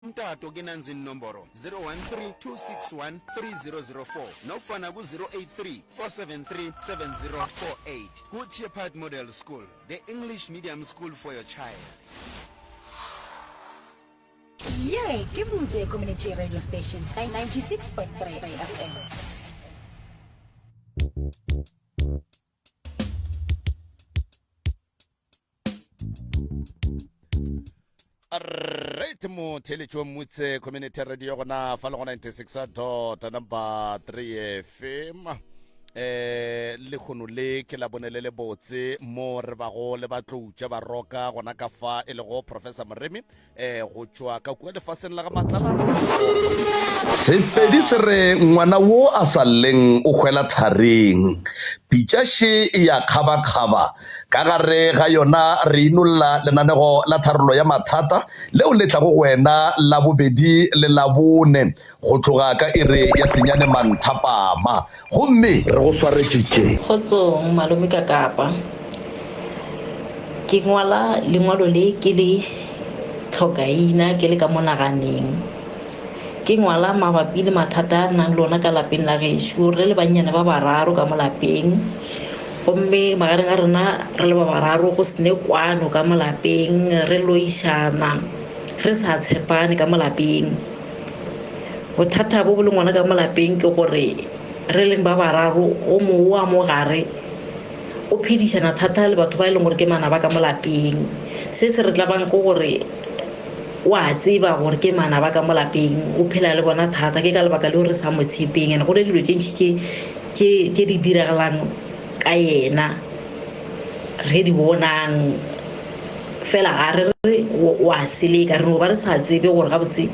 Umtato kenanzi inomboro 013 261 3004 nofana ku-083 473 7048. Good Shepherd Model School, the English medium school for your child. Ye ke Mutse Community Radio Station 96.3 FM. Right motheletši wa Mutse Community Radio gona fa le go 96 dot number 3 FM eh lekgono le ke la bone le le botse mo re bago le batloutša ba roka gona ka fa e lego Professor Moremi eh go tšwa ka kua lefaseng la ga Matlala. Sepedi se re ngwana wo a sa lleng o hwela tharing. Pitša še e ya kgabakgaba. Ka gare ga yona re inolla lenanego la tharollo ya mathata leo le tlago go wena Labobedi le Labone go tloga ka iri ya senyane manthapama. Gomme re go swaretše tše. Kgotsong malome ka Kapa. Ke ngwala lengwalo le ke le tlhokaina ke le ka mo naganeng. Ke ngwala mabapi le mathata a re nang le ona ka lapeng la gešo. Re le bannyane ba bararo ka mo lapeng gomme magareng a rena re le ba bararo go se ne kwano ka mo lapeng, re loišana, re sa tshepane ka mo lapeng. Bothata bo bo leng gona ka mo lapeng ke gore re leng ba bararo o mongwe wa mo gare o phedišana thata le batho ba e leng gore ke manaba ka mo lapeng. Se se re tlabang ke gore o a tseba gore ke manaba ka mo lapeng, o phela le bona thata. Ke ka lebaka leo re sa mo tshepeng and go ne dilo tše ntši tše di diragalang ka yena re di bonang. Fela ga re re o a seleka, re no ba re sa tsebe gore gabotse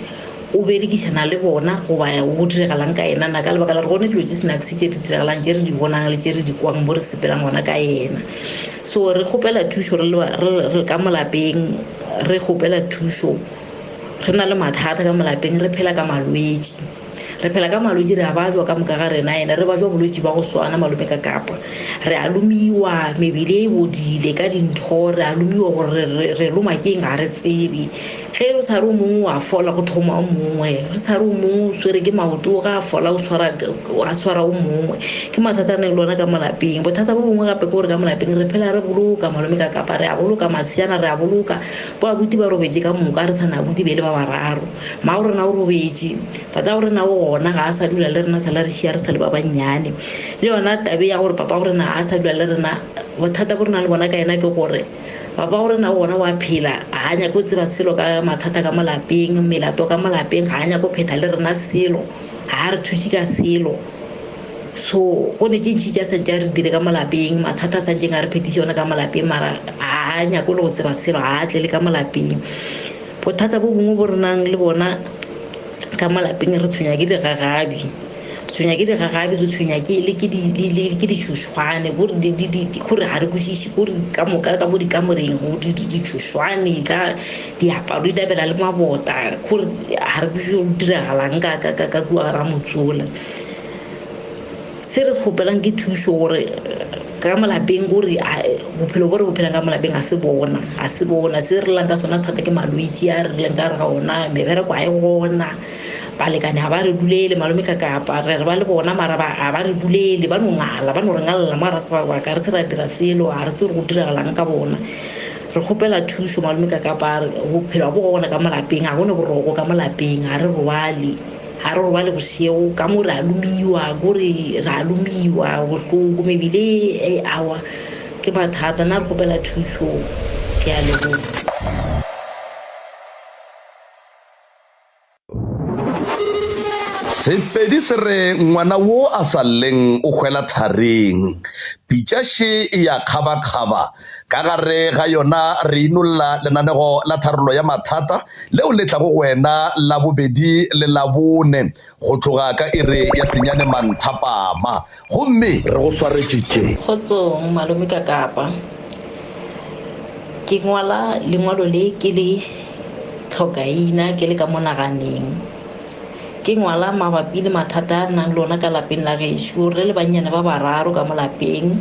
o berekišana le bona goba go diregalang ka yena na, ka lebaka la gore gone dilo tše snacks tše di diragalang tše re di bonang le tše re di kwang mo re sepelang gona ka yena. So re kgopela thušo re le ka mo lapeng, re kgopela thušo, re na le mathata ka mo lapeng, re phela ka malwetši. Re phela ka malwetši, re a bajwa ka moka ga rena, ene re bajwa bolwetši ba go swana malome ka Kapa. Re a lomiwa, mebele e bodile ka dintho, re a lomiwa gore re loma keng ga re tsebe. Ge o sa re o mongwe wa fola go thoma o mongwe, re sa re o mongwe o swere ke maoto ga a fola o swara a swara o mongwe. Ke mathata a neng le ona ka mo lapeng. Bothata bo bongwe gape ke gore ka mo lapeng re phela re boloka malome ka Kapa, re a boloka maseana, re a boloka. Bo abuti ba robetše ka moka, re sa na abuti be le ba bararo. Mmago rena o robetše, tatago rena o gona, ga a sa dula le rena, sala re šia re sa le ba bannyane. Le yona tabe ya gore papago rena ga a sa dula le rena, bothata bo re nang le bona ka yena ke gore papago rena o gona wa phela, ga a nyake go tseba selo ka mathata ka mo lapeng, melato ka mo lapeng, ga a nyake go phetha le rena selo, ga a re thuše ka selo. So go ne tše ntši tša santše a re dire ka mo lapeng, mathata a santšeng a re phetiše ona ka mo lapeng, mara ga a nyake le go tseba selo, ga a tle le ka mo lapeng. Bothata bo bongwe bo re nang le bona ka mo lapeng, re tshwenya ke digagabi, re tshwenya ke digagabi, re tshwenya ke le ke di le le ke ditšhošwane, kore di di di kore ga re kwešiše kore ka moka ka mo dikamoreng go di di ditšhošwane ka diaparo di nabela le mabota, kore ga re kwešiše go diragalang ka ka ka ka kua ga motsola. Se re kgopelang ke thušo gore ka mo lapeng gore bophelo bo re bo phelang ka mo lapeng ga se bona, ga se bona. Se re llang ka sona thata ke malwetši a re leng ka gare ga ona, mebereko ga e gona, balekane ga ba re dulele, malome ka kapa re re ba le bona mara ga ba re dulele, ba no ngala, ba no re ngalela mo ga re se ba ka re se ra dira selo, ga re tsebe gore go diragalang ka bona. Re kgopela thušo malome ka kapa bophelo ga bo gona ka mo lapeng, ga gona boroko ka mo lapeng, ga re robale. Ga re robale bošego ka mo re a lomiwa, kore re a lomiwa bohloko mebile e awa ke mathata. Nna re kgopela thušo, ke a leboga. Sepedi se re ngwana wo a sa lleng o hwela tharing. Pitša še e ya kgabakgaba. Ka gare ga yona re inolla lenanego la tharollo ya mathata leo le tlago go wena Labobedi le Labone go tloga ka iri ya senyane manthapama. Gomme re go swaretše tše. Kgotsong malome ka Kapa. Ke ngwala lengwalo le ke le tlhokaina ke le ka mo naganeng. Ke ngwala mabapi le mathata a re nang le ona ka lapeng la gešo. Re le bannyane ba bararo ka mo lapeng,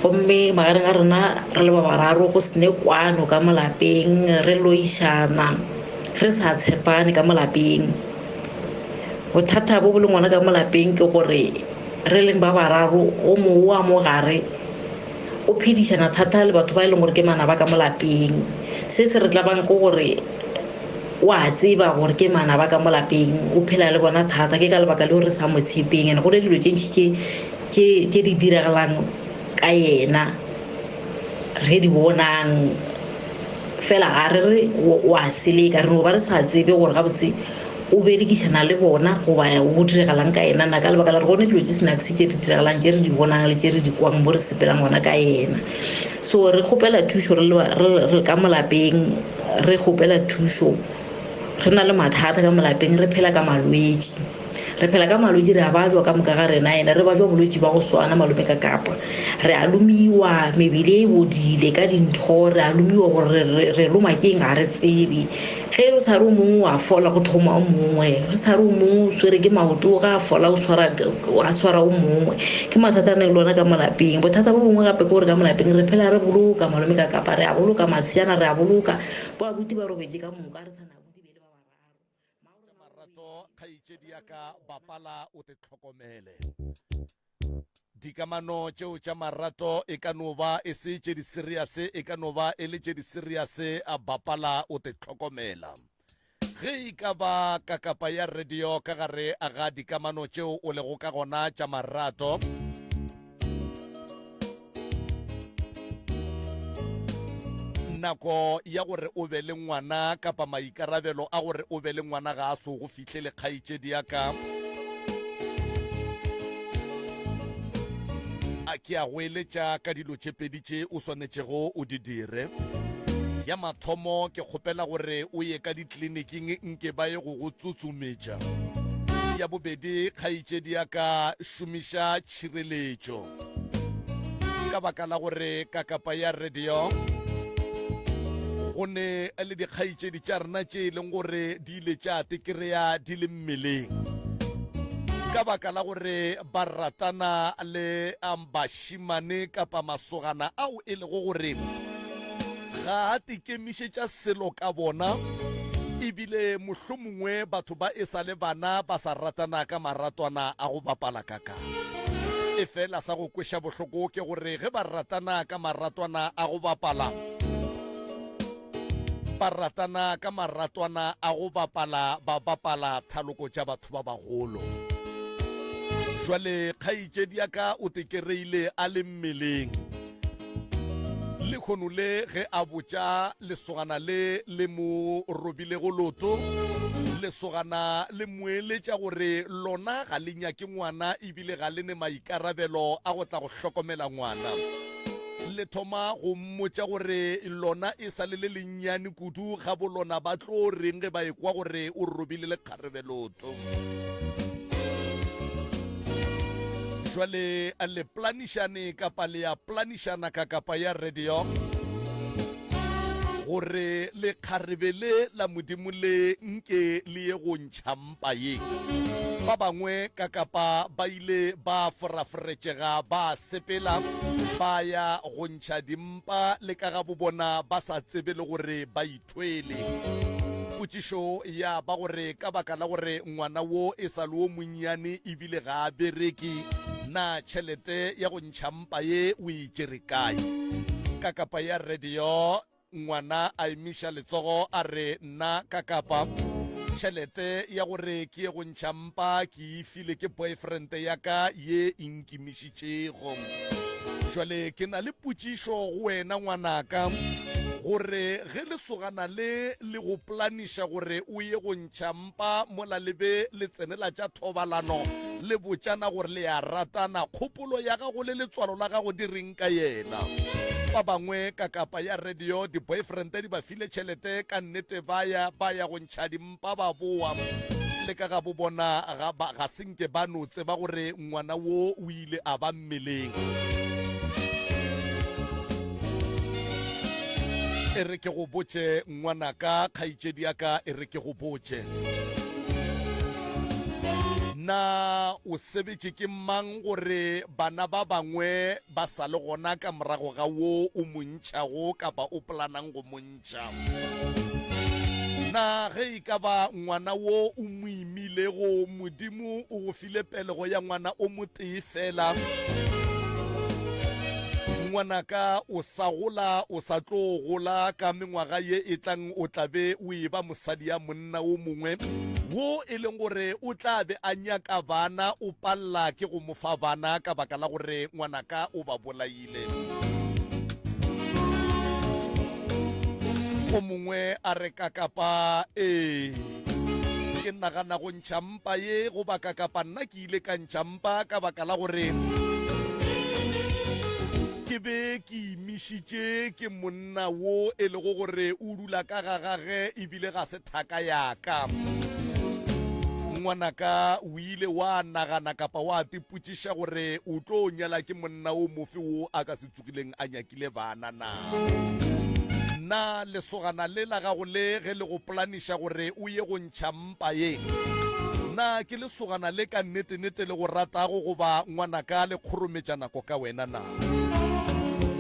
gomme magareng a rena re le ba bararo go se ne kwano ka mo lapeng, re loišana, Re sa tshepane ka mo lapeng. Bothata bo bo leng gona ka mo lapeng ke gore re leng ba bararo, o mongwe wa mo gare o phedišana thata le batho ba e leng gore ke manaba ka mo lapeng. Se se re tlabang ke gore o a tseba gore ke manaba ka mo lapeng, o phela le bona thata. Ke ka lebaka leo re sa mo tshepeng, and go ne dilo tše ntši tše di diragalang ka yena re di bonang. Fela ga re re o a seleka, re no ba re sa tsebe gore gabotse o berekišana le bona goba go diregalang ka yena na, ka lebaka la gore gone dilo tše snacks tše di diragalang tše re di bonang le tše re di kwang mo re sepelang gona ka yena. So re kgopela thušo re le ka mo lapeng, re kgopela thušo, re na le mathata ka mo lapeng, re phela ka malwetši. Re phela ka malwetši, re a bajwa ka moka ga rena, ene re bajwa bolwetši ba go swana malome ka kapa. Re a lomiwa, mebele e bodile ka dintho, re a lomiwa gore re loma keng ga re tsebe. Ge o sa re o mongwe wa fola go thoma o mongwe, re sa re o mongwe o swere ke maoto ga a fola o swara, a swara o mongwe. Ke mathata a neng le ona ka mo lapeng. Bothata bo bongwe gape ke gore ka mo lapeng re phela re boloka malome ka kapa, re a boloka maseana, re a boloka. Bo abuti ba robetše ka moka, re sa na abuti be le ba bararo. Marato kgaetšedi ya ka bapala o te tlhokomele. Dikamano tšeo tša marato e ka no ba e se tše di serious, e ka no ba e le tše di serious, a bapala o te tlhokomela. Ge e ka ba kakapa ya radio ka gare ga dikamano tšeo o lego ka gona tša marato, nako ya gore o be le ngwana kapa maikarabelo a gore o be le ngwana ga a so go fihlele kgaetšedi ya ka. A ke a go eletša ka dilo tše pedi tše o swanetšego o di dire. Ya mathomo, ke kgopela gore o ye ka ditleliniking nke ba ye go go tsutsumetša. Ya bobedi, kgaetšedi ya ka, šomiša tšhireletšo ka baka la gore kakapa ya radio go ne le dikgaetšedi tša rena tše e leng gore di ile tša tekereya di le mmeleng ka baka la gore ba ratana le um, bašimane kapa masogana ao e lego gore ga a tekemišetša selo ka bona ebile mohlomongwe batho ba e sa le bana ba sa ratana ka maratwana a go bapala ka ka. Efela sa go kweša bohloko ke gore ge ba ratana ka maratwana a go bapala, ba ratana ka maratwana a go bapala, ba bapala thaloko tša batho ba bagolo. Jwale kgaetšedi ya ka o tekereile a le mmeleng. Lehono le ge a botša lesogana le le mo robilego loto, lesogana le mo eletša gore lona ga le nyake ngwana ebile ga le ne maikarabelo a go tla go hlokomela ngwana. Le thoma go mmotša gore lona e sa le le lennyane kudu, ga bo lona ba tlo reng ge ba ekwa gore o robile lekgarebe loto. Jwale le planišane kapa le ya planišana ka kapa ya radio gore lekgarebe le la Modimo le nke le ye go ntšha mpa ye. Ba bangwe ka kapa ba ile ba foraforetšega ba sepela ba ya go ntšha dimpa le ka ga bobona ba sa tsebe le gore ba ithwele. Potšišo ya ba gore ka baka la gore ngwana wo e sa le wo monnyane ebile ga a bereke, na tšhelete ya go ntšha mpa ye o e tšere kae? Ka kapa ya radio ngwana a emiša letsogo a re nna ka kapa tšhelete ya gore ke ye go ntšha mpa ke e file ke boyfriend ya ka ye e nkimišitšego. Jwale ke na le potšišo go wena ngwanaka gore ge lesogana le le go planiša gore o ye go ntšha mpa mola le be le tsenela tša thobalano le botšana gore le a ratana, kgopolo ya gago le letswalo la gago di reng ka yena? Ba bangwe ka kapa ya radio di-boyfriend di ba file tšhelete ka nnete ba ya ba ya go ntšha dimpa ba boa le ka ga bo bona ga ba ga se nke ba no tseba gore ngwana wo o ile a ba mmeleng. E re ke go botše ngwanaka, kgaetšedi ya ka, e re ke go botše. Na o sebetše ke mang gore bana ba bangwe ba sa le gona ka morago ga wo o mo ntšhago kapa o polanang go mo ntšha? Na ge e ka ba ngwana wo o mo imilego, Modimo o go file pelego ya ngwana o motee fela? Ngwanaka, o sa gola, o sa tlo gola, ka mengwaga ye e tlang o tla be o eba mosadi ya monna wo mongwe wo e leng gore o tla be a nyaka bana, o palela ke go mo fa bana ka baka la gore ngwanaka o ba bolaile. O mongwe a re kakapa, ee, ke nagana go ntšha mpa ye goba kakapa nna ke ile ka ntšha mpa ka baka la gore ke be ke imišitše ke monna wo e lego gore o dula ka ga gage ebile ga se thaka ya ka. Ngwanaka, o ile wa nagana kapa wa tipotšiša gore o tlo nyala ke monna o mofe wo a ka se tsogileng a nyakile bana na? Na lesogana le la gago le ge le go polaniša gore o ye go ntšha mpa ye, na ke lesogana le ka nnete-nete le go ratago goba ngwanaka le kgorometša nako ka wena na?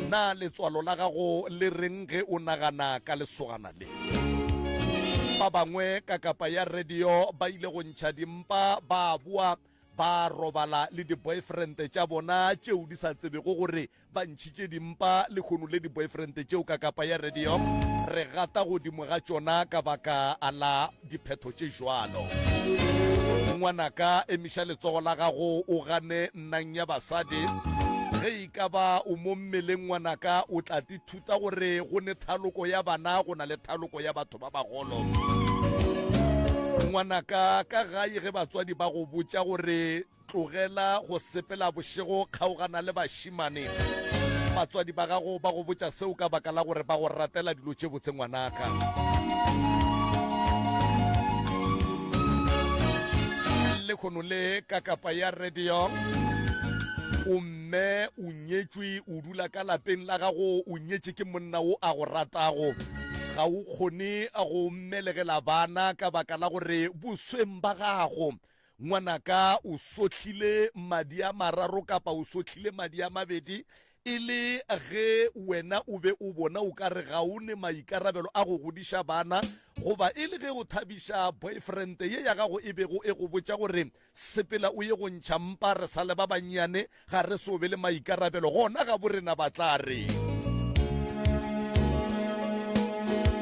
Na letswalo la gago le reng ge o nagana ka lesogana le? Ba bangwe ka kapa ya radio ba ile go ntšha dimpa ba boa ba robala le di-boyfriend tša bona tšeo di sa tsebego gore ba ntšhitše dimpa lehono le di-boyfriend tšeo ka kapa ya radio re gata godimo ga tšona ka baka la diphetho tše jwalo. Ngwanaka, emiša letsogo la gago o gane nnang ya basadi. Ge e ka ba o mo mmeleng ngwanaka, o tla tithuta gore go ne thaloko ya bana go na le thaloko ya batho ba bagolo. Ngwanaka, ka gae ge batswadi ba go botša gore Tlogela go sepela bošego, kgaogana le bašemane. Batswadi ba gago ba go botša seo ka baka la gore ba go ratela dilo tše botse ngwanaka. Lekhono le ka kapa ya radio o mme o nyetšwe o dula ka lapeng la gago o nyetše ke monna wo a go ratago ga o kgone go mmelegela bana ka baka la gore bosweng ba gago Ngwanaka, o sohlile madi a mararo kapa o sohlile madi a mabedi e le ge wena o be o bona o ka re ga o ne maikarabelo a go godiša bana, goba e le ge o thabiša boyfriend ye ya gago e bego e go botša gore sepela o ye go ntšha mpa re sa le ba bannyane ga re so be le maikarabelo, gona gabo rena ba tla re.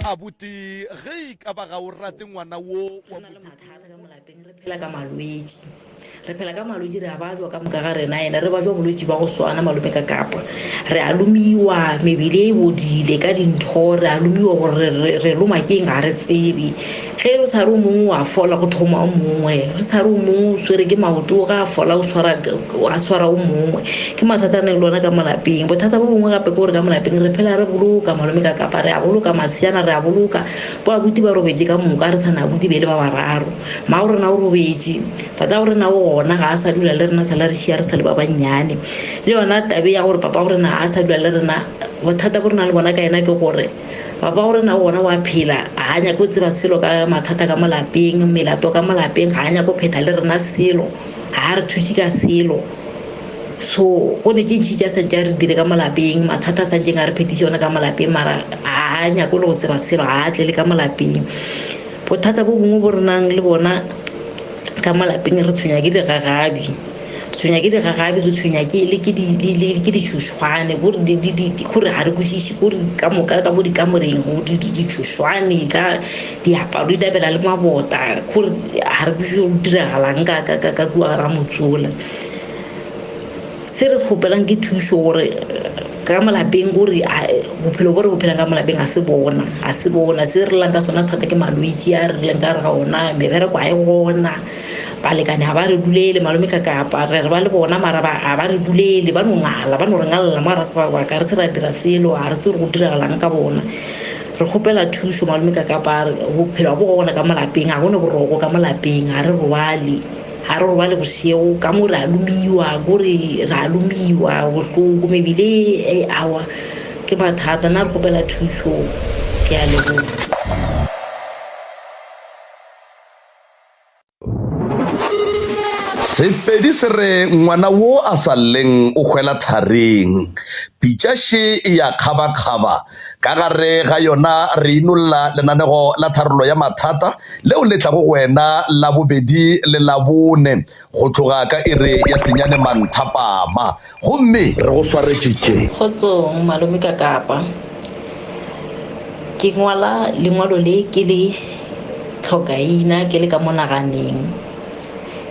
Abuti, ge e ka ba ga o rate ngwana wo wa Re na le Modimo. mathata ka mo lapeng, re phela ka malwetši. Re phela ka malwetši, re a bajwa ka moka ga rena, ene re bajwa bolwetši ba go swana malome ka kapa. Re a lomiwa, mebele e bodile ka dintho, re a lomiwa gore re, re, re loma keng ga re tsebe. Ge o sa re o mongwe wa fola go thoma o mongwe, re sa re o mongwe o swere ke maoto ga a fola o swara a swara o mongwe. Ke mathata a neng le ona ka mo lapeng. Bothata bo bongwe gape ke gore ka mo lapeng re phela re boloka malome ka kapa re a boloka maseana re a boloka. Bo abuti ba robetše ka moka re sa na abuti be le ba bararo. Mmago rena o robetše, tatago rena o gona ga a sa dula le rena sa la re šia re sa le ba bannyane. Le yona tabe ya gore papa go rena ga a sa dula le rena, bothata bo re na le bona ka yena ke gore Papa wa rena gona wa phela, ga a nyake go tseba selo ka mathata ka mo lapeng, melato ka mo lapeng, ga a nyake go phetha le rena selo, ga a re thuše ka selo. So go ne tše ntši tša santše a re dire ka mo lapeng, mathata a santšeng a re phetiše ona ka mo lapeng, mara ga a nyake le go tseba selo, ga a tle le ka mo lapeng. Bothata bo bongwe bo re nang le bona ka mo lapeng, re tshwenya ke digagabi. Tshwenya ke digagabi, re tshwenya ke le ke di le ke ditšhošwane gore di di di gore ga re kwešiše gore ka moka ka mo dikamoreng go di di ditšhošwane ka diaparo di dabela le mabota gore ga re kwešiše go diragalang ka ka ka ka kua ga motsola. Se re kgopelang ke thušo gore ka mo lapeng gore bophelo bo re bo phelang ka mo lapeng ga se bona ga se bona se re llang ka sona thata ke malwetši a re leng ka re ga ona mebereko ga e gona. Balekane ga ba re dulele, malome ka kapa re re ba le bona mara ba ga ba re dulele, ba no ngala, ba no re ngalela mo ga ra sebaka, ga re se ra dira selo, ga re tsebe gore go diragalang ka bona. Re kgopela thušo malome ka kapa bophelo ga bo gona ka mo lapeng, ga go ne boroko ka mo lapeng, ga re robale, ga re robale bošego, ka mo re a lomiwa, kore re a lomiwa bohloko, mebele e awa ke mathata. Nna re kgopela thušo, ke a leboga. Sepedi se re ngwana wo a sa lleng o hwela tharing. Pitša še e ya kgabakgaba. Ka gare ga yona re inolla lenanego la tharollo ya mathata leo le tlago go wena Labobedi le Labone go tloga ka iri ya senyane manthapama. Gomme Re go swaretše tše. Kgotsong malome ka Kapa. Ke ngwala lengwalo le ke le tlhokaina ke le ka mo naganeng.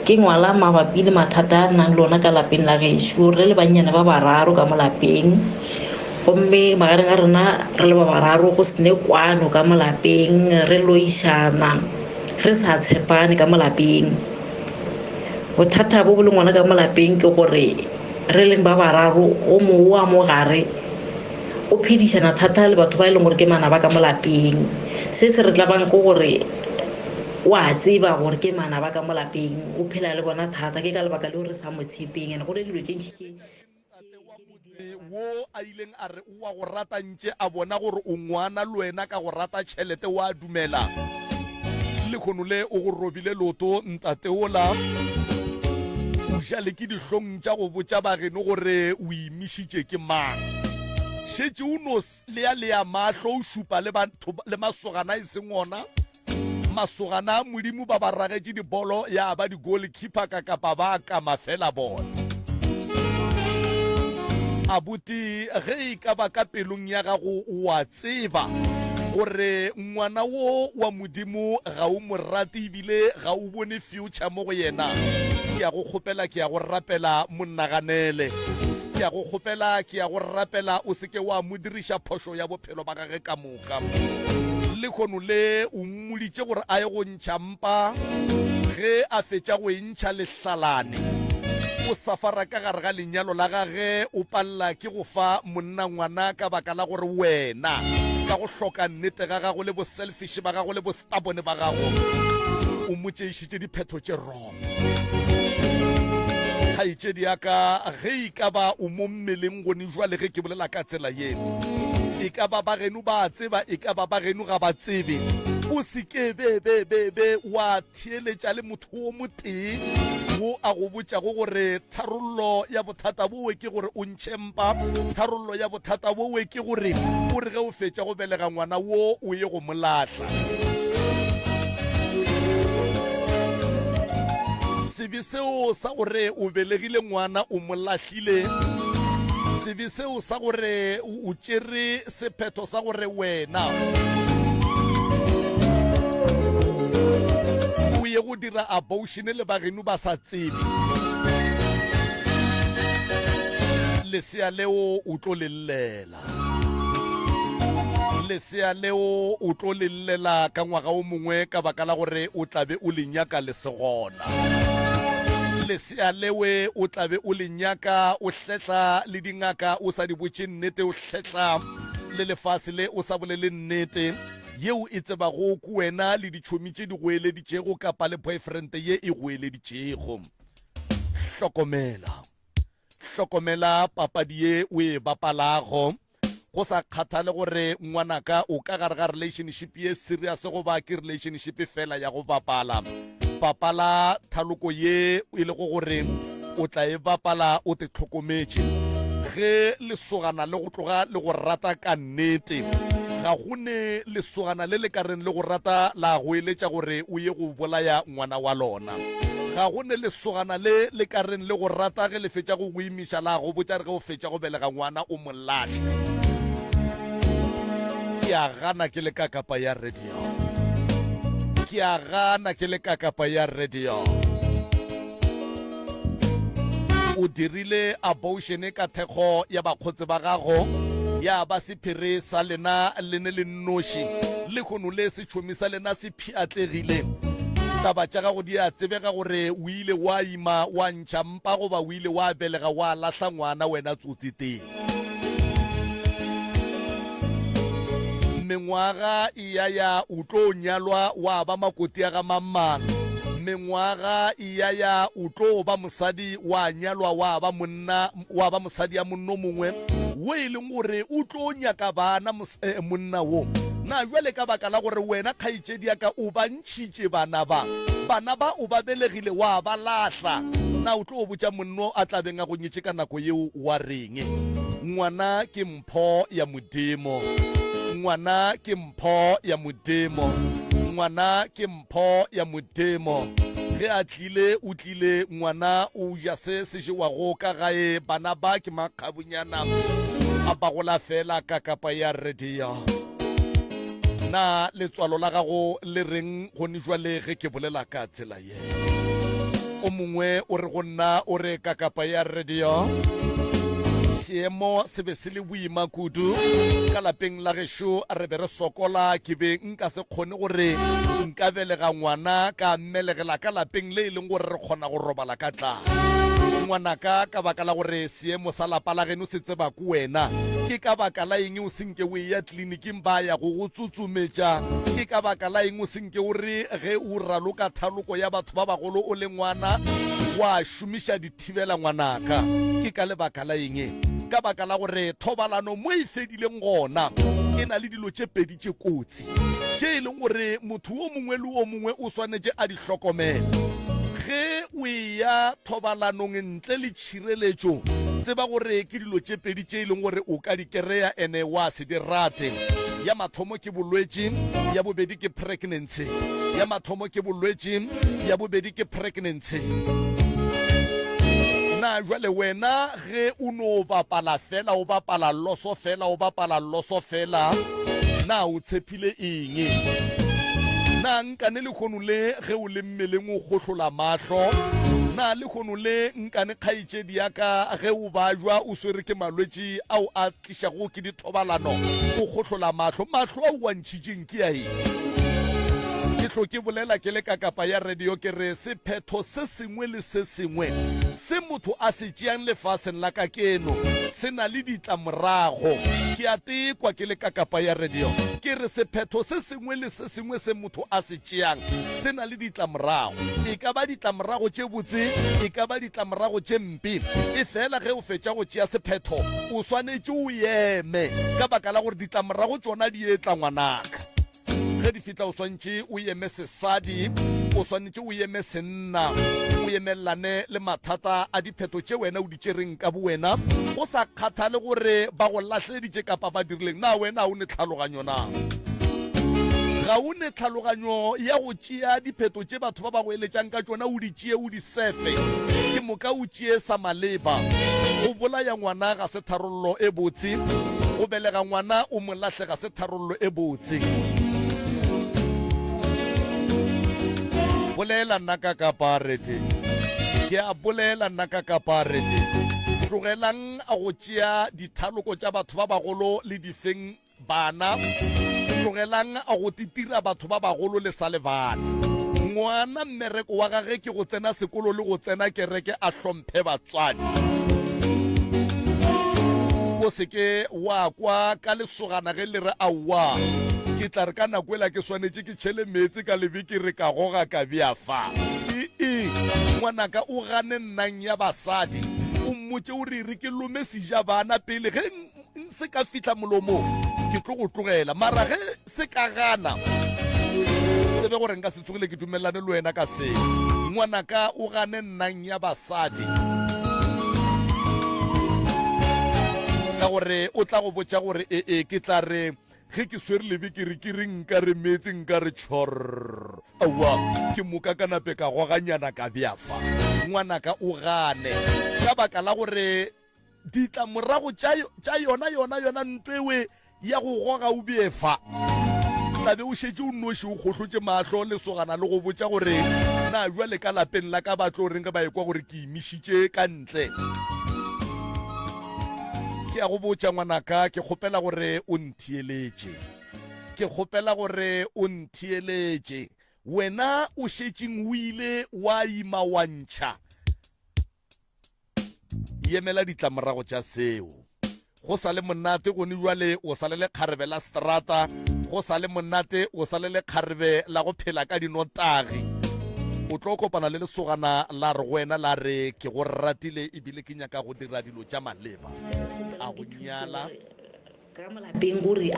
Ke ngwala mabapi le mathata a nang le ona ka lapeng la gešo. Re le bannyane ba bararo ka mo lapeng. Gomme magareng ga rena re le ba bararo go sene kwano ka mo lapeng, re loišana, re sa tshepane ka mo lapeng. Bothata bo bo leng gona ka mo lapeng ke gore re leng ba bararo, o mongwe wa mo gare o phedišana thata le batho ba e leng gore ke manaba ka mo lapeng. Se se re tlabang ke gore o a tseba gore ke manaba ka mo lapeng, o phela le bona thata. Ke ka lebaka leo re sa mo tshepeng, and go le dilo tše ntši tše Tate wa motse wo a ileng a re o a go rata ntše a bona gore o ngwana le wena ka go rata tšhelete wa dumela. Lekgono le o go robile loto ntate wola. O ja le ke dihlong tša go botša bageno gore o imišitše ke mang. Šetše o no lea lea mahlo o šupa le batho le masogana e seng ona. Masogana a Modimo ba ba ragetše dibolo ya ba di-goalkeeper ka kapa ba kama fela bona. Abuti, ge e ka ba ka pelong ya gago o a tseba gore ngwana wo wa Modimo ga o mo rate ebile ga o bone future mo go yena, ke a go kgopela, ke a go rapela, mo naganele. Ke a go kgopela, ke a go rapela, o se ke wa mo diriša phošo ya bophelo ba gage ka moka. Ka lehono le o mmoditše gore a ye go ntšha mpa, ge a fetša go e ntšha lehlalane. O safara ka gare ga lenyalo la gage, o palela ke go fa monna ngwana ka baka la gore wena ka go hloka nnete ga gago le boselfish ba gago le bostabone ba gago o mo tšeišitše diphetho tše wrong. Kgaetšedi ya ka, ge e ka ba o mo mmeleng gone jwale ge ke bolela ka tsela ye, e ka ba ba geno ba a tseba, e ka ba ba geno ga ba tsebe, o se ke be be be be wa theeletša le motho wo motee wo a go botšago gore tharollo ya bothata bowe ke gore o ntšhe mpa, tharollo ya bothata bowe ke gore o re ge o fetša go belega ngwana wo o ye go mo lahla. Sebe seo sa gore o belegile ngwana o mo lahlile, sebe seo sa gore o tšere sephetho sa gore wena o ye go dira abortion le bageno ba sa tsebe, lesea leo o tlo le llela. Lesea leo o tlo le llela ka ngwaga o mongwe ka baka la gore o tla be o le nyaka le se gona. Lesea lewe o tla be o le nyaka o hlehla le dingaka o sa di botše nnete, o hlehla le lefase le o sa bolele nnete yeo e tsebago ke wena le ditšhomi tše di goeleditšego kapa le boyfriend ye e goeleditšego. Hlokomela. Hlokomela papadi ye o e bapalago. Go sa kgathale gore ngwanaka o ka gare ga relationship ye serious goba ke relationship fela ya go bapala, bapala thaloko ye e lego gore o tla e bapala o te hlokometše. Ge lesogana le go tloga le go rata ka nnete, ga go ne lesogana le le ka reng le go rata la go eletša gore o ye go bolaya ngwana wa lona. Ga go ne lesogana le le ka reng le go rata ge le fetša go go imiša la go botša re ge o fetša go belega ngwana o mo lahle. Ke a gana ke le kakapa ya radio. Ke a gana ke le kakapa ya radio. O dirile abortion ka thekgo ya bakgotse ba gago ya ba sephiri sa lena le ne le nnoši. Lehono le setšhomi sa lena se pšhatlegile. Taba tša gago di a tsebega gore o ile wa ima wa ntšha mpa goba o ile wa belega wa lahla ngwana wena tsotsi tee. Mengwaga e ya ya o tlo nyalwa wa ba makoti ya ga mangmang. Mengwaga e ya ya o tlo ba mosadi wa nyalwa wa ba monna wa ba mosadi ya monno mongwe wo e leng gore o tlo nyaka bana eh, monna wo. Na bjale ka baka la gore wena kgaetšedi ya ka o ba ntšhitše bana ba, bana ba o ba belegile wa ba lahla. Na o tlo botša monno a tla beng a go nyetše ka nako yeo wa reng? Ngwana ke mpho ya Modimo. Ngwana ke mpho ya Modimo. Ngwana ke mpho ya Modimo. Ge a tlile, o tlile. Ngwana o ja se se jewago ka gae. Bana ba ke makgabunyana a bagola fela ka kapa ya radio. Na letswalo la gago le reng gone jwale ge ke bolela ka tsela ye? O mongwe o re go nna o re ka kapa ya radio seemo se be se le boima kudu ka lapeng la gešo re be re sokola ke be nka se kgone gore nka belega ngwana ka mmelegela ka lapeng le e leng gore re kgona go robala ka tlala ngwanaka ka baka la gore seemo sa lapa la geno se tseba ko wena ke ka baka la eng o senke o eya tleliniking ba ya go go tsotsometša ke ka baka la eng o senke o re ge o raloka thaloko ya batho ba bagolo o le ngwana wa šomiša dithibela ngwanaka ke ka lebaka la eng ka baka la gore thobalano mo e fedileng gona e na le dilo tše pedi tše kotsi tše e leng gore motho o mongwe le o mongwe o swanetše a di hlokomele ge o eya thobalanong ntle le tšhireletšo tseba gore ke dilo tše pedi tše e leng gore o ka di kereya ene wa se di rate ya mathomo ke bolwetši ya bobedi ke pregnancy ya mathomo ke bolwetši ya bobedi ke pregnancy na jwale wena ge o no bapala fela o bapala loso fela o bapala loso fela na o tshepile eng na nkane lekgono le ge o le mmeleng o gohlola mahlo na lekgono le nkane kgaetšedi ya ka ge o bajwa o swere ke malwetši ao a tlišago ke dithobalano o gohlola mahlo mahlo ao wa ntšhitšeng ke a eng ke tlo ke bolela ke le ka kapa ya radio ke re sephetho se sengwe le se sengwe se motho a se tšeang lefaseng la ka keno se na le ditlamorago ke a tekwa ke le ka kapa ya radio ke re sephetho se sengwe le se sengwe se motho a se tšeang se na le ditlamorago e ka ba ditlamorago tše botse e ka ba ditlamorago tše mpe e fela ge o fetša go tšea sephetho o swanetše o eme ka baka la gore ditlamorago tšona di etla ngwanaka ge di fihla o swantše o eme sesadi o swanetše o eme senna o emelelane le mathata a diphetho tše wena o di tšereng ka bowena go sa kgathale gore ba go lahleditše kapa ba dirileng na wena o ne tlhaloganyo na ga o ne tlhaloganyo ya go tšea diphetho tše batho ba ba go eletšang ka tšona o di tšee o di sefe ke moka o tšee sa maleba go bolaya ngwana ga se tharollo e botse go belega ngwana o mo lahle ga se tharollo e botse bolela nna ka kaparete ke a bolela nna ka kaparete tlogelang go tšea dithaloko tša batho ba bagolo le difeng Bana, tlogelang go titira batho ba bagolo le sa le bana. Ngwana mmereko wa gage ke go tsena sekolo le go tsena kereke a hlomphe batswadi. O se ke wa kwa ka lesogana ge le re aowa ke tla re ka nako ela ke swanetše ke tšhele meetse ka lebekere ka goga ka bea fa. Ee, ngwanaka o gane nnang ya basadi o mmotše o re re ke lome sejabana pele ge se ka fihla molomong ke tlo go tlogela mara ge se ka gana tsebe gore nka se tsogile ke dumelelane le wena ka se ngwanaka o gane nnang ya basadi ka gore o tla go botša gore ee ke tla re ge ke swere lebe ke re ke re nka re meetse nka re tšhor aowa ke moka ka nape ka goganyana ka bja fa ngwanaka o gane ka baka la gore Ditlamorago tša, tša yona, yona, yona ntwewe ya go goga o bee fa. Tla be o šetše o nnoši o kgohlotše mahlo lesogana le go botša gore na bjale ka lapeng la ka ba tlo reng ge ba ekwa gore ke imišitše ka ntle. Ke a go botša ngwanaka, ke kgopela gore o ntheeletše. Ke kgopela gore o ntheeletše. Wena o šetšeng o ile wa ima wa ntšha. Yemela ditlamorago tša seo. Go sa le monate gone jwale o sa le lekgarebe la strata, go sa le monate o sa le lekgarebe la go phela ka dinotagi. O tlo kopana le lesogana la re go wena la re ke go ratile ebile ke nyaka go dira dilo tša maleba. Se ke A kgopelang go ke thušo nyala. gore Ka mo lapeng kore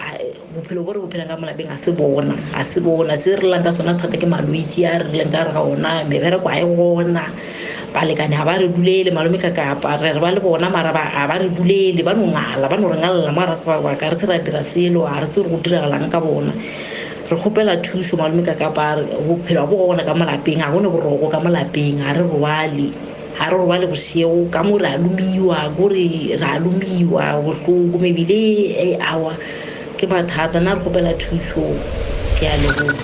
bophelo bo re bo phelang ka mo lapeng ga se bona, ga se bona. Se re llang ka sona thata ke malwetši a re leng ka gare ga ona, mebereko ga e gona, balekane ga ba re dulele, malome ka kapa re re ba le bona mara ga ba re dulele, ba no ngala, ba no re ngalela mo ga re sebaka, ga re se ra dira selo, ga re tsebe gore go diragalang ka bona. Re kgopela thušo malome ka kapa bophelo ga bo gona ka mo lapeng, ga go ne boroko ka mo lapeng, ga re robale. Ga re robale bošego ka mo re a lomiwa, kore re a lomiwa bohloko mebile e awa ke mathata. Nna re kgopela thušo, ke a leboga.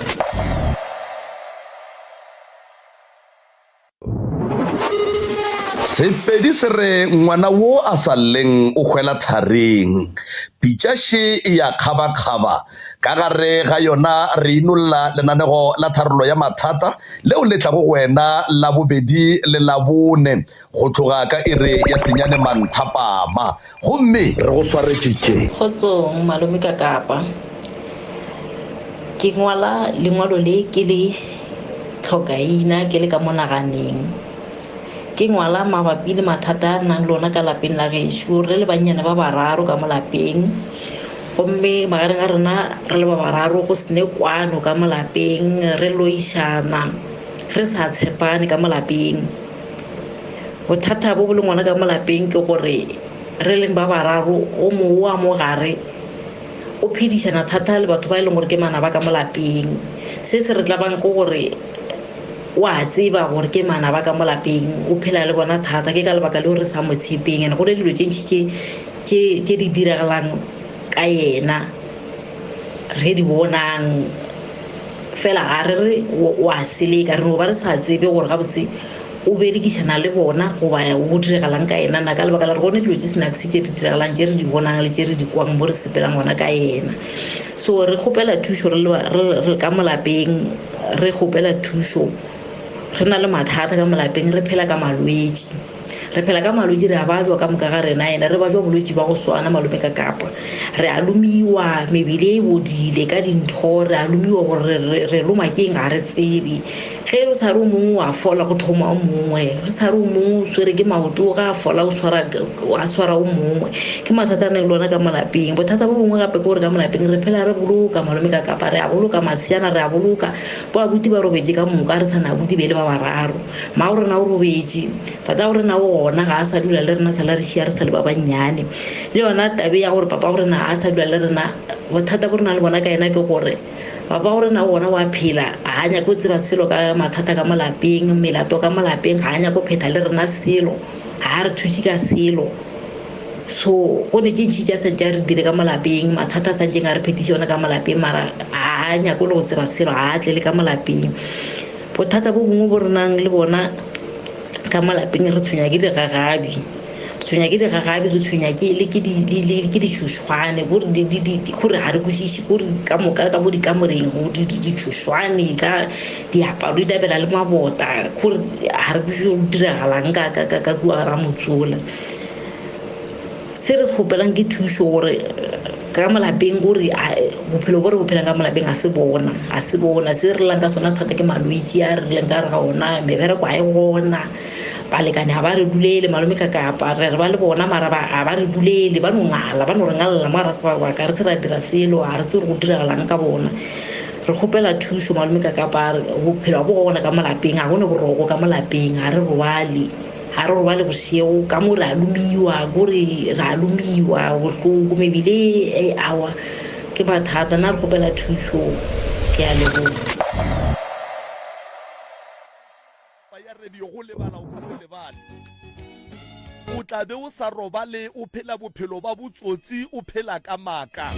Sepedi se re ngwana wo a sa lleng o hwela thareng. Pitša še e ya kgabakgaba. Ka gare ga yona re inolla lenanego la tharollo ya mathata leo le tlago go wena Labobedi le Labone go tloga ka iri ya senyane manthapama. Gomme Re go swaretše tše. Kgotsong malome ka Kapa. Ke ngwala lengwalo le ke le tlhokaina ke le ka monaganeng. Ke ngwala mabapi le mathata a re nang le ona ka lapeng la gešo. Re le bannyane ba bararo ka mo lapeng, gomme magareng ga rena re le ba bararo go se ne kwano ka mo lapeng, re loišana, re sa tshepane ka mo lapeng. Bothata bo bo leng gona ka mo lapeng ke gore re leng ba bararo, o mongwe wa mo gare o phedišana thata le batho ba e leng gore ke manaba ka mo lapeng. Se se re tlabang ke gore o a tseba gore ke manaba ka mo lapeng, o phela le bona thata, ke ka lebaka leo re sa mo tshepeng. And go ne dilo tše ntši tše di diragalang ka yena re di bonang fela, ga re re o a seleka, re no ba re sa tsebe gore gabotse o berekišana le bona goba go diragalang ka yena na, ka lebaka la gore go ne dilo tše snacks tše di diragalang tše re di bonang le tše re di kwang mo re sepelang gona ka yena. So re kgopela thušo re ka mo lapeng, re kgopela thušo, re na le mathata ka mo lapeng, re phela ka malwetši, re phela ka malwetši, re a bajwa ka moka ga rena, ene re bajwa bolwetši ba go swana malome ka Kapa. Re a lomiwa, mebele e bodile ka dintho, re a lomiwa gore re loma keng ga re tsebe. Ge o sa re o mongwe wa fola go thoma o mongwe, re sa re o mongwe o swere ke maoto ga a fola o swara, a swara o mongwe. Ke mathata a neng le ona ka mo lapeng. Bothata bo bongwe gape ke gore ka mo lapeng re phela re boloka malome ka Kapa, re a boloka maseana, re a boloka bo abuti ba robetše ka moka, re sa na abuti be le ba bararo. Mmago rena o robetše, tatago rena o gona, ga a sa dula le rena, sala re šia re sa le ba bannyane. Le yona tabe ya gore papa go rena ga a sa dula le rena, bothata bo re na le bona ka yena ke gore papa go rena gona wa phela, ga a nyake go tseba selo ka mathata ka mo lapeng, melato ka mo lapeng, ga a nyake go phetha le rena selo, ga a re thuše ka selo. So go ne tše ntši tša santše a re dire ka mo lapeng, mathata a santšeng a re phetiše ona ka mo lapeng, mara ga a nyake le go tseba selo, ga a tle le ka mo lapeng. Bothata bo bongwe bo re nang le bona ka mo lapeng, re tshwenya ke digagabi, re tshwenya ke digagabi, re tshwenya ke le ke di le ke ditšhošwane, kore di di di kore ga re kwešiše, kore ka moka ka mo dikamoreng go di di ditšhošwane ka diaparo di dabela le mabota, kore ga re kwešiše go diragalang ka ka ka ka kua gare ga motse ola. Se re kgopelang ke thušo gore ka mo lapeng, kore bophelo bo re bo phelang ka mo lapeng ga se bona, ga se bona. Se re llang ka sona thata ke malwetši a re leng ka gare ga ona, mebereko ga e gona, balekane ga ba re dulele, malome ka kapa re re ba le bona mara ga ba re dulele, ba no ngala, ba no re ngalela mo ga re sebaka, re se ra dira selo, ga re tsebe gore go diragalang ka bona. Re kgopela thušo malome ka kapa bophelo ga bo gona ka mo lapeng, ga go ne boroko ka mo lapeng, ga re robale. Ga re robale bošego ka mo re a lomiwa, kore re a lomiwa bohloko mebile e awa ke mathata. Nna re kgopela thušo, ke a leboga. Ya radio go lebala o ka se lebale. O tla be o sa robale o phela bophelo ba botsotsi o phela ka maaka.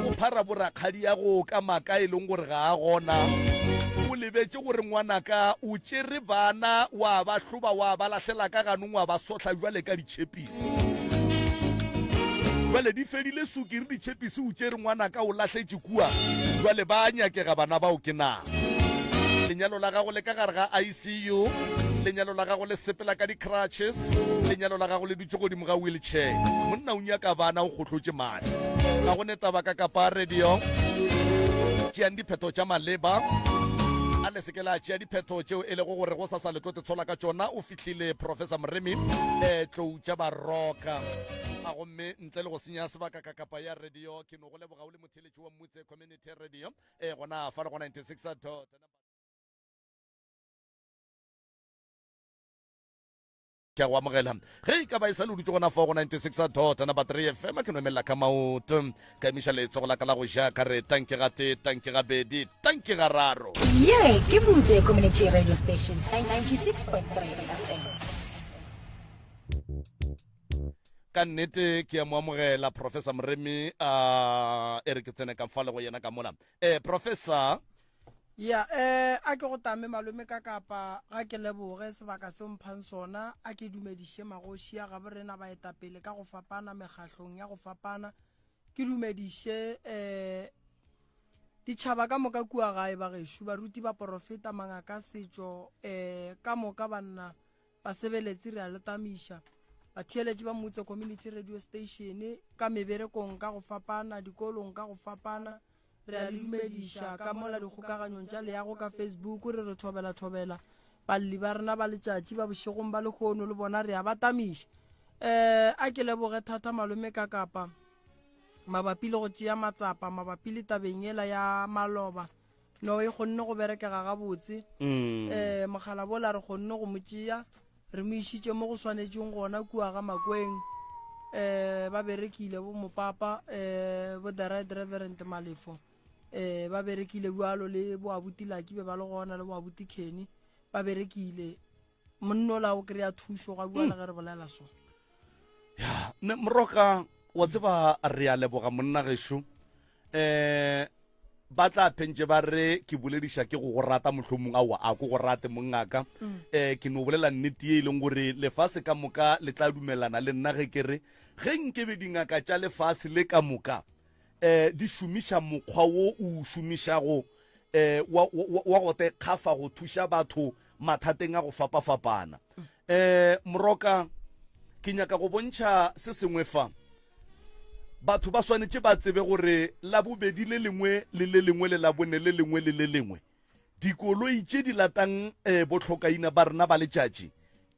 O phara borakgadi ya go ka maaka e leng gore ga a gona. O lebetše gore ngwanaka o tšere bana wa ba hloba wa ba lahlela ka ganong wa ba sohla bjale ka ditšhepisi. Bjale di fedile sukiri ditšhepisi o tšere ngwanaka o lahletše kua. Bjale ba a nyakega bana bao ke na. Lenyalo la gago le ka gare ga ICU, lenyalo la gago le sepela ka di-crutches, lenyalo la gago le dutše godimo ga wheelchair. Monna o nyaka bana o kgohlotše madi. Ga go ne taba ka kapa radio. Tšeang diphetho tša maleba. le seke la tšea diphetho tšeo e lego gore go sasa le tlo tetshola ka tšona. O fihlile Professor Moremi eh, tlou tša baroka. A gomme ntle le go senya sebaka ka kapa ya radio, ke no go leboga o le motheletši wa Mmutse Community Radio eh, gona fa le go 96 dot ke a go amogela ge e ka ba e sa le dutse gona fa go 96 dot number 3 fm ke no emelela ka maoto ka emiša letsogo la ka la go ja ka re tanke ga tee tanke ga bedi tanke ga raro. Ye ke Mutse Community Radio Station 96.3 FM. Ka nnete ke a mo amogela Professor Moremi a e re ke tsene ka fa le go yena ka mola. Eh Professor. Ya, eh, a ke go tame malome ka kapa ga ke leboge sebaka se o mphang sona, a ke dumediše magoši a gabo rena baetapele ka go fapana mekgahlong ya go fapana, ke dumediše eh ditšhaba ka moka kua gae ba gešo, baruti, baporofeta, mangaka, setšo, eh ka moka banna basebeletsi re a le tamiša, batheeletši ba Mutse Community Radio Station ka meberekong ka go fapana, dikolong ka go fapana, Re a le dumediša ka mola dikgokaganyong tša leago ka Facebook, re re thobela thobela balli ba rena ba letšatši ba bošegong ba lehono le bona re a ba tamiša. Um a ke leboge thata malome ka kapa mabapi le go tšea matsapa mabapi le tabeng yela ya maloba no e kgonne go berekega gabotse. Um mogala bola re kgonne go mo tšea Re mo išitše mo go swanetšeng gona kua ga Makweng. Um ba berekile bo mopapa um bo the right reverend Malefo um ba berekile bjalo le bo abuti Laki be ba le gona le bo abuti Kenny ba berekile. Monno la o kry-a thušo ga bua le ge re bolela so. Ya, ne moroka wa tseba re a leboga monna gešo. Eh ba tla phentše ba re ke bolediša ke go go rata mohlomong aowa a ko go rate mongaka mm. eh ke no bolela nnete ye e leng gore lefase ka moka le tla dumelana le nna ge ke re ge nkebe dingaka tša lefase le ka moka eh di šomiša mokgwa wo o šomišago eh wa, wa, wa go te kgafa go thuša batho mathateng a go fapafapana mm. Eh, Moroka, ke nyaka go bontšha se sengwe fa. Batho ba swanetše ba tsebe gore Labobedi le lengwe le le lengwe le Labone le lengwe le le lengwe, dikoloi tše di latang eh, bohlokaina ba rena ba letšatši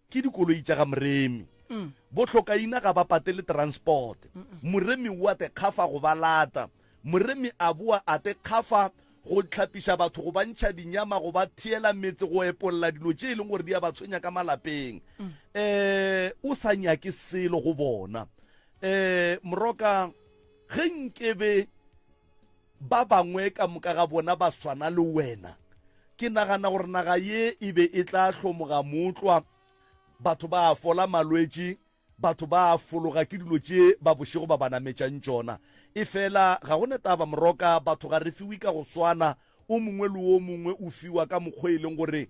ke dikoloi tša ga Moremi. Mm. Bohlokaina ga ba patele transport. Moremi o a te kgafa go ba lata. Moremi a boa a te kgafa go hlapiša batho, go ba ntšha dinyama, go ba theela metse, go epolla dilo tše e leng gore di a ba tshwenya ka malapeng. Um o sa nyake selo go bona. Um Moroka, ge nkebe ba bangwe ka moka ga bona ba swana le wena, ke nagana gore naga ye e be e tla hlomoga mootlwa, batho ba fola malwetši, Batho ba a fologa ke dilo tše ba bošego ba ba nametšang tšona. Efela ga go na taba, Moroka, batho ga re fiwe ka go swana, o mongwe le o mongwe o fiwa ka mokgwa e leng gore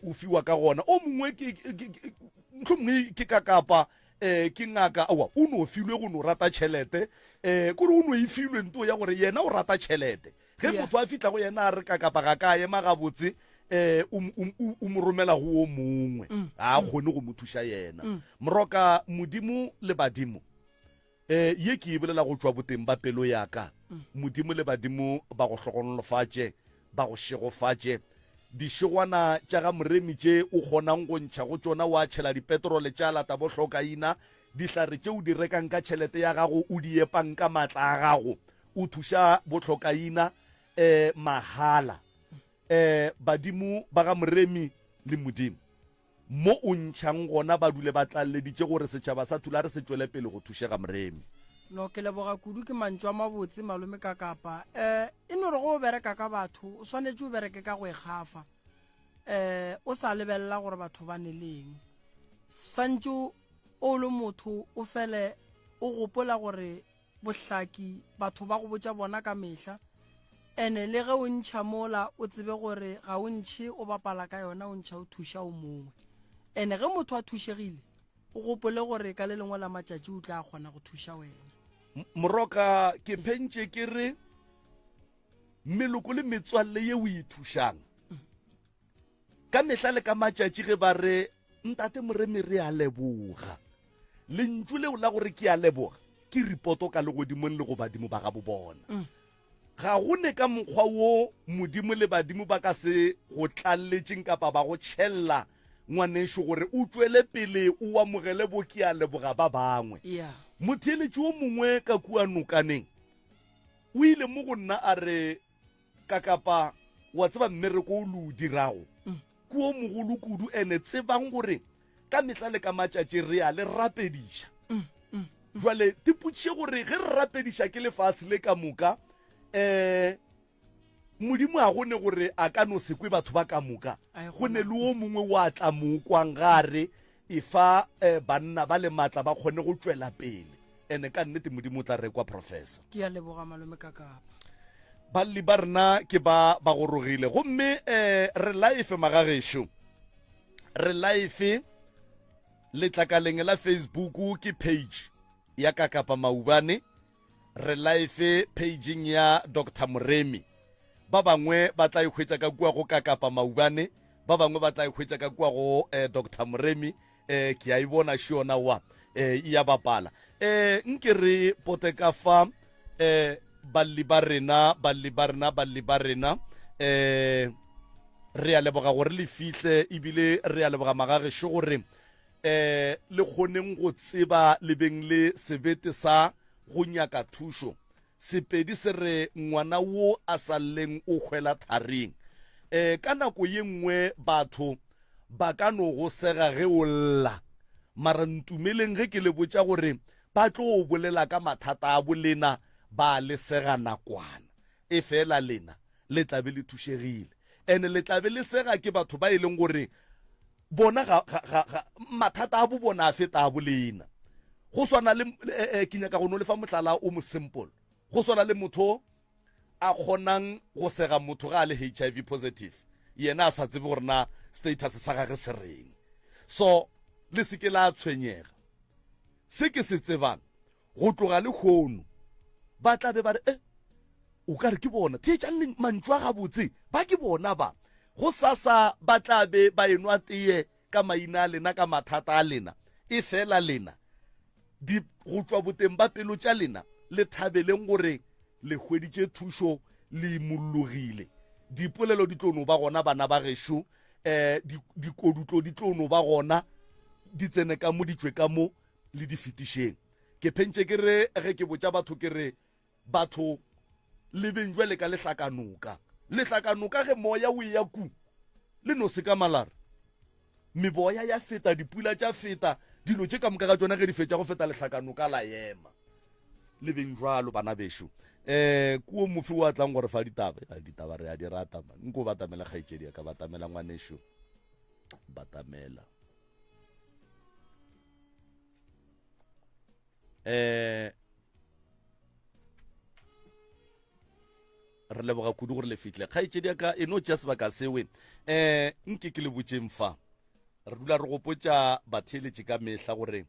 o fiwa ka gona. O mongwe ke, ke, ke, mohlomongwe ke kakapa, um ke ngaka, aowa, o no filwe go no rata tšhelete, um kore o no e filwe nto ya gore yena o rata tšhelete. Ge motho a fihla go yena a re kakapa ga ka ema gabotse, um o mo romela go o mongwe, mm. ga a mm. kgone go mo thuša yena. Mm. Moroka, Modimo le badimo, um ye ke e bolela go tšwa boteng ba pelo ya ka, Modimo le badimo ba go hlogonolofatše, ba go šegofatše. Dišegwana tša ga Moremi tše o kgonang go ntšha go tšona wa tšhela dipetrole tša lata bohlokaina, dihlare tše o di rekang ka tšhelete ya gago o di epang ka maatla a gago, o thuša bohlokaina eh mahala eh badimo ba ga Moremi le Modimo mo o ntšhang gona ba dule ba tlalleditše gore setšhaba sa Thulare se tšwele pele go thušega Moremi. No ke leboga kudu ke mantšu a mabotse malome ka kapa eh e no re go o bereka ka batho o swanetše o bereke ka go e gafa eh o sa lebelela gore batho ba ne leng santše o le motho o fele o gopola gore bohlaki batho ba go botša bona ka mehla ene le ge o ntšha mola o tsebe gore ga o ntšhe o bapala ka yona o ntšha o thuša o mongwe ene ge motho a thušegile o gopole gore ka le lengwe la matšatši o tla kgona go thuša wena. Moroka ke phentše ke re meloko le metswalle ye o e thušang Ka mehla le ka matšatši ge ba re, Ntate Moremi re a leboga. Lentšu leo la gore ke a leboga ke ripoto ka legodimong le go badimo ba gabo bona. Mm. Ga go ne ka mokgwa wo Modimo le badimo ba ka se go tlalletšeng kapa ba go tšhella, ngwanešu, gore o tšwele pele o amogele bo ke a leboga ba bangwe. Yeah. Motheeletši wo mongwe ka kua nokaneng o ile mo go nna a re, Kakapa, wa tseba mmereko o le o dirago ke o mogolo kudu, ene tsebang gore ka mehla le ka matšatši re a le rapediša. Jwale tipotšiše gore ge re rapediša ke lefase le ka moka, um Modimo a go ne gore a ka no se kwe batho ba ka moka. Go ne le o mongwe wa tla mo kwang ga re efa eh, banna ba le maatla ba kgone go tšwela pele. Ene ka nnete Modimo o tla re kwa professor. Ke a leboga malome Kakapa. Balli ba rena ke ba ba gorogile gomme eh, re life magagešo. Re life letlakaleng la Facebook ke page ya Kakapa Maubane. Re life pageng ya Doctor Moremi. Ba bangwe ba tla e hwetša ka kua go Kakapa Maubane, ba bangwe ba tla e hwetša ka kua go eh, Doctor Moremi. Eh, ke a e bona šiona wa eh, e ya bapala. Eh, nke re pote ka fa eh, balli ba rena, balli ba rena, balli ba rena. Eh, re a leboga gore le fihle ebile re a leboga magagešo gore eh le kgoneng go tseba le beng le sebete sa go nyaka thušo. Sepedi se re ngwana wo a sa lleng o hwela tharing. Eh ka nako ye nngwe batho ba ka no go sega ge o lla, mara ntumeleng ge ke le botša gore ba tlo bolela ka mathata a bolena ba le sega nakwana. Efela lena le tla be le thušegile. Ene le tla be le sega ke batho ba e leng gore bona ga, ga, ga, ga mathata a bo bona a feta a bolena. Go swana le eh, eh, ke nyaka go no lefa mohlala o mo simple. Go swana le motho a kgonang go sega motho ga a le HIV positive, yena a sa tsebe gore na status sa gage se reng. So le se ke la tshwenyega. Se ke se tsebang go tloga le kgono ba tla be ba re e o ka re ke bona theetšang mantšu a gabotse ba ke bona ba go sasa ba tla be ba enwa teye ka maina a lena ka mathata a lena e fela lena di go tšwa boteng ba pelo tša lena le thabeleng gore le hweditše thušo le imollogile dipolelo di tlo no ba gona bana ba gešo um dikodutlo di tlo no ba gona di tsene ka mo di tšwe ka mo le di fetišeng. Ke phentše ke re ge ke botša batho ke re batho le beng jwale ka lehlakanoka. Lehlakanoka ge moya o eya ku le no se ka malara. Meboya ya feta, dipula tša feta, dilo tše ka moka ga tšona ge di fetša go feta lehlakanoka la ema. Le beng jwalo bana bešo. Eh kuo mofi wa tlang gore fa ditaba, ditaba re a di rata man. Nko batamela kgaetšedi ya ka, batamela ngwanešo. Batamela. Eh re leboga kudu gore le fihle kgaetšedi ya ka e no tšea sebaka sewe um nke ke le botšeng fa re dula re gopotša batheeletši ka mehla gore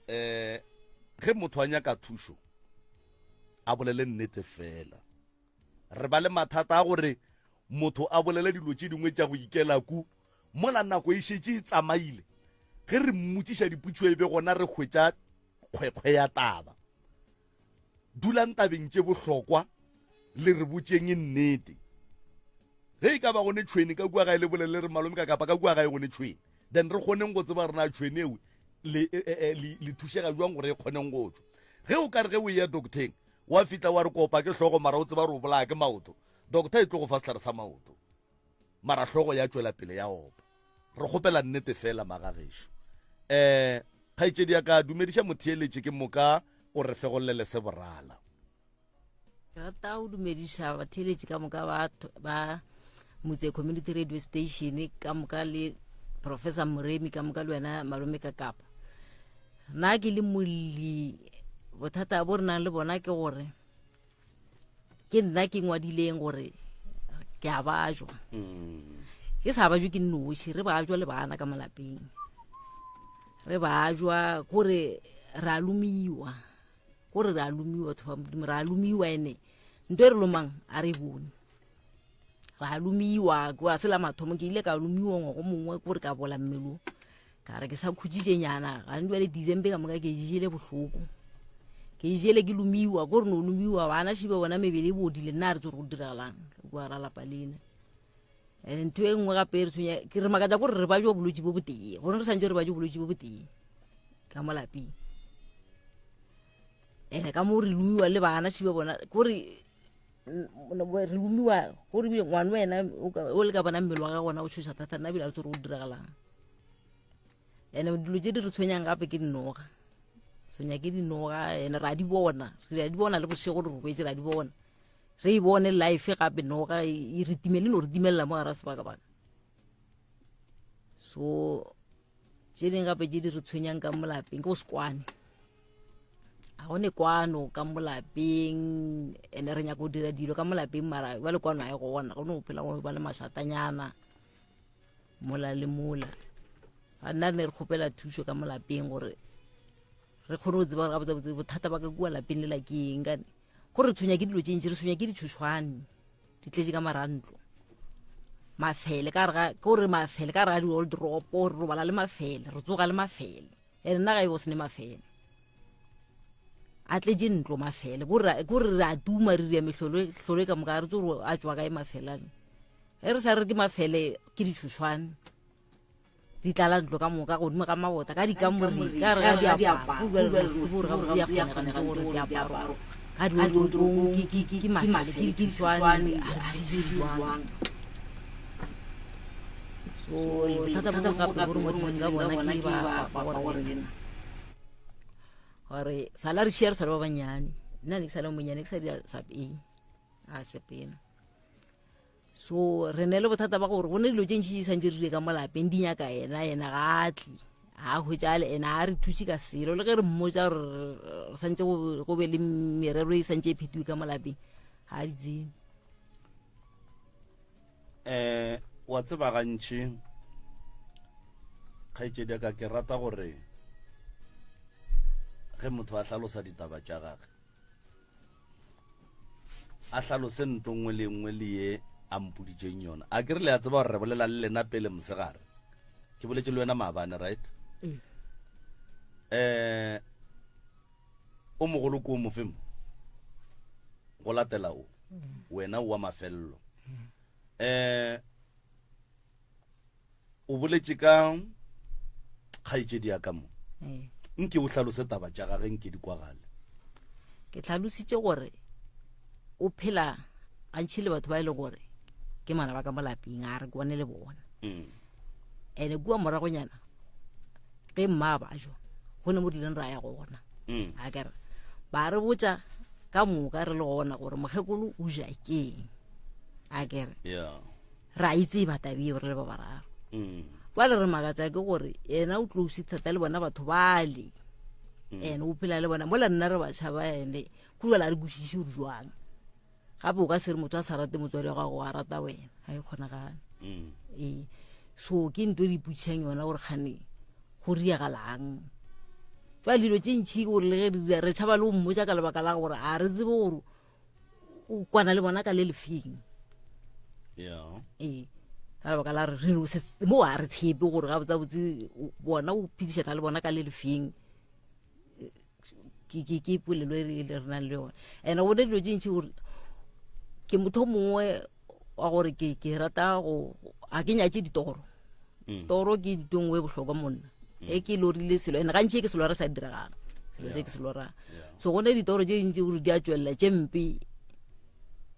um ge motho a nyaka thušo a bolele nnete fela re ba le mathata a gore motho a bolele dilo tše dingwe tša go ikela ku Mola nako e šetše e tsamaile, ge re mmotšiša dipotšišo e be gona re hwetša kgwekgwe ya taba. Dulang tabeng tše bohlokwa le re botšeng nnete. Ge e ka ba gone tšhwene ka kua gae le bolele re malome ka kapa ka kua gae gone tšhwene, then re kgoneng go tseba rena tšhwene eo le, e, e, e, le, le thušega jwang gore e kgoneng go tšwa. Ge o ka re ge o eya docteng wa fihla wa re kopa ke hlogo mara o tseba gore o bolaya ke maoto, doctor e tlo go fa sehlare sa maoto. Mara hlogo ya tšwela pele ya opa. Re kgopela nnete fela magagešo. Eh, kgaetšedi ya ka dumediša motheeletši ke moka o re fegollele se borala. Ke rata go dumediša batheeletši ka moka ba, ba Motse Community Radio Station ka moka le Professor Moremi ka moka le wena malome ka Kapa. Nna ke le molli bothata bo re nang le bona ke gore ke nna ke ngwadileng gore ke a bajwa mm. ke sa bajwe ke nnoši re bajwa le bana ka molapeng re bajwa kore re a lomiwa kore re a lomiwa batho ba modimo re a lomiwa ene nto e re lomang a re bone ra lomiwa kwa se la mathomo ke ile ka lomiwa ngwago mongwe kore ka bola mmelong ka re ke sa khutsitše nyana gane jale december ka moka ke jele bohloko Ke e jele ke lomiwa, ko re no lomiwa, bana šiba bona mebele e bodile, nna a re tse gore go diragalang kua ra lapa lena. And ntho e nngwe gape e re tshwenya, ke re makatsa kore re ba jo bolwetse bo botee, gore re santse re ba jo bolwetse bo botee ka mo lapeng. Ene ka mo re lomiwa le bana šiba bona, kore re lomiwa gore ebile ngwana wena o le ka bona mmele wa ga gona o tshosa thata, nna ebile a re tse gore go diragalang. Ene dilo tse di re tshwenyang gape ke dinoga, tshwenya ke dinoga, ene ra di bona, re a di bona le bošego re robetse ra di bona, re e bone life gape noga e re timele, no re timelela mo gara sebakabaka. So tše dingwe gape tše di re tshwenyang ka mo lapeng ke go se kwane, ga go ne kwano ka mo lapeng, ene re nyaka go dira dilo ka mo lapeng mara ba le kwano ga e gona, go no phela go ba le mašatanyana mola le mola. Ga nna re ne re kgopela thušo ka mo lapeng gore re kgone go tseba gore gabotsebotse bothata ba ka kua lapeng lela ke eng, kane go re tshwenya ke dilo tše ntši, re tshwenya ke ditšhošwane di tletše ka marantlo, mafele ka re ke gore mafele ka re ga di-old drop, re robala le mafele, re tsoga le mafele, ene nna ga e bo sene mafele a tletše ntlo mafele, ke gore re a tuma re dira mehlolo hlolo ka moka, re tse gore a tšwa kae mafele ane. Ge re sa re ke mafele ke ditšhošwane di tlala ntlo ka moka godimo ga mabota ka dikamore ka re ga diaparo gore ga botse ya kgonega gore diaparo ka diotorong ke mafele ke ditšhošwane a di jwang. So bothata bo gape bo re ngwadileng ka bona ke ba papa gore lena gore sala re šia re sa le ba bannyane, nna ne ke sa le monyane ke sa dira sa pele a sepela. So re ne le bothata ba gore go ne dilo tše ntši di santse re dire ka mo lapeng di nyaka yena, yena ga a tle a hwetša le ena a re thuse ka selo, le ge re mmotsa gore re santse go be le merero e santse e phetiwe ka mo lapeng ga a di tsene. Wa tseba gantši kgaetšedi ya ka ke rata gore ge motho a hlalosa ditaba tša gage a hlalose ntlo nngwe le nngwe le ye a mpoditšeng yona. A ke re le a tseba gore re bolela le lena pele mosegare, ke boletše le wena maabane, right? O mogolo ko o mofe mo go latela o wena o wa mafelelo. O boletše ka kgaetšedi ya ka mo, nke o hlalose taba tša gage nke di kwagale. Ke hlalositše gore o phela gantši le batho ba e leng gore ke mana ba ka mo lapeng, a re kwane le bona. Ene kua moragonyana ge mma ba jwa go ne mo rileng ra ya gona, a kere ba re botša ka moka re le gona gore mokgekolo o ja keng, a kere re a itseba tabe eo re le ba bararo. Jwale re makatša ke gore yena o close thata le bona batho bale, ene o phela le bona mola nna re batšha ba ene, ko jale a re kwešiše gore jwang. Gape o ka se re motho a sa rate motswadi wa gago a rata wena, ga e kgonagale. Ee, so ke ntho e re ipotšišang yona gore kgane go riagalang. Jwale dilo tše ntšhi gore le ge re dira re tšhaba le go mmotša ka lebaka la gore a re tsebe gore o kwana le bona ka le lefeng. Ee, ka lebaka la re re no se mo a re tshepe gore ga botsa botse bona o phedišana le bona ka le lefeng. Ke polelo e re re nang le yona. And go ne dilo tše ntši gore ke motho mongwe wa gore ke rata go a ke nyatše ditoro. Toro ke ntho nngwe e bohlokwa monna. E ke lorile selo, and gantši e ke selo re sa diragala selo se ke se lorang. So go ne ditoro tše dintši gore di a tšwelela tše mpe,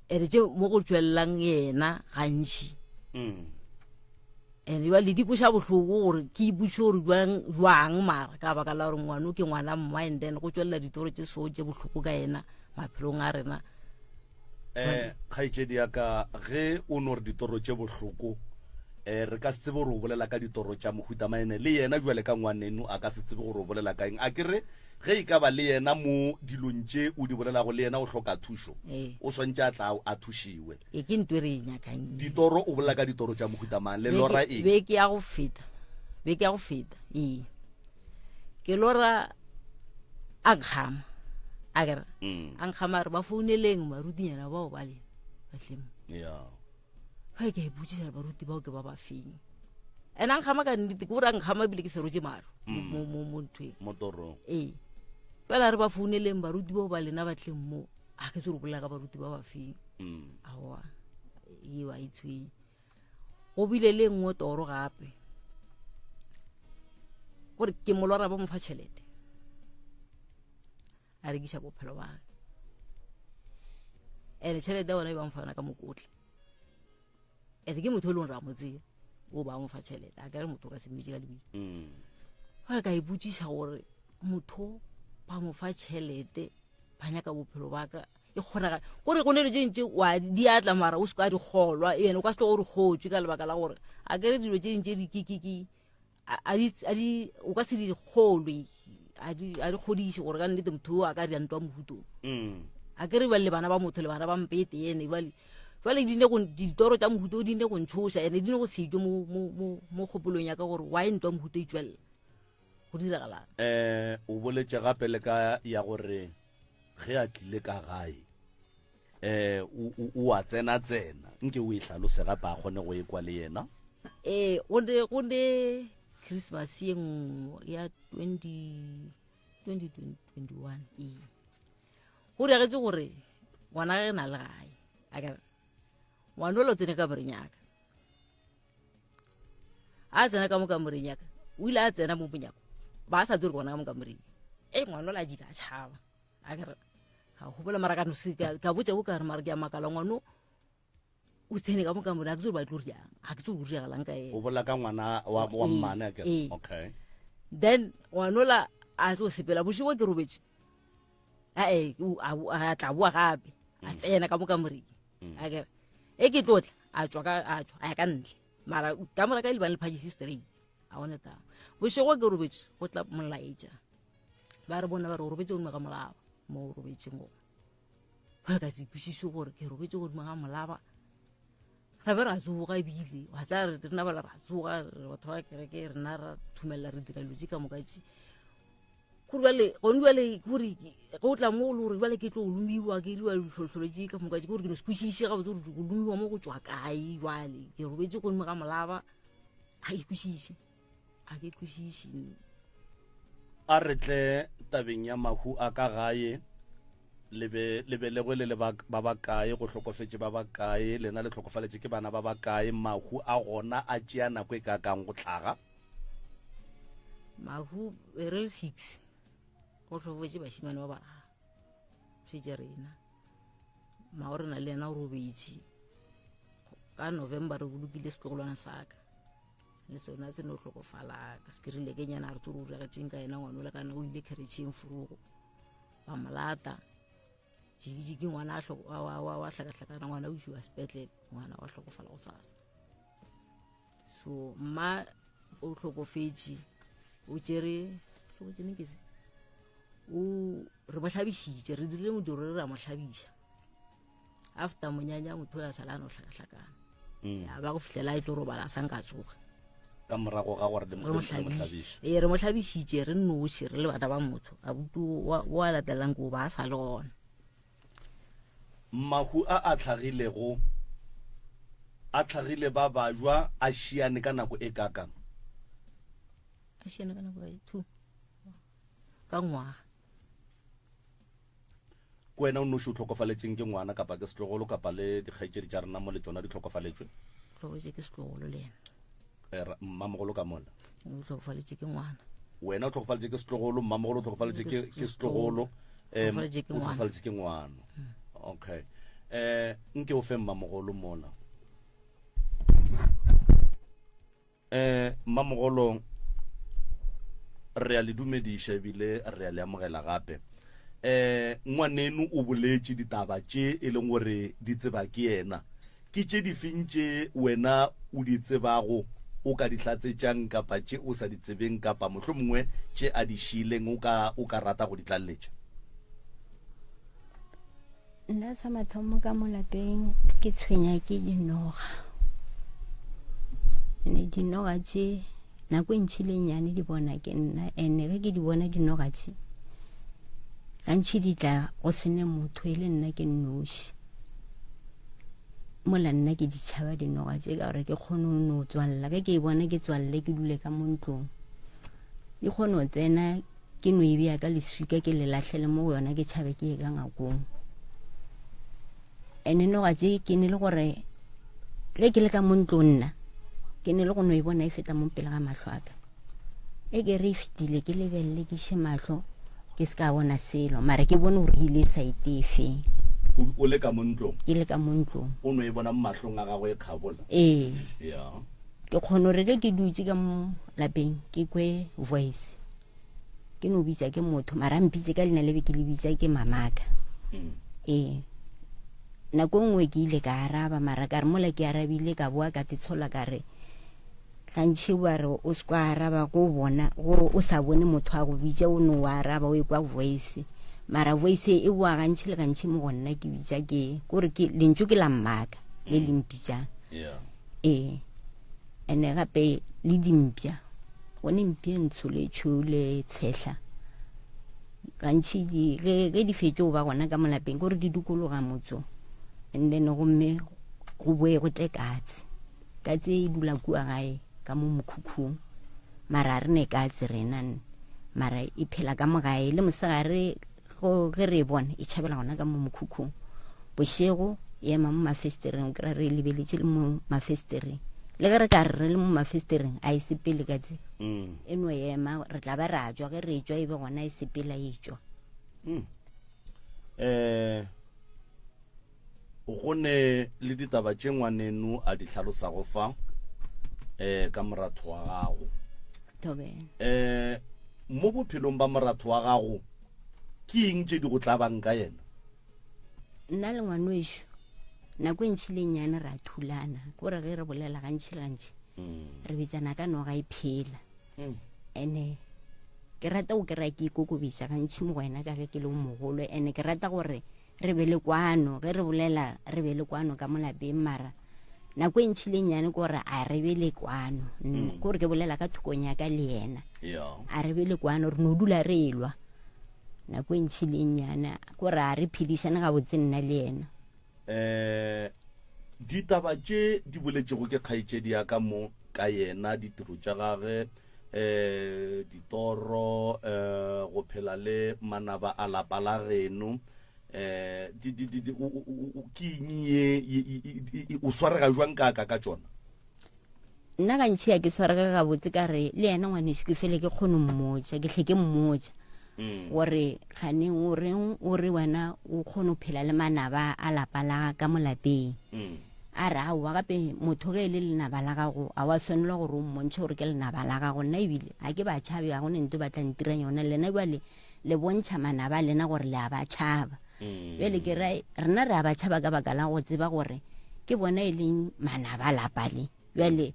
and tše mo go tšwelelang yena gantši. And jwale di kweša bohloko gore ke ipotše gore jwang jwang, mara ka baka la gore ngwano ke ngwana mma, and then go tšwelela ditoro tše so tše bohloko ka yena maphelong a rena. Kgaetšedi ya ka, ge o no re ditoro tše bohloko, re ka se tsebe gore o bolela ka ditoro tša mohuta maene, le yena jwale ka ngwaneno a ka se tsebe gore o bolela ka eng. A ke re ge e ka ba le yena mo dilong tše o di bolelago, le yena o hloka thušo, o swantše a tla a thušiwe. E ke ntho e re e nyakang. Ditoro, o bolela ka ditoro tša mohuta mang? Le lora eng? Beke ya go feta, beke ya go feta, ee, ke lora a nkgama, a kere a nkgama a re ba founeleng barutinyana bao ba lena batlemo. Ga ke ipotšiša gore baruti bao ke ba ba feng, and a nkgama ka nnete, ke gore a nkgama ebile ke ferotse mahlo mo nthweng. Mo torong. Ee. Fela re ba founeleng baruti bao ba lena ba tleng mo. A ke tse re bolela ka baruti ba ba feng. Aowa, eo a e tshwenye. Go bile le nngwe toro gape. Gore ke mo lora ba mo fa tšhelete. A rekiša bophelo ba ka. Ene tšhelete ya bona e ba mo fa yona ka mokotla. Ene ke motho e leng gore a mo tseba, o ba mo fa tšhelete. A kere motho o ka se mmitše ka lebitso. Gore ka ipotšiša gore motho ba mo fa tšhelete, ba nyaka bophelo ba ka. E kgonagala gore go ne dilo tše dintši wa di atla mara o se ka di kgolwa, ene o ka se tloge o di kgotswe ka lebaka la gore a kere dilo tše dintši di ke, ke, ke, a, a di, a di, o ka se di kgolwe, a di, a di kgodiše gore ka nnete motho o a ka dira ntwa mohuto. A kere bjale le bana ba motho le bana ba mpete ene bjale, jwale di ne go, ditoro tša mohuto o di ne go ntšhoša, ene di ne go setšwe mo, mo, mo, mo kgopolong ya ka gore why ntwa mohuto e tšwelela, go diragalang. O boletše gape le ka ya gore ge a tlile ka gae, o, o, o a tsena-tsena. Nke o e hlalose gape a kgone go e kwa le yena. Go ne Christmas ye nngwe ya 2021, ee. Go diagetše gore ngwana ge na le gae, a ke re, ngwana o lo tsene ka kamoreng ya ka. A tsena ka mo kamoreng ya ka, o ile a tsena mo monyako, ba sa tsebe gore ke gona ka mo kamoreng. Ngwana o la jika a tšhaba. A ke re, ga gopola mara ka no se, ka, ka botša bo ka re, mara ke a makala ngwano o tsene ka mo kamoreng, a ke tsebe gore ba tlo riang, a ke tsebe gore go diragalang ka ena. O bolela ka ngwana wa Ee, mmane, a ke re? ee. Okay. Then ngwanola a tlo sepela bošego ke robetše. Ae, o, a, a tla boa gape, a tsena ka mo kamoreng. A ke re, e ke tlo tla, a tšwa ka, a tšwa, a ya ka ntle. Mara kamora ka e lebane le phagisi straight, a one taba. Bošego ke robetše, go tla molaetša. Ba re bona ba re o robetše godimo ga molaba, mo o robetšeng gona. Ba re ka se ikwešiše gore ke robetše godimo ga molaba. Ra be ra tsoga ebile, wa tsaya re rena bala ra tsoga, re batho ba kereke, rena ra thumelela, re dira dilo tše ka moka tše. Gore bjale, gone bjale, gore ge o tla mo o le gore bjale ke tlo lomiwa, ke diriwa ditlhohlolo tše ka moka tše, ke gore ke no se kwešiše gabotse gore go lomiwa mo go tšwa kae jwale. Ke robetše godimo ga molaba, ga ke kwešiše, ga ke kwešiše. A re tle tabeng ya mahu a ka gae, le be le belegwe le le ba, ba bakae, go hlokofetše ba bakae, lena le hlokofaletše ke bana ba bakae, mahu a gona a tšea nako e kaakang go hlaga? Mahu be re le 6, go hlokofetše bašemane ba bararo, šetše rena. Mao re na le yena o robetše. Ka November re bolokile setlogolwana sa ka. Le sona se no hlokofala, se ke rile ke nyana re tsore o diragetšeng ka yena ngwana ola, kana o ile kheretšheng forogo. Ba mo lata. Jikijiki ngwana a hloko-, wa, wa, wa, wa hlakahlakana, ngwana o isiwa sepetlele, ngwana wa hlokofala gosasa. So mma o hlokofetše, o tšere, hlokofetše neng ke se? O, re mo hlabišitše, re dirile modiro re ra mo hlabiša. After monyanya motho o a sala a no hlakahlakana. Ya ba go fihlela e tlo robala a sa nka tsoga. Ka morago ga gore le mo Re mo le mo hlabiše. hlabiše. Ee, re mo hlabišitše re nnoši, re le bana ba motho. Abuti wa a latelang ko ba a sa le gona. Mahu a a hlagilego a hlagile ba bajwa a šiane ka nako e kakang? A šiane ka nako e 2 ka ngwaga. Ke wena o nnoši o hlokofaletšeng ke ngwana kapa ke setlogolo kapa le dikgaetšedi tša rena mo le tšona di hlokofaletšwe? Hlokofetše ke setlogolo le yena. Mmamogolo ka mola? O hlokofaletše ke ngwana. Wena o hlokofaletše ke setlogolo, mmamogolo o hlokofaletše ke setlogolo, Hlokofaletše ke o ngwana. hlokofaletše ke ngwana. Okay. Nke o fe mmamogolo mola. Mmamogolo, re a le dumediša ebile re a le amogela gape. Ngwaneno o boletše ditaba tše e leng gore di tseba ke yena. Ke tše difeng tše wena o di tsebago o ka di hlatsetšang kapa tše o sa di tsebeng kapa mohlomongwe tše a di šiileng o ka, o ka rata go di tlaleletša? Nna sa mathomo ka mo lapeng ke tshwenya ke dinoga. Ene dinoga tše nako e ntšhi le nnyane di bona ke nna, ene ge ke di bona dinoga tše gantši di tla go sene motho e le nna ke nnoši. Mola nna ke di tšhaba dinoga tše ka gore ke kgone go no tswalela, ge ke e bona ke tswalele ke dule ka mo ntlong, di kgone go tsena. Ke no e bea ka leswika ke le lahlele mo go yona ke tšhabe ke ye ka ngakong. Ene noga tše ke ne le gore ge ke le ka mo ntlong nna ke ne le go no e bona e feta mo pele ga mahlo a ka. E ke re e fetile ke lebelele ke še mahlo ke se ka bona selo mara ke bone gore ile saete e feng. O le ka mo ntlong? Ke le ka mo ntlong. O no e bona mo mahlong a gago e kgabola? Ee. Ya. Ke kgone gore ge ke dutše ka mo lapeng ke kwe voice. Ke no bitša ke motho mara mpitše ka leina le be ke le bitša ke mamaka. Ee. Nako e nngwe ke ile ka araba mara ka re mola ke arabile ka boa ka tetshola ka re gantši ba re o se kwa araba go bona go o sa bone motho a go bitša o no araba o ekwa voice mara voice e boa gantši le gantši mo go nna ke bitša ke kore ke lentšu ke la mmaka le le mpitšang. Ee. Ene gape le dimpša gone mpša e ntsho le tšhweu le tshehla gantši di ge ge di fetše go ba gona ka molapeng kore di dukologa motso and then gomme go boe go tle katse. Katse e dula kua gae ka mo mokhukhung mara re ne katse rena mara e phela ka mo gae le mosegare Go ge re e bona e tšhabela gona ka mo mokhukhung. Bošego e ema mo mafestereng, o kry-a re e lebeletše le mo mafestereng. Le ge re ka re re le mo mafestereng a e sepele ka tse. E no ema, re tla ba ra tšwa, ge re tšwa e be gona e sepela e tšwa. Go ne le ditaba tše ngwaneno a di hlalosago fa eh ka moratho wa gago. Thobela. Eh mo bophelong ba moratho wa gago ke eng tše di go tlabang ka yena? Nna le ngwanwešo nako e ntši le nnyane ra thulana, ke gore ge re bolela gantši le gantši re bitsana ka noga e phela. Ene ke rata go kry-a ke ikokobetša gantši mo go wena ka ge ke le o mogolo, ene ke rata gore re be le kwano ge re bolela, re be le kwano ka mo lapeng, mara nako e ntšhi le nnyane ke gore a re be le kwano. Ke gore ke bolela ka thokong ya ka le yena, a re be le kwano, re no dula re elwa nako e ntšhi le nnyane, ke gore a re phedišane gabotse nna le yena. Ditaba tše di boletšego ke kgaetšedi ya ka mo ka yena, ditiro tša gage, ditoro, go phela le manaba a lapa la geno, di, di, di, di, o, o, o, o, ke eng ye, ye, ye, ye, ye, o swarega jwang ka, ka, ka tšona? Nna gantši a ke swarege gabotse ka re le yena ngwanešu ke fele ke kgone mmotša, ke hle ke mmotša gore kganeng o reng o re wena o kgone go phela le manaba a lapa la ka mo lapeng. A re aowa, gape motho ge e le lenaba la gago a wa swanelwa gore o mmontšhe gore ke lenaba la gago. Nna ebile ga ke ba tšhabe, ga go ne nto ba tla ntirang yona. Lena bjale le bontšha manaba a lena gore le a ba tšhaba. Bjale ke re rena re a ba tšhaba ka baka la go tseba gore ke bona e leng manaba a lapa le. Bjale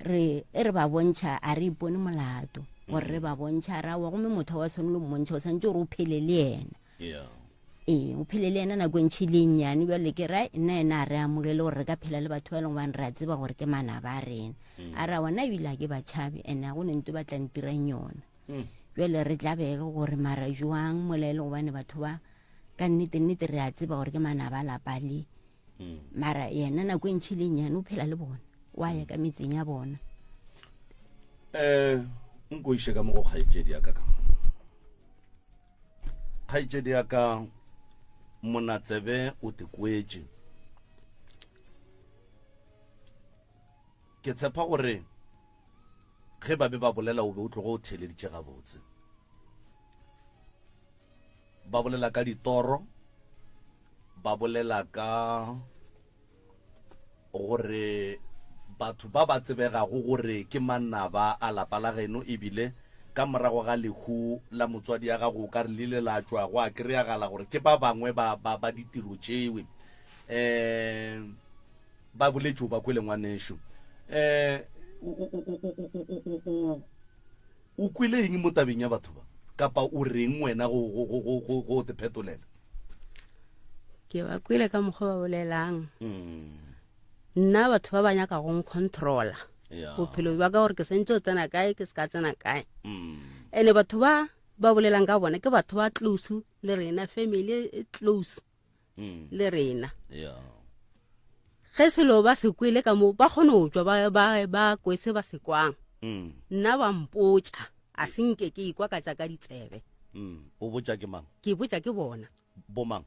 re e re ba bontšha a re ipone molato gore re ba bontšha ra wa, gomme motho wa tshwanelo mmontšha o santse gore o phele le yena. Ee, o phele le yena nako e ntšhi le nnyane. Bjale ke ra nna yena a re amogele gore re ka phela le batho ba e leng gobane re a tseba gore ke manaba a rena. A ra ona ebile a ke ba tšhabe, ene a go ne nto ba tla ntirang yona. Bjale re tlabege gore mara jwang mola e le gobane batho ba ka nnete nnete re a tseba gore ke manaba a lapa le. Mara yena nako e ntšhi le nnyane o phela le bona, wa ya ka metseng ya bona. Nko iše ka mo go kgaetšedi ya ka ka. Kgaetšedi ya ka Monatsebe o te kwetše. Ke tshepa gore ge ba be ba bolela o be o tlogo o theeleditše gabotse. Ba bolela ka ditoro, ba bolela ka gore batho ba ba tsebegago gore ke manaba a lapa la geno, ebile ka morago ga lehu la motswadi ya gago o ka re le ile la tšwa go a kry-agala gore ke ba bangwe ba, ba, ba ditiro tšewe. Um ba boletše o ba kwele ngwanešo. Um o kwele eng mo tabeng ya batho ba, kapa o reng wena go, go, go, go, go, go te phetolela? Ke ba kwele ka mokgwa ba bolelang. Nna batho ba ba nyaka go ncontrola bophelo bja ka gore ke sentse o tsena kae ke se ka tsena kae. Ene batho ba ba bolelang ka bona ke batho ba close le rena, family e close le rena. Ge selo ba se kwele ka mo ba kgone go tšwa ba, ba, ba kwe se ba se kwang. Nna ba mpotša, a se nke ke ikwa ka tša ka ditsebe. Mm. O botša ke mang? Ke botša ke bona. Bomang?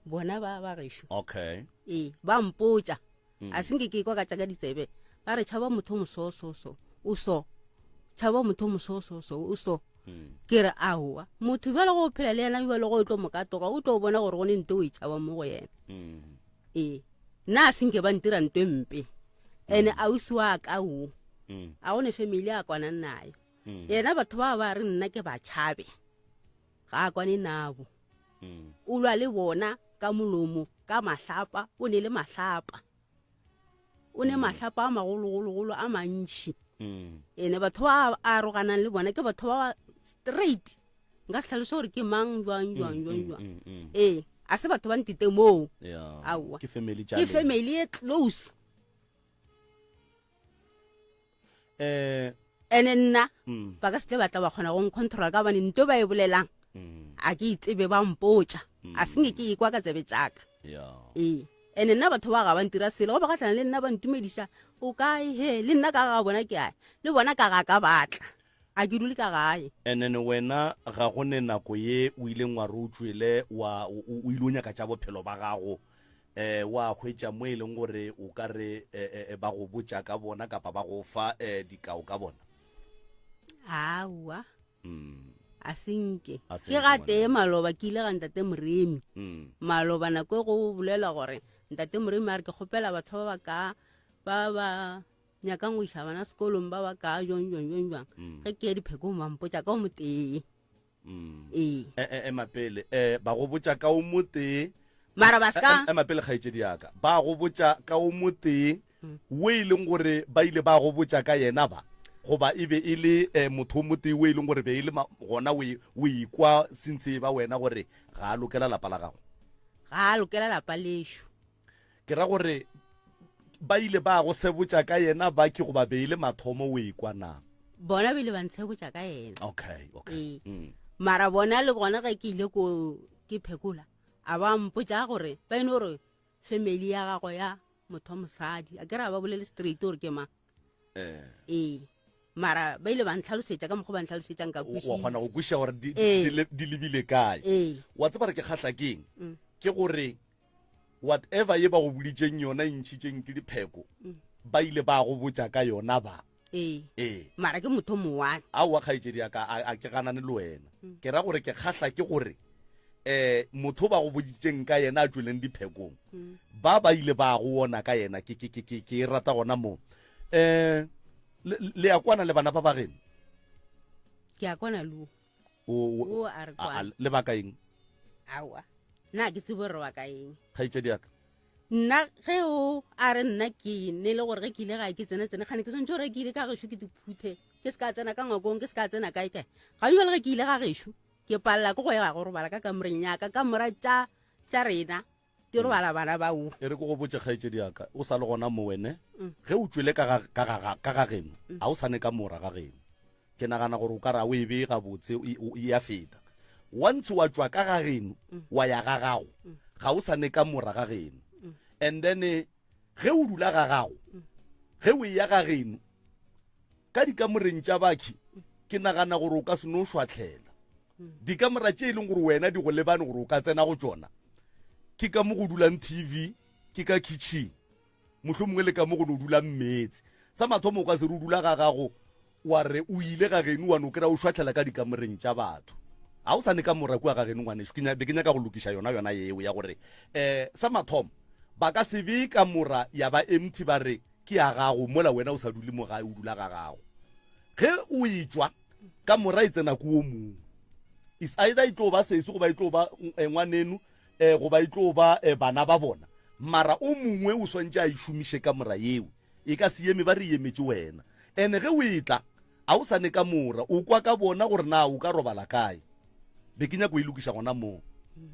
Bona ba ba gešo. Okay. Ee, ba mpotša. Mm. A senke ke kwa ka tša ka ditsebe. Ba re tšhaba motho moso so so. O so. Tšhaba motho moso so so o so. Mm. Ke re aowa. Motho bjale go phela le yena bjale go tlo mo katoga o tlo bona gore go ne nto o e tšhaba mo go yena. Mm. Ee. Nna a senke ba ntira nto e mpe. Ene ausi wa ka o. A go ne family a kwanang nayo. Yena batho ba ba re nna ke ba tšhabe. Ga a kwane nabo. O lwa le bona ka molomo, ka mahlapa, o ne le mahlapa. O ne mahlapa a magologologolo a mantši. Ene batho ba a aroganang le bona ke batho ba straight. Nka se tlhalose gore ke mang jwang jwang jwang jwang. Ee, a se batho ba ntite moo. Aowa. Ke family Ke family e close. Eh ene nna mm. ba ka se tle batla ba kgona go ncontrola ka bane nto ba e bolelang mm. a ke itsebe ba mpotša mm. a senge ke ikwa ka tsebe tšaka ee ene nna batho ba ga ba ntira selo go ba gatlana le nna ba ntumediša o kae he le nna ka ga bona ke ae le bona ka ga ka batla a ke dule ka gae and then wena ga go ne nako ye o ileng wa re o tšwele wa o ile o nyaka tša bophelo ba gago eh wa hwetša mo e leng gore o ka re eh, eh, ba go botša ka bona kapa ba go fa eh, dikao ka bona? Aowa. Mm. A senke. Ke ga tee maloba ke ile ga ntate Moremi. Mm. Maloba nako e go bolela gore ntate Moremi a re ke kgopela batho ba ba ka ba ba nyakang go iša bana sekolong ba ba ka jong jong jong jang. Mm. Ge ke ye diphekong ba mpotša ka o motee. Mm. Ee. E, e, ema pele um ba go botša ka o motee mara ba ska ema pele kgaetšedi yaka ba go botša ka o motee mm. o e leng gore ba ile ba go botša ka yena ba goba e be e le um motho o motee o e leng gore be e le gona o e, ikwa sentse e ba wena gore ga a lokela lapa la gago ga a lokela lapa lešo Ke ra gore ba ile ba go sebotša ka yena ba ke goba be e le mathomo o ekwa na? Bona ba ile ba ntshebotša ka yena. Okay, okay. Ee. Mm. Mara bona le gona ge ke ile ko ke phekola a ba mpotša gore ba eno gore family ya gago ya motho wa mosadi a ke re a ba bolele straight gore ke mang. Eh. Ee. Mara ba ile ba ntlhalosetša ka mokgwa ba ntlhalosetšang ka kwešiša. Wa kgona go kwešiša gore di, di, di lebile kae. Ee. Wa tseba re ke kgahla keng? Mm. Ke gore whatever ye ba go boditšeng yona e ntšhitšeng ke dipheko mm. ba ile ba go botša ka yona ba ee ee mara ke motho mowane aowa kgaetšedi ya ka a ke ganane le wena mm. ke ra gore ke kgahla ke gore eh motho ba go boditseng ka yena a tšweleng diphekong mm. ba ba ile ba go ona ka yena ke ke ke ke ke e rata gona mo eh le ya kwana le bana ba ba geno ke ya kwana lo o a re kwana le ba ka eng aowa nna ke tsebo re wa ka eng kgaetšedi yaka nna ge o a re nna ke ne le gore ge ke ile gae ke tsene tsene kgane ke swantse gore ke ile ka gešo ke diphuthe ke se ka tsena ka ngwakong ke se ka tsena kae kae ga jale ge ke ile ga gešo ke palela ke go ya go robala ka kamoreng yaka kamora tša tša rena ke robala bana bao e re ke go botse kgaetšedi yaka o sa le gona mo wene mm. ge o tswele ka ga geno mm. ga o sane ka mora ga geno Ke nagana gore o ka re a o e bee gabotse, e, e a feta. Once wa tšwa ka ga geno, wa ya ga gago, ga o sa ne ka mora ga geno. And then eh, ge o dula ga gago, ge o eya ga geno, ka dikamoreng tša bakhi, ke nagana gore o ka se no šwahlela. Dikamora tše e leng gore wena di go lebane gore o ka tsena go tšona, ke ka mo go dulang TV, ke ka kitchen. Mohlomongwe le ka mo go no dula meetse. Sa mathomo o ka se re o dula ga gago wa re o ile ga geno wa no kry-a o šwahlela ka dikamoreng tša batho. Ga o sa ne ka mora kua ga geno ngwanešu. Ke be ke nyaka go lokiša yona yona yeo ya gore um sa mathomo ba ka se bee kamora ya ba empty ba re ke ya gago mola wena o sa dule mo gae o dula ga gago. Ge o etšwa kamora e tsena ko o mongwe. Is either e tlo ba sesi goba e tlo ba eh, ngwaneno eh, goba e tlo ba eh, bana ba bona mara o mongwe o swantše a e šomiše kamora yeo e ka se eme ba re emetše wena ene ge o etla a o sa ne kamora o kwa ka bona gore na o ka robala kae be ke nyako e lokiša gona moo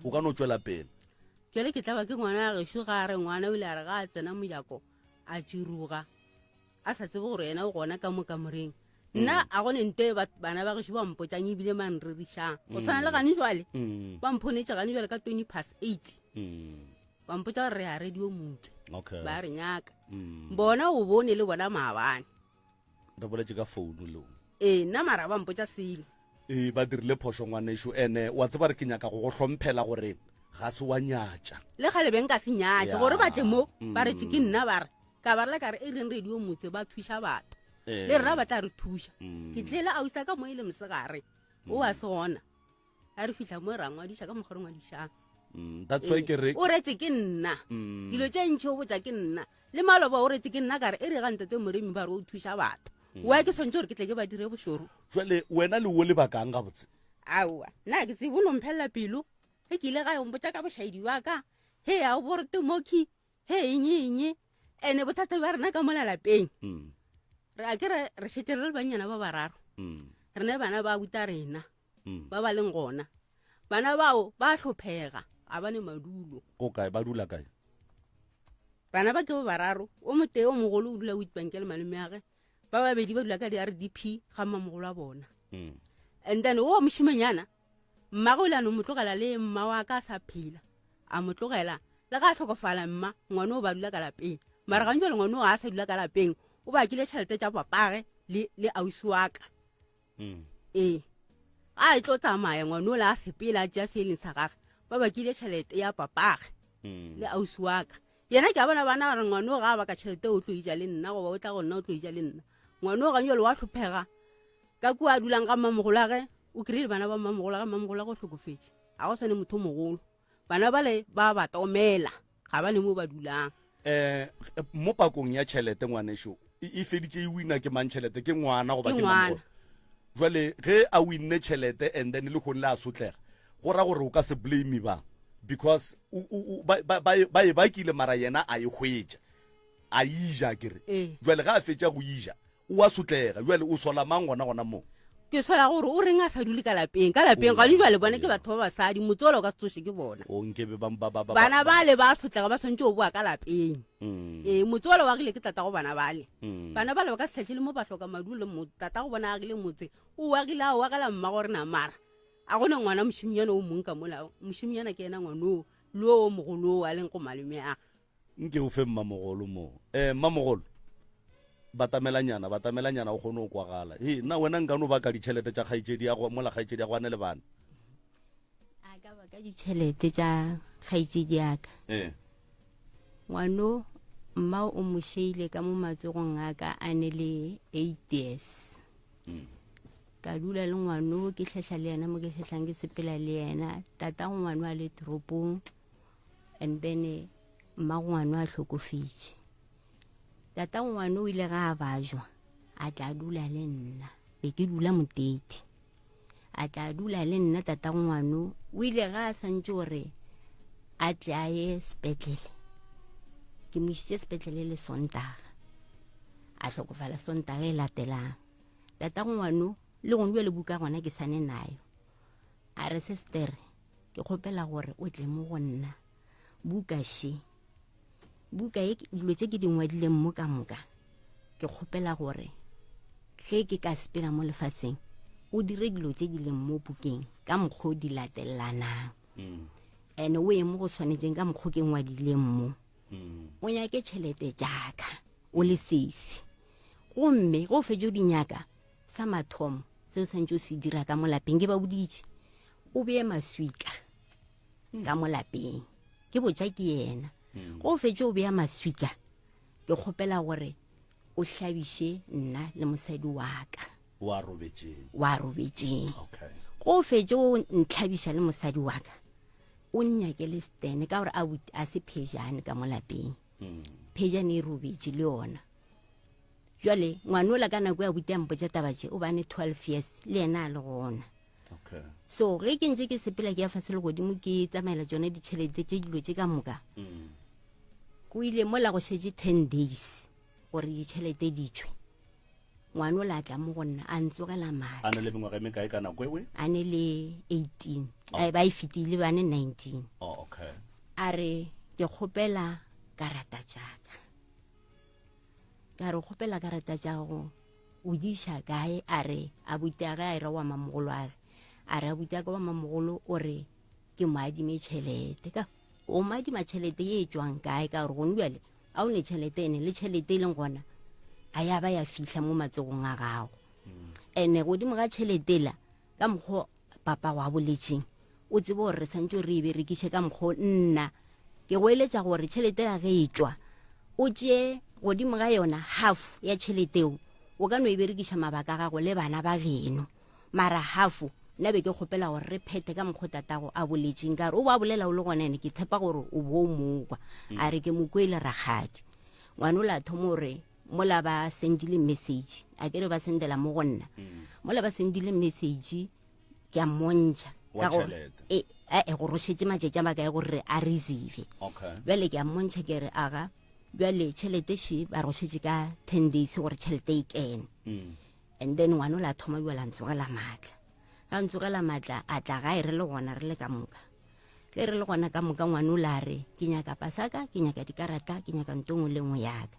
o ka no tšwela pele Jwale ke tlaba ke ngwana ya gešo ga a re ngwana o ile a re ga a tsena mojako a tširuga a sa tsebe gore yena o gona ka mo kamoreng nna mm. a gone nto e bana ba gešo ba mpotsang ebile ba nrerišang go tshwana le mm. gane jwale mm. ba mphonetše gane jwale ka 20 past 8 ba mpotsa gore re ya radio motse ba re nyaka bona o bone le bona maabane re boletse ka founu leo ee nna mara ba mpotsa selo. Ee, ba dirile phošo ngwanešu, ene wa tseba re ke nyaka go go hlomphela gore ga se wa nyatša. Le kgale be nka se nyatše Ya. gore ba tle mo ba re tše ke nna ba re ka ba rela ka re e reng radio motse ba thuša batho Eh. le rena ba tla re thuša. Mm. Ke tlele ausa ka mo e le mosegare o a se gona a re fihla mo ra ngwadiša ka mokgwa re ngwadišang. Mm, that's why ke re O retse ke nna Mm. dilo tše ntšhi o botša ke nna le maloba o retse ke nna ka re e re ga ntate Moremi ba re o thuša batho wa ke swantse gore ke tle ke ba dire bošoro. Jwale wena le wo le bakang gabotse? Aowa nna ke tsebe o no mphelela pelo ge ke ile gae o mpotša ka bošaedi wa ka he a o borte moki he eng eng ene bothata bja rena ka mola lapeng Mm. re a ke re re šetse re le bannyana ba bararo Mm. re ne bana ba buta rena Mm. ba ba leng gona bana bao ba hlophega ga ba ne madulo Ko kae ba dula kae? bana ba ke ba bararo o motee o mogolo o dula Witbank le malome age ba babedi ba dula ka di-R_D_P ga mmamogolo wa bona Mm. and then o wa mošimanyana mmagwe o ile a no mo tlogela le mma wa ka a sa phela a mo tlogela le ga a hlokofala mma ngwane o ba dula ka lapeng mara gantši jale ngwane o ga a sa dula ka lapeng o bakile tšhelete tša papage le le ausi wa ka Mm. ee a e tlo tsamaya ngwane o le a sepela a tšea se e leng sa gage ba bakile tšhelete ya papage Mm. le ausi wa ka yena ke a bona bana gore ngwane o ga a baka tšhelete o tlo ija le nna goba o tla go nna o tlo ija le nna ngwane o gantši jale wa hlophega ka kua a dulang ga mmamogolo age o kry-ile bana ba mmamogolo age mmamogolo age o hlokofetše ga go sane motho o mogolo bana bale ba ba tomela ga ba le mo ba dulang Eh, mo pakong ya tšhelete ngwanešu e e feditše e wina ke mang tšhelete ke ngwana goba Ke ke ngwana. mamogolo jwale ge a winne tšhelete and then le kgonle a sotlega go ra gore o ka se blame ba because o- o- o- ba- ba ba- ba e bakile mara yena a e hwetša a ija kere Ee. jwale ge a fetša go ija o a sotlega jwale o sola mang gona gona moo ke sola gore o reng a sa dule ka lapeng ka lapeng ga jale bone ke batho ba basadi motse ola o ka se tsoše ke bona o nkebe ba ba ba ba bana bale ba sotlega ba swantse o boa ka lapeng Mm. ee motse ola o agile ke tata go bana bale Mm. bana bale ba ka se tlhatlhele mo ba hloka madulo mo tata go bona agile motse o agile a o agela mma gore na mara a gone ngwana mošiminyana o mong ka mola mošiminyana ke yena ngwanoo le o mogolo o a leng go malome a nke o fe mmamogolo mo um mmamogolo batamelanyana batamelanyana o kgone go kwagala e nna wena nka no baka ditšhelete tša kgaetšedi ya go mola kgaetšedi ya go ane le bana a ka baka ditšhelete tša kgaetšedi yaka ee ngwano mma o mo šeile ka mo matsogong a ka a ne le 8 years ka dula le ngwano ke hlahla le yena mo ke hlahlang ke sepela le yena tata go ngwano a le toropong and then mma go ngwano a hlokofetše tata go ngwano o ile ga a bajwa a tla dula le nna be ke dula motete a tla dula le nna tata go ngwano o ile ga a santse gore a tle a ye sepetlele ke mo išitše sepetlele le sontaga a hlokofala sontaga e latelang tata go ngwano le gone bjale buka gona ke sane nayo a re sestere ke kgopela gore o tle mo go nna buka še buka ye dilo tše ke di ngwadileng mo ka moka ke kgopela gore hle ke ka sepela mo lefaseng o dire dilo tše di leng mo bukeng ka mokgwa o di latellanang and o ye mo go tshwanetseng ka mokgwa o ke ngwadileng mo o nyake tšhelete jaaka o le sesi gomme ge o fetse o di nyaka sa mathomo se o santse o se dira ka mo lapeng ke ba boditše o beye maswika ka mo lapeng ke botša ke yena go o fetse o beya maswika ke kgopela gore o hlabiše nna le mosadi wa ka wa robetšeng wa robetšeng okay go o fetse o ntlhabiša le mosadi wa ka o nnyake le stene ka gore a se phejane ka mo lapeng phejane e robetše le yona jwale ngwanola ka nako ya buti a mpotša taba tše o bane 12 years le yena a le gona okay so ge ke ntse ke sepela ke ya fase le godimo ke tsamaela tsone ditšhelete tše dilo tše ka moka go ile mola go šetše 10 days gore ditšhelete di tšwe ngwana o la tla mo go nna a ntsogela a maatla na le mengwaga e mekae ka nako ewe a ne le 18 oh. ba e fetile ba ne 19 oh okay a re ke kgopela karata jaaka ka re kgopela karata tša go o di iša kae a re abuti a ge a era wa mamogolo age a re abuti a ka wa mamogolo o re ke mo adime tšhelete ka o mo adima tšhelete ye e tšwang kae ka gore gone bjale a o ne tšhelete ene le tšhelete e leng gona a ya ba ya fihla mo matsogong a gago ene godimo ga tšhelete la Ka mokgwa papa wa boletšeng, o tsebe gore re santse re e berekiše ka mokgwa nna ke go eletša gore tšhelete ya ge e tšwa o tšee godimo ga yona half ya tšheleteo o ka no e berekiša mabaka a gago le bana ba geno mara half nna be ke kgopela gore re phethe ka mokgwa tatago a boletšeng ka gore o ba bolela o le gona ene ke tshepa gore o bo o mokwa mm. a re ke mokwele rakgadi ngwane o la thoma gore mola ba sendile message a kere ba sendela mo go nna mm. mola ba sendile message ke a mmontšha ka gore e e go rošetše matšatši a makae gore a receive bjale ke a mmontšha ke re aga bjale tšhelete še ba rošetše ka ten days gore tšhelete e kene mm. and then ngwana o la thoma bjala ntsogela maatla ga ntsogela maatla a tla gae re le gona re le ka moka ge re le gona ka moka ngwana o la re ke nyaka pasaka ke nyaka dikarata ke nyaka nto ngwe le nngwe yaka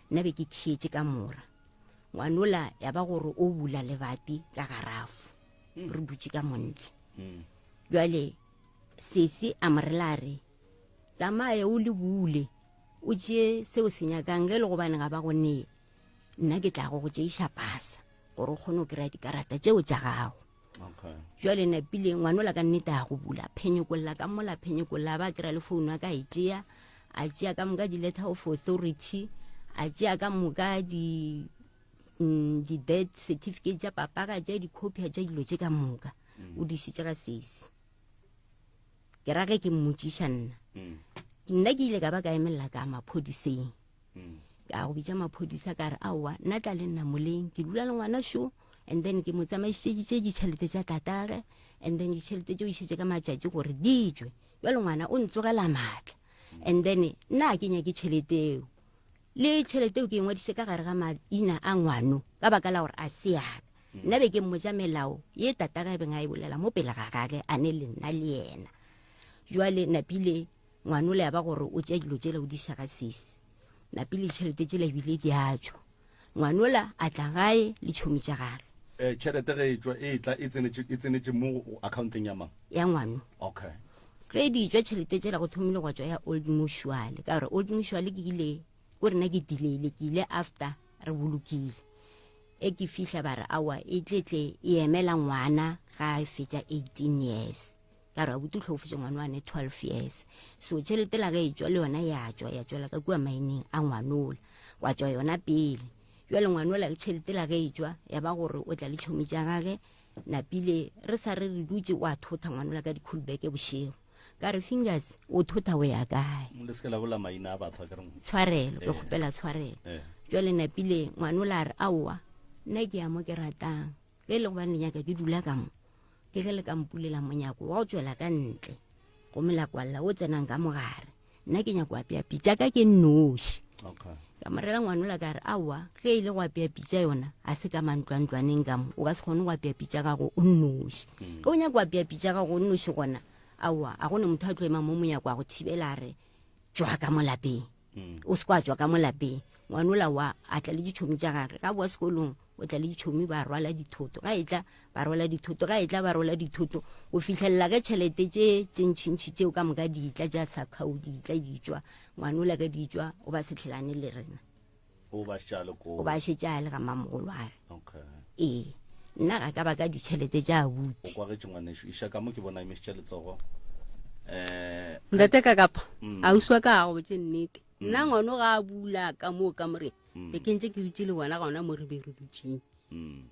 nna be ke khietše ka mora ngwanola ya ba gore o bula lebati ka garafo mm. re dutše ka montle mm. jale sesi a morela re tsamaye o le bule o tšee seo se nyakang ge e le gobane ga ba go nee nna ke tla go go tšeiša pasa gore o kgone go kry-a dikarata tšeo tša gago jale napile ngwanola ka nnete a go bula phenyekolla ka mola phenyekolla ba kry-a le founu a ka e tšea a tšea ka moka di-letter of authority a tšea ka moka di mm, di-death certificate tša papa ka tša di-copy a tša dilo tše ka moka mm. o di šitše ka sesi ke ra ge ke mmotšiša nna mm. nna ke ile ka ba ka emelela ka maphodiseng mm. ka go bitša maphodisa ka re aowa nna tla le nna moleng ke dula le ngwana šo and then ke mo tsamaišeditše ditšhelete tša tatage and then ditšhelete tšeo išetše ka matšatši gore di tšwe jalo ngwana o ntsogela maatla and then nna a ke nyake tšhelete eo le tšhelete eo ke engwadiše ka gare ga maina a ngwano ka baka la gore a se yaka nna be ke mmotša melao ye tataga e beng a e bolela mo pele ga gage a ne le nna le yena jwale napile ngwanole ya ba gore o tšea dilo tšela o di iša ga sesi napile ditšhelete tšela ebile di a tšwa ngwanola a tla gae le tšhomi tša gage eh, tšhelete ge e tšwa e tla e tsenetše e tsenetše mo accounteng ya mang ya ngwano okay ge di tšwa tšhelete tšela go thomile gwa tšwa ya old mutual ka gore old mutual ke ile ko rena ke delay ke ile after re bolokile e ke fihla ba re awa e tletle e emela ngwana ga a fetša 18 years ka re abuti o tlhokofetše ngwana wa ne 12 years so tšhelete la ge e tšwa le yona ya tšwa ya tšwela ka kua maineng a ngwanola wa tšwa yona pele jale ngwanola tšhelete la ge e tšwa ya ba gore o tla le tšhomi tša gage napile re sa re re dutše wa thotha ngwanola ka di-coolback bošego ka re fingers o thotha o ya kae le se ke la bola maina a batho a tshwarelo ke eh. kgopela tshwarelo eh. jale napile ngwanola a re aowa nna ke ya mo ke ratang ge e le gobane le nyaka ke dula ka mo ke ge le ka mpulela monyako wa go tswela ka ntle gomme la kwalela o tsenang ka mogare nna ke nyako apea pitša ka ke nnoši ka morela ngwanola ka re aowa ge e le go apea pitša yona a se ka mantlwantlwaneng ka mo o ka se kgone go apea pitša gago o nnoši mm. ge o nyako apea pitša gago o nnoši gona aowa a gone motho a tlo ema mo monyako a go thibela a re tšwa ka mo lapeng mm. o se kwa tšwa ka mo lapeng ngwanola wa a tla le ditšhomi tša gage ka boa sekolong o tla le ditšhomi ba rwala dithoto ga e tla ba rwala dithoto ga e tla ba rwala dithoto o fitlhelela ka tšhelete tše tše ntšhintšhi tšeo ka moka di tla tša sakhau di tla di tšwa ngwanola ka di tšwa o ba setlhelane le rena o ba šetše a le ko o ba šetše a le ga mamogolwage okay ee nna ga ka ba ka ditšhelete tša abuti o kwagetše ngwanešu iša ka mo ke bona emišitše letsogo eh ntate ka kapa mm. ausi wa ka ga go botse nnete mm. nna ngwano ga a bula ka moo ka more mm. be ke ntse ke dutse le bona gona mo re be re dutseng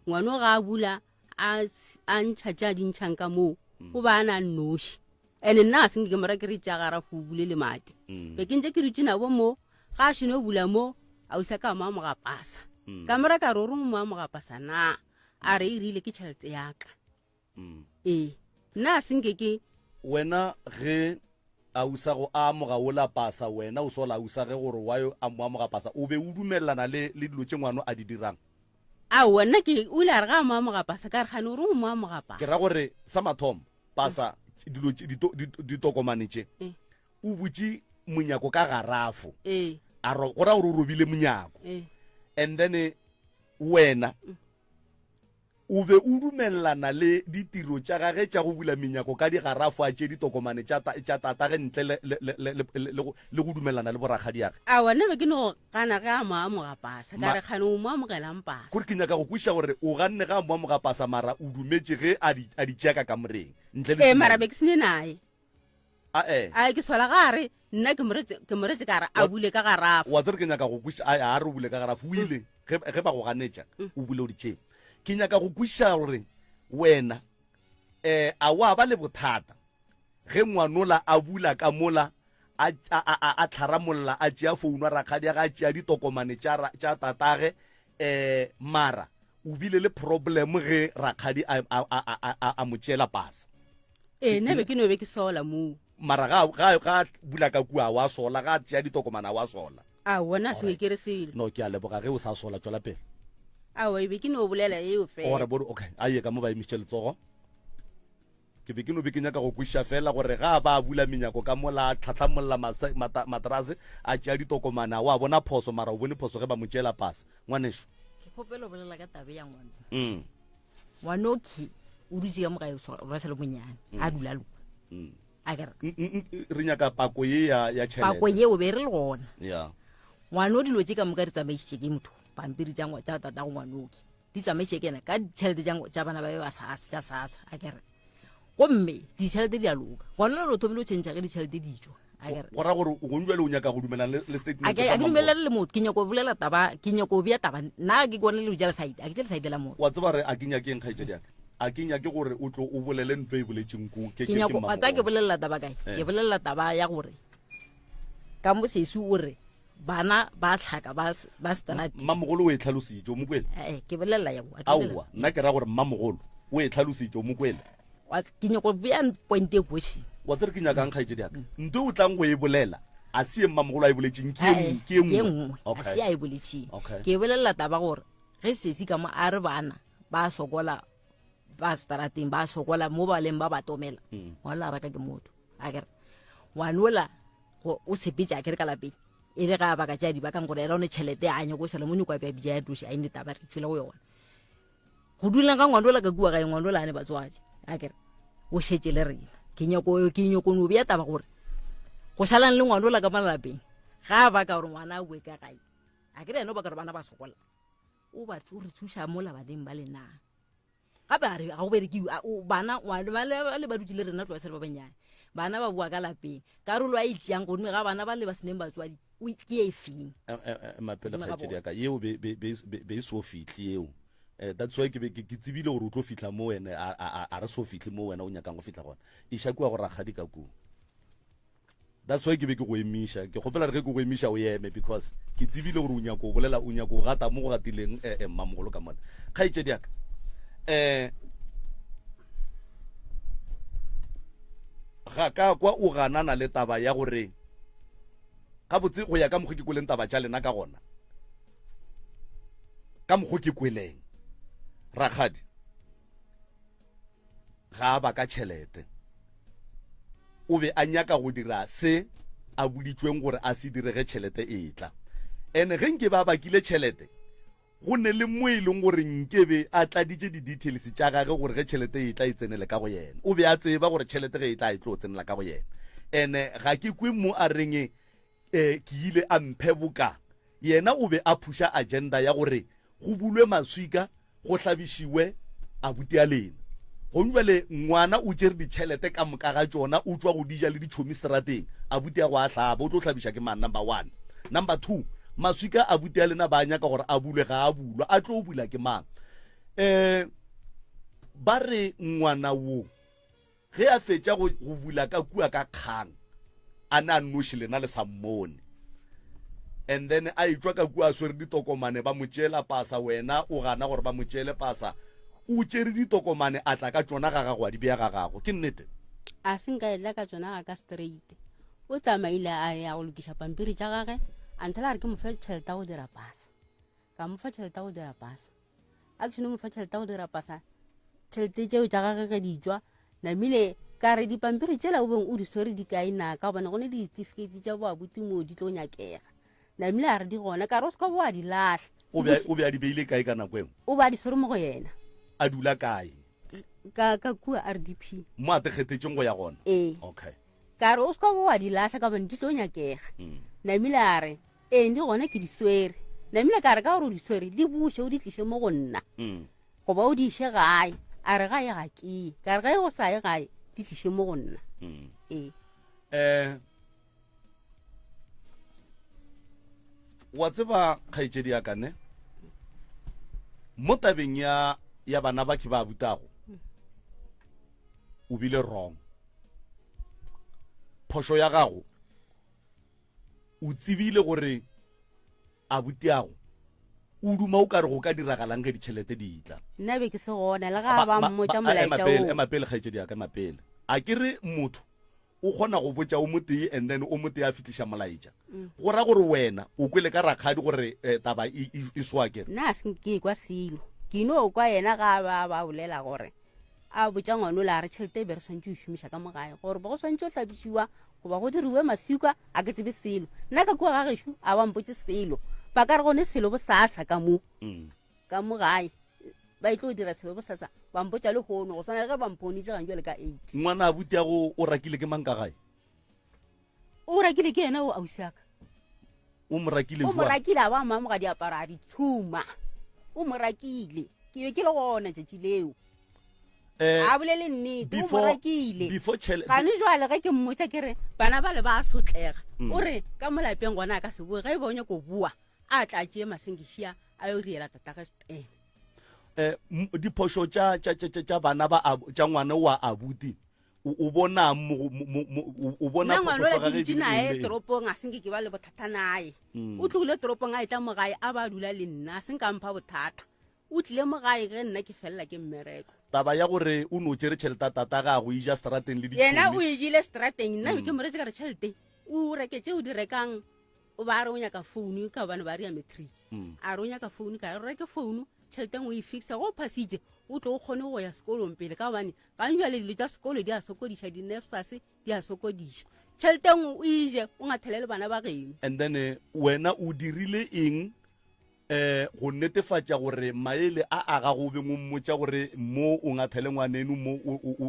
ngwano ga a bula a ntšha tše a di ntšhang ka moo o ba a na nnoši and-e nna ga senke ke mora ke re tša gara go bule le mate mm. be ke ntse ke dutse nabo mo ga a šeno bula mo a usa ka mo amoga pasa mm. ka mora ka re o reng mo amoga pasa na a re e rile ke tšhelete yaka mm. ee nna a senke ke wena ge a usa go amoga ola pasa wena o sola usa ge gore wa yo a mo amoga pasa o be o dumelelana le le dilo tše ngwano a di dirang aowa nna ke o ile a re ga a mo amoga pasa ka re gane o reng o mo amoga pasa ke ra gore sa mathomo pasa dilo ditokomane tše eh. o butše monyako ka garafo eh. a go ra gore o robile monyako eh. and then wena mm. O be o dumelelana le ditiro tša gage tša go bula menyako ka digarafo a tšee ditokomane tša, tša tatage ntle le, le, le, le, le, le, go, le go dumelelana le borakgadiage? Aowa, nna be ke no gana ge a mo amoga pasa. Ka re, Kgane o mo amogelang pasa? Kore ke nyaka go kwešiša gore o ganne ge a mo amoga pasa mara o dumetše ge a di, a di tšea ka kamoreng ntle le Ee, mara be ke se ne naye. Ae. Ae, ke sola ga a re nna ke moretse, ke moretse ka re a bule ka garafo. Wa tsere ke nyaka go kwešiša, ae, a re o bule ka garafo, o ile, ge, ge ba go ganetša, o bule o di tšee. Ke nyaka go kwešiša gore wena, eh, a wa ba le bothata ge ngwanola a bula ka mola, a, a, a, a, a tlharamolla, a tšea founu ya rakgadiage, a tšea ditokomane tša, tša tatage, eh, mara o bile le problem ge rakgadi a, a, a, a, a, a mo tšeela pasa. Ee, nna be ke no be ke sola moo. Mara ga, ga, ga bula ka kua wa sola, ga tšea ditokomana wa sola. Aowa, nna se ke re selo. No, ke a leboga ge o sa sola, tšwela pele. Aowa, e be ke no bolela eo fela. Ore bore, okay, a ye ka mo ba emišitše letsogo. Ke be ke no be ke nyaka go kwešiša fela gore ga a ba a bula menyako ka mola a tlhahlamolla materase a tšea ditokomane a wa bona phoso mara o bone phoso ge ba mo tšeela pasa. Ngwanešu. Ke kgopela go bolela ka tabe ya ngwana. Ngwanokhi o dutše ka mo gae ba sa le monyane a dula loka. A ke re. Re nyaka pako ye ya ya tšhelete. Pako yeo be re le gona. Yeah. Ngwano dilo tše ka moka di tsamaisitše ke motho pampiri tša tša tatago ngwanoki. Di tsamaisitše ke yena ka ditšhelete tša tša bana ba be ba sasa tša sasa a ke re. Gomme ditšhelete di a loka. Ngwana o thomile o tšhentšha ge ditšhelete di tšwa. Go ra gore gong jwale o nyaka go dumelana le statement a ke dumelane le motho ke nyako bolela taba ke nyako bea taba nna ke kone le ja lesaite a ke tše lesaite la motho wa tseba re a ke nyakeng kgaetšedi yaka a ke nyake gore o tlo o bolele ntho e boletseng ko ke nyako wa tsaya ke bolelela taba kae eh. ke bolelela taba ya gore ka mo sesi o re bana ba tlhaka ba ba strati mmamogolo o e tlhalositse o mokwele eh ke bolelela ya aowa nna ke ra gore mmamogolo o e tlhalositse o mokwele ke nyako bea point e question wa tsere ke nyakang kgaetšedi yaka nto o tlang go e bolela a se ye mmamogolo a e boletseng ke e ke e nngwe a se a e boletseng ke e bolelela taba gore ge sesi ka mo a re bana ba sokola ba strateng ba sokola mo ba leng ba ba tomela mm. ngwana la raka ke motho a kere ngwanola o sepetse a kere ka lapeng e le ga baka tša di bakang gore ela o ne tšhelete a nyako sala mo nyoko a bja ya doši a ine taba re tswele go yona go duleng ga ngwana ola ka kua gae ngwana ola a ne batswadi a kere o šetse le rena ke nyako ke nyako no bea taba gore go šalang le ngwana ola ka malapeng ga a baka gore ngwana a boe ka gae a kere ene o baka gore bana ba sokola o ba o re thuša mola baneng ba lenang gape a re ga go berekiwe bana ba le ba dutse le rena tloa se le ba bannyane bana ba boa ka lapeng karolo a e tšeang godimo ga bana ba le ba seneng batswadi ke e feng mapele kgaetšedi yaka yeo be e so fitlhe yeo eh, that's why ke be ke tsebile gore o tlo fitlha mo wena a re so fitlhe mo wena o nyakang go fitlha gona iša kua go rakgadi ka kua that's why ke be ke go emiša ke kgopela re ge ke go emiša o eme because ke tsebile gore o nyako o bolela o nyako o gata mo go gatileng eh, eh, mmamogolo ka mona kgaetšedi yaka um ga ka kwa o ganana le taba ya gore gabotse go ya ka mokgwa ke kweleng taba tša lena ka gona ka mokgwa ke kweleng rakgadi ga a baka tšhelete o be a nyaka go dira se a boditšweng gore a se dire ge tšhelete e tla ene ge nke ba bakile tšhelete Go ne le mo e leng gore nkebe a tladitše di-details tša gage gore ge tšhelete e tla e tsenele ka go yena. O be a tseba gore tšhelete ge e tla e tlo tsenela ka go yena. Ene ga ke kwe mo a reng um ke ile a mphe boka. Yena o be a phuša agenda ya gore go bulwe maswika go hlabišiwe abuti a lena. Gong jwale ngwana o tšere ditšhelete ka moka ga tšona o tšwa go di ja le ditšhomi seterateng. Abuti a go a hlaba o tlo hlabiša ke mang? Number one. Number 2, maswika abuti a lena ba a nyaka gore a bulwe ga a bulwa a tlo bula ke mang? Um ba re ngwana wo ge a fetša go go bula ka kua ka kgang a ne a nnoši lena le sa mmone and then a etšwa ka kua a swere ditokomane ba mo tšeela pasa wena o gana gore ba mo tšeele pasa o tšere ditokomane a tla ka tšona ga gago a di bea ga gago ke nnete a se nka etla ka tšona ga ka straight o tsamaile a ya go lokiša pampiri tša gage a nthela a re ke mo fe tšhelete ya go dira pasa ka mo fa tšhelete ya go dira pasa a ke seno mo fa tšhelete ya go dira pasa tšhelete tšeo tša gage ge di tšwa namile ka re dipampiri tšela o beng o di swere di kae na ka gobane go ne di-certificate tša boabuti moo di tlo nyakega namile a re di gona ka re o se ka bo a di lahla o be a di beile kae ka nako eo o be a di swere mo go yena. A dula kae? Ka ka kua RDP. Mo a te kgethetšeng go ya gona? Ee. Okay. Ka re o se ka wa di lahla ka bone di tlo nyakega. Mm. Namile a re, ee di gona ke di swere. Namile ka re ka gore o di swere, di buše o di tliše mo go nna. Mm. Goba o di iše gae. A re gae ga ke ye. Ka re ge o sa ye gae, di tliše mo go nna. Mm. Ee. Eh wa tseba kgaetšedi ya ka ne mo tabeng ya ya bana ba ke ba butago o bile wrong phošo ya gago o tsebile gore a butiago o duma o ka re go ka diragalang ge ditšhelete di tla nna be ke se gona le ga ba mmotša molaetša o ema pele kgaetšedi ya ka ema pele a ke re motho o kgona go botša o motee and then o motee a fihliša molaetša mm. go ra gore wena o kwele ka rakgadi gore eh, taba e, e, e soa kere nna a se ke kwa selo ke no kwa yena ga ba ba bolela gore a botša ngwanola a re tšhelete e be re swantse o šomiša ka mo gae gore bo go swantse o hlabišiwa goba go diriwe masika a ke tsebe selo nna ka kua ga gešo a ba mpotse selo ba ka re gone selo bo sasa ka mo mm. ka mo gae ba e tlo dira selo bosasa ba mpotsa le gono go swana le ge ba mponitse gang jale ka eight ngwana a butiago o rakile ke mang ka gae o rakile ke yena o ausiaka o mo rakile o mo rakile a ba mamoga diaparo a di tshuma o mo rakile ke be ke le gona tšatši leo eh, a bolele nnete o mo rakile gane jale ge ke mmotsa ke re bana ba le ba sotlega mm. o re ka mo lapeng gona a ka se boe ge e ba o nyako boa a tla tšee masengišia a yo riela tatage setene eh diphošo tša tša tša tša bana ba tša ngwana wa abuti o bona mo o bona ngwana ke dutše nae toropong a senke ke ba le bothata nae mm. o tlogile toropong a etla mo gae a ba dula le nna a senka mpha bothata o tlile mo gae ge nna ke felela ke mmereko taba ya gore o no tšere tšhelete tata ga go ija strateng le yena o e jile strateng nna be ke mo retse ka re tšhelete o reke tše o di rekang o ba re o nyaka founu ka gobane ba re ya matric mm. a re o nyaka founu ka re reke founu tšhelete ngwe e fixa go phasitše o tlo o kgone go ya sekolong pele ka gobane gane jale dilo tša sekolo di a sokodiša di-nefsas di a sokodiša tšhelete ngwe o ije o ngathele le bana ba geno and then eh, wena o dirile eng eh go netefatša gore maele a a gago o beng o mmotša gore mo o ngathele ngwaneno mo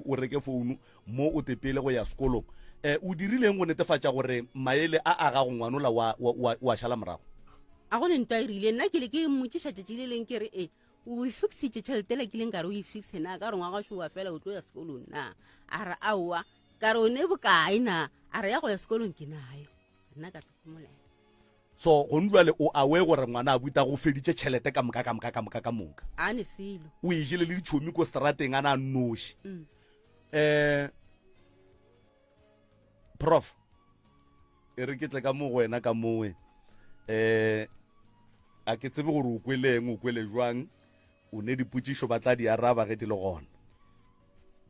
o reke founu mo o tepele go ya sekolong eh o dirileng go netefatša gore maele a a gago ngwanola wa, wa, wa, wa šala morago a go ne ntwa e rile nna ke le ke mmotšiša tšatši le leng ke re e o e fixitše tšhelete le kileng ka re o e fixe na ka re ngwaga šowa fela o tlo ya sekolong na a re aowa ka re o ne bokae na a re ya go ya sekolong ke nayo nna ka tlhokomolela So gone jwale o aware gore ngwana a buta go feditše tšhelete ka moka ka moka ka moka ka moka. A ne selo. O e jele le ditšhomi ko strateng a na noši. Mm. Eh Prof e re ke tle ka mo go wena ka mowe. Eh a ke tsebe gore o kweleng o kwele jwang o ne dipotšišo ba tla di araba ge di le gona.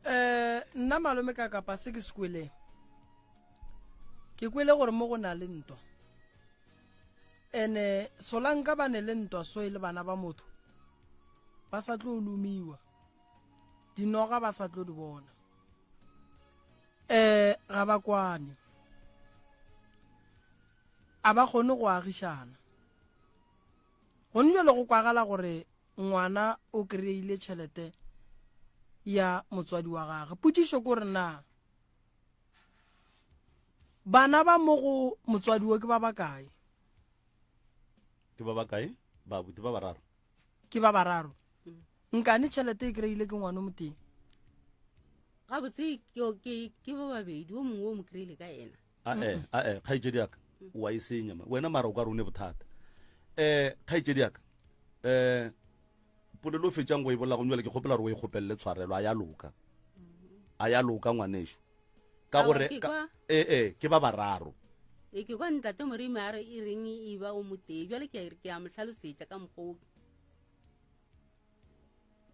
Eh nna malome ka kapa se ke se kweleng. Ke kwele gore mo go na le ntwa. Ene solanka ba ne le ntwa so e le bana ba motho ba sa tlo lumiwa. Dinoga ba sa tlo di bona. Eh ga ba kwane. A ba kgone go agišana. Gone jalo go kwagala gore ngwana o kry-ile tšhelete ya motswadi wa gagwe. Potšišo ke gore na bana ba mo go motswadi wo ke ba bakae? Ke ba bakae? Babuti ba bararo. Ke ba bararo. Nkane tšhelete e kry-ile ke ngwana o motee. Gabotse ke ba babedi, o mongwe o mo kry-ile ka ena. Ae, ae, kgaetšedi yaka, wa e senya. Wena mara o ka re o ne bothata. Eh, kgaetšedi yaka, eh, polelo o fetšang go e bolela go jwale ke kgopela gore o e kgopelele tshwarelo, a ya loka. A ya loka ngwanešu. Ka gore, ee, ee, ke ba bararo. E ke kwa ntate Moremi a re e reng e ba o motee, jwale ke ke a mo hlalosetša ka mokgwa o.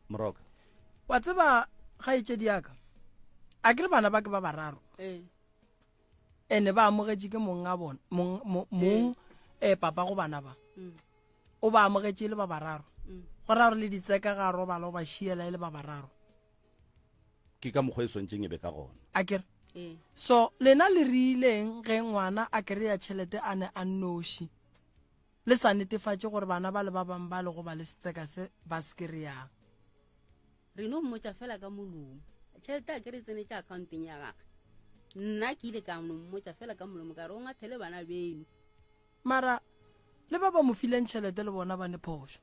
Moroka. Wa tseba kgaetšedi yaka, a ke re bana ba ke ba bararo. Ee. Ene ba amogetše ke mong a bona, mong, mong, eh, papa go bana ba. Mm. O ba amogetše e le ba bararo. Mm. Go ra gore le ditseka ga a robala o ba šiela e le ba bararo. Ke ka mokgwa e swantšeng e be ka gona. A ke re? Ee. So lena le rileng ge ngwana a kry-a tšhelete a ne a nnoši, le sa netefatše gore bana ba le ba bangwe ba lego ba le setseka se ba se kry-ang? Re no mmotša fela ka molomo. Tšhelete a ke re tsenetše accounteng ya gage. Nna ke ile ka no mmotša fela ka molomo ka re o ngathele bana beno. Mara le ba ba mo fileng tšhelete le bona ba ne phošo.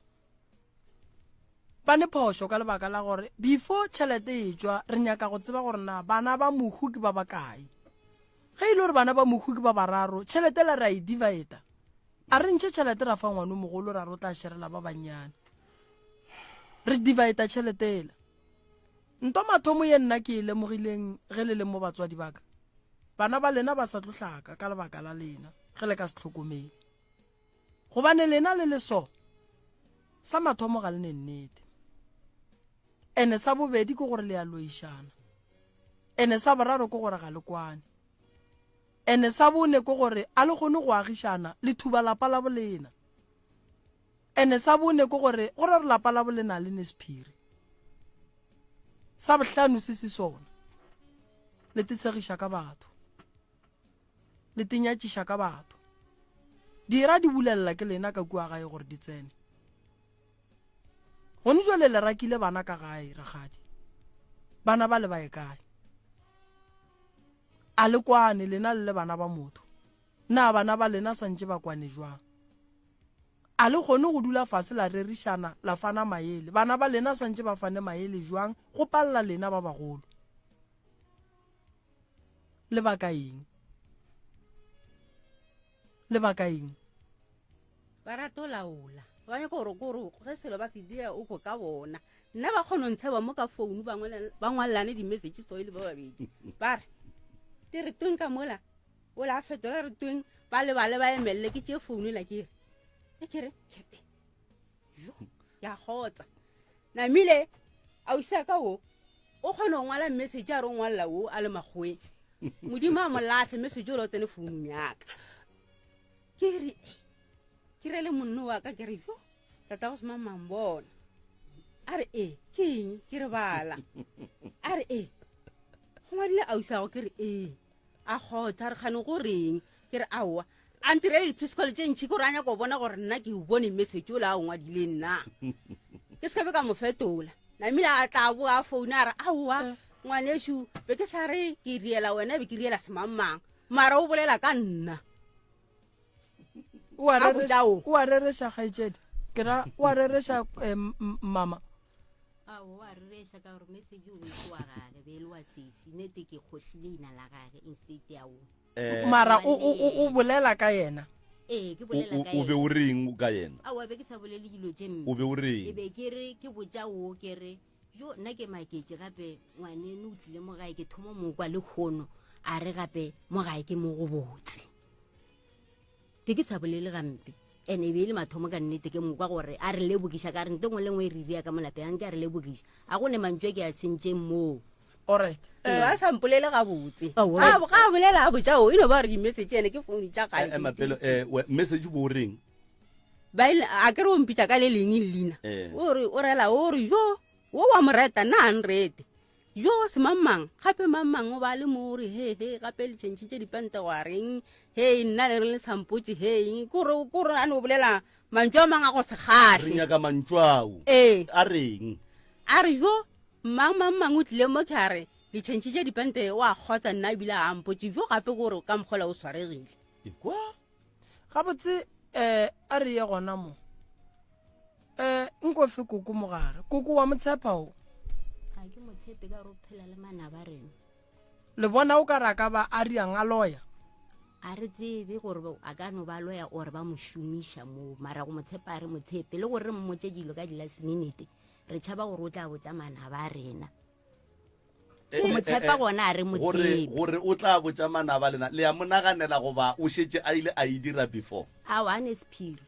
Ba ne phošo ka lebaka la gore before tšhelete e tšwa re nyaka go tseba gore na bana ba mohu ke ba bakae. Ge e le gore bana ba mohu ke ba bararo, tšhelete la re a e divida. A re ntšhe tšhelete ra fa ngwana o mogolo ra re o tla šerela ba bannyane. Re divida tšhelete ela. Nto mathomo ye nna ke e lemogileng ge le le mo batswadi ba ka, bana ba lena ba sa tlo hlaka ka lebaka la lena ge le ka se hlokomele. Gobane lena le le so, sa mathomo ga le ne nnete. Ene sa bobedi ke gore le a loišana. Ene sa boraro ke gore ga le kwane. Ene sa bone ke gore a le kgone go agišana le thuba lapa la bolena. Ene sa bone ke gore go ra gore lapa la bolena le ne sephiri. Sa bohlano se se sona. Le tesegiša ka batho. Le tenyatšiša ka batho. Dira di bulelela ke lena ka kua gae gore di tsene. Gone jwale le rakile bana ka gae, rakgadi. Bana ba le ba ye kae? A le kwane lena le le bana ba motho? Na bana ba lena santše ba kwane jwang? A le kgone go dula fase la rerišana la fana maele? Bana ba lena santše ba fane maele jwang go palela lena ba bagolo? Lebaka eng? Lebaka eng? Ba rata go laola. Ba nyaka gore gore ge selo ba se dira o kwe ka bona. Nna ba kgona go ntsheba mo ka founu ba ngwalelane di-message so e le ba babedi. Ba re, te re tweng ka mola? O la fetola re tweng? Ba lebale ba emelele ke tšee founu la ke re. E ke re, ke re, yo, ya kgotsa. Namile, ausi ka o, o kgona go ngwala message a re o ngwalela o a le makgoweng. Modimo a mo lahle message o la o tsene founung yaka. Ke re, ke re le monno wa ka ke re, yo, tata go se mang mang bona. A re, ee, ke eng? Ke re bala. A re, ee, go ngwadile ausi ago ke re, ee. A kgotsa, a re kgane go reng? Ke re, aowa. A ntirele di-physical tše ntšhi ke gore a nyaka go bona gore nna ke bone message o la o ngwadileng na. Ke se ka be ka mo fetola. Namile a tla boa a founa a re, aowa, ngwanešu, be ke sa re ke riela wena, be ke riela semangmang. Mara o bolela ka nna. O a rereša kgaetšedi. Ke ra o a rereša eh, mama. A o a rereša ka gore message o e wa gage be e le wa sesi nete ke kgohlile ina la gage instead ya o. Eh, Mara o o o o bolela ka yena. Ee, ke bolela ka o be yena. o reng ka yena? Aowa, be ke sa bolele dilo tše mpe. O be o reng? E be ke re ke botša wo ke re jo nna ke maketše gape ngwaneno o tlile mo gae ke thoma mo kwa lehono a re gape mo gae ke mo go botse. Be ke sa bolele gampe. Ene e be e le mathomo ka nnete ke mo kwa gore a re lebogiša ka re nto ngwe le ngwe e re ria ka mo lapeng anke a re lebogiša. A go ne mantšu a ke a sentšeng moo. Alright. Eh, a sa mpolele gabotse. Oh, A ga a bolela a botša o e no ba gore di-message ene ke founu tša Eh, eh, Mapelo, eh, we- message o bo o reng? Ba ile a ke re o mpitša ka le leng leina. Eh. O re o rela o re yo wo wa mo reta nna a nrete. Yo semangmang gape mangmang o ba le mo o re he he gape le tšhentšhitše dipente wa reng he nna le re le sampotše he eng ko re ko re a no bolela mantšu a mang a go se Re kgahle. nyaka mantšu ao. Ee. A reng? A re yo mang mang mang o tlile mo ke a re le tšhentšhitše dipente o a kgotsa nna ebile a mpotše yo gape gore ka mokgola o swaregile. Ekwa. Gabotse eh a re ye gona mo. Eh nko fe koko mogare. Koko wa motshepa o. Ga ke mo tshepe ka gore o phela le manaba rena. Le bona o ka re a ka ba a riang a loya? A re tsebe gore a ka no ba loya or ba mo šomiša moo, mara go mo tshepa a re mo tshepe. Le gore re mmotše dilo ka di-last minute, re tšhaba gore o tla botša manaba a rena. Eh, Go mo eh, tshepa eh, gona a re mo gore tshepe. gore o tla botša manaba lena le a mo naganela goba o šetše a ile a e dira before? Ao, a ne sephiri.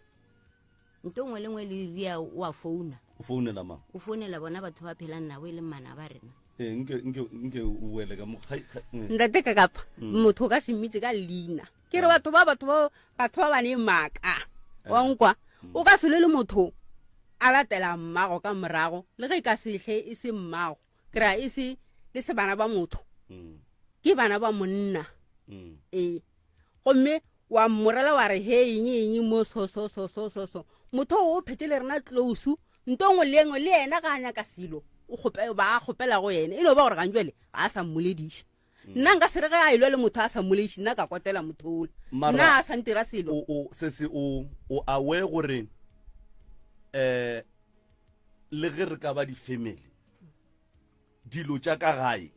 Nto nngwe le nngwe le ria o a founa. O founela mang? O founela bona batho ba phelang nabo e leng manaba a rena. Ee, nke nke nke o boele ka mo ga- ga- eh. Ntate ka kapa motho o ka se mmitse ka leina. Ke re batho ba batho ba batho ba ba ne maaka. Wa nkwa o ka se lwe le motho a latela mmago ka morago le ge e ka sehle e se mmago. Ke ra e se le se bana ba motho. Ke bana ba monna. Ee. Gomme wa mmorela wa re he eng eng mo so so so so so so. Motho o phetse le rena close nto nngwe le engwe le yena ga a nyaka selo. o kgope ba kgopela go yena e no ba gore ganjwele ga a sa mmolediša nna nka se re ge a elwa le motho a sa mmolediše nna ka kwatela motho ola Mara- nna a sa ntira selo o o se se o o aware gore eh le ge re ka ba di-family dilo tša ka gae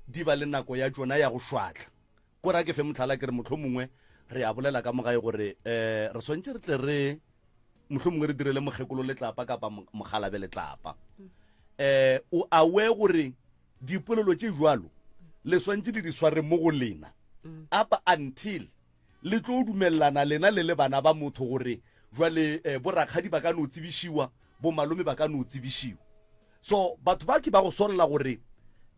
di ba le nako ya tšona ya go šwahla. Ko ra ke fe mohlala ke re mohlomongwe re a bolela ka mo gae gore um re swantše re tle re mohlomongwe re direle mokgekolo letlapa kapa mokgalabe letlapa. Um o aware gore dipolelo tše jwalo le swantše le di sware mo go lena up until Le tlo dumelelana lena le le bana ba motho gore jwale eh, borakgadi ba ka no tsebišiwa, bomalome ba ka no tsebišiwa. So batho ba ke ba go solla gore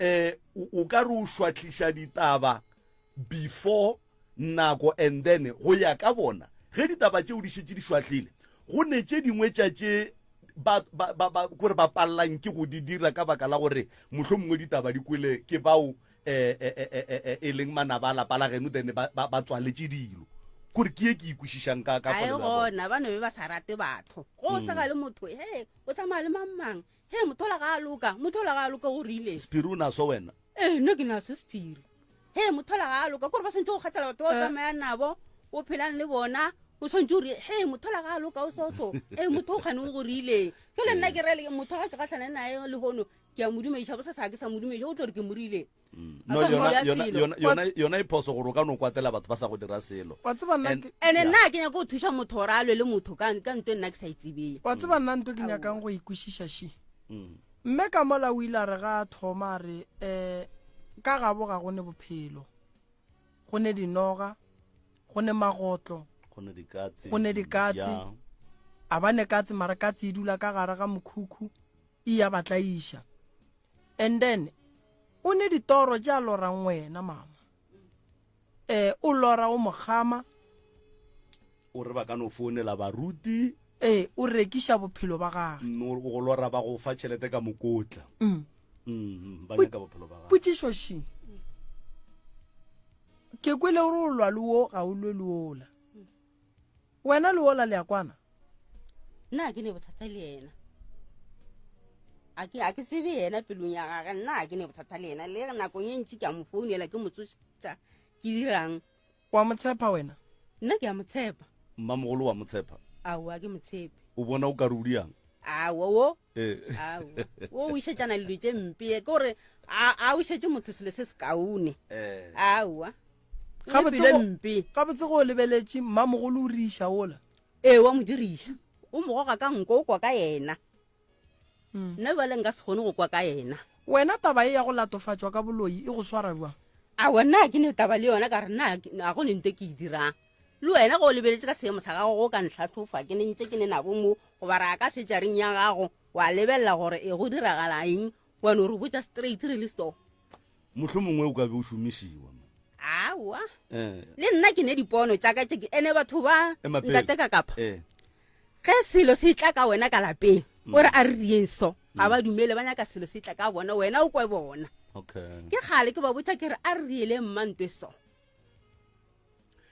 eh, o ka re o šwahliša ditaba before nako and then go ya ka bona ge ditaba tšeo di šetše di šwahlile go ne tše dingwe tša tše ba, ba, ba, ba, kore ba pallang ke go di dira ka baka la gore mohlomongwe ditaba di kwele ke bao eh, eh, eh, eh, eh, e leng manaba a lapa la geno then ba, ba, ba tswaletše dilo kore ke ye ke ikwešišang ka ka a e polelo ya bona. gona ba no be ba sa rate batho go o tsega le motho he o tsamaya le mang-mang he motho ola ga a loka motho ola ga a loka o rile sephiri o naso wena ee nna ke naso sephiri he motho ola ga a loka kore ba swantse go kgethela batho ba o Eh. tsamayang nabo o phelang le bona o swantse o re he motho ola ga a loka o soso ee motho o kganeng go rileng jale nna ke rele motho ga ke gatlhane naye lehono ke a mo dumediša bosasa ga ke sa mo dumediša o tlo re ke mo rile mm. no yona e phoso gore o ka no kwatela batho ba sa go dira selo wa tseba nna ke ene nna ke nyaka go thuša motho gore a lwe le motho ka ka nto nna ke sa itsebeng wa tseba nna nto ke nyakang go ikwešiša shi mm. mme ka mola o ile a re ga a thoma a re um ka gabo ga go ne bophelo go ne dinoga go ne magotlo go ne dikatse go ne dikatse a ba ne katse mara katse e dula ka gare ga mokhukhu e ya ba tlaiša and then o ne ditoro tše a lorang wena mama eh o lora o mokgama o re ba ka no founela baruti ee o rekiša bophelo ba gage mm, o go lora ba go fa tšhelete ka mokotla mm. Mm, ba nyaka bophelo ba gage potšišo ši ke kwele gore o lwa le wo ga o lwe le ola Wena le wola le a kwana? Nna ga ke ne bothata le yena. A ke a ke tsebe yena pelong ya gage, nna ga ke ne bothata le yena. Le nakong e ntši ke a mo founela ke mo tsoša ke dirang. Wa mo tshepa wena? Nna ke a mo tshepa. Mmamogolo wa mo tshepa? Aowa ke mo tshepe. O bona o ka re o diang? Aowa wo. Eh. Aowa. O o išetšana le dilo tše mpe ke gore a a o išetše motho selo se se kaone. Eh. Aowa. Gabotse go o lebeletše mmamogolo o riša ola. Ee, wa mo diriša. O mo goga ka nko o kwa ka yena. Hmm. Nna bjale nka se kgone go kwa ka yena. Wena taba e ya go latofatšwa ka boloi e go swara bjang? Aowa nna ga ke ne taba le yona ka re nna ga go ne nto e ke e dirang. Le wena ge o lebeletše ka seemo sa gago go ka ntlhahlofa ke ne ntše ke ne nabo mo goba ra ka setšareng ya gago wa lebelela gore e go diragala eng wa no re botša straight re le store. Mohlomongwe o ka be o šomišiwa. Aowa. Eh. Le nna ke ne dipono tša ka tše ke ene batho ba Ema pele. ntate ka kapa. Eh. Ge selo se tla ka wena ka lapeng, o re a re rieng so, ga ba dumele ba nyaka selo se tla ka bona wena o kwe bona. Okay. Ke kgale ke ba botša ke re a re rieleng mmantwe so.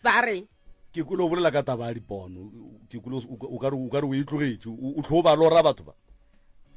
Ba re Ke kwele o bolela ka taba ya dipono. Ke kwele o ka re o ka re o e tlogetše. O o tlo ba lora batho ba.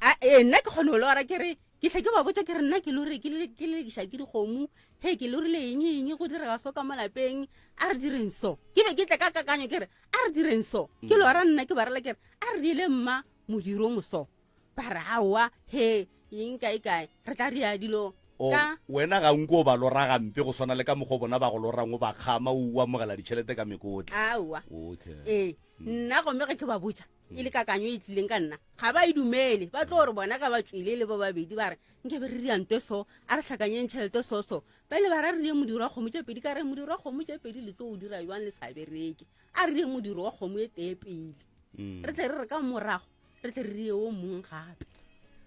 A ee nna ke kgone go lora ke re ke hle ke ba botša ke re nna ke lore ke le- ke lelekiša ke dikgomo he ke lorile eng eng go direga so ka mo lapeng a re direng so ke be ke tle ka kakanyo ke re a re direng so ke lora nna ke ba rela ke re a re diele mma modiro moso ba re aowa he eng kae kae re tla ria dilo O, ka wena ga nko o ba lora gampe go swana le ka mokgwa o bona ba go lorang o ba kgama o amogela ditšhelete ka mekotla. aowa Okay. ee nna gomme ge ke ba botša e le kakanyo e tlileng ka nna ga ba e dumele ba tlo gore bona ga ba tswile le ba babedi ba re nke be re riante so a re hlakanyeng tšhelete so so ba ile ba ra re rie modiro wa kgomo tše pedi ka re modiro wa kgomo tše pedi le tlo o dira jwang le sa bereke a re rie modiro wa kgomo e tee pele mm. re tle re re ka morago re tle re rie o mongwe gape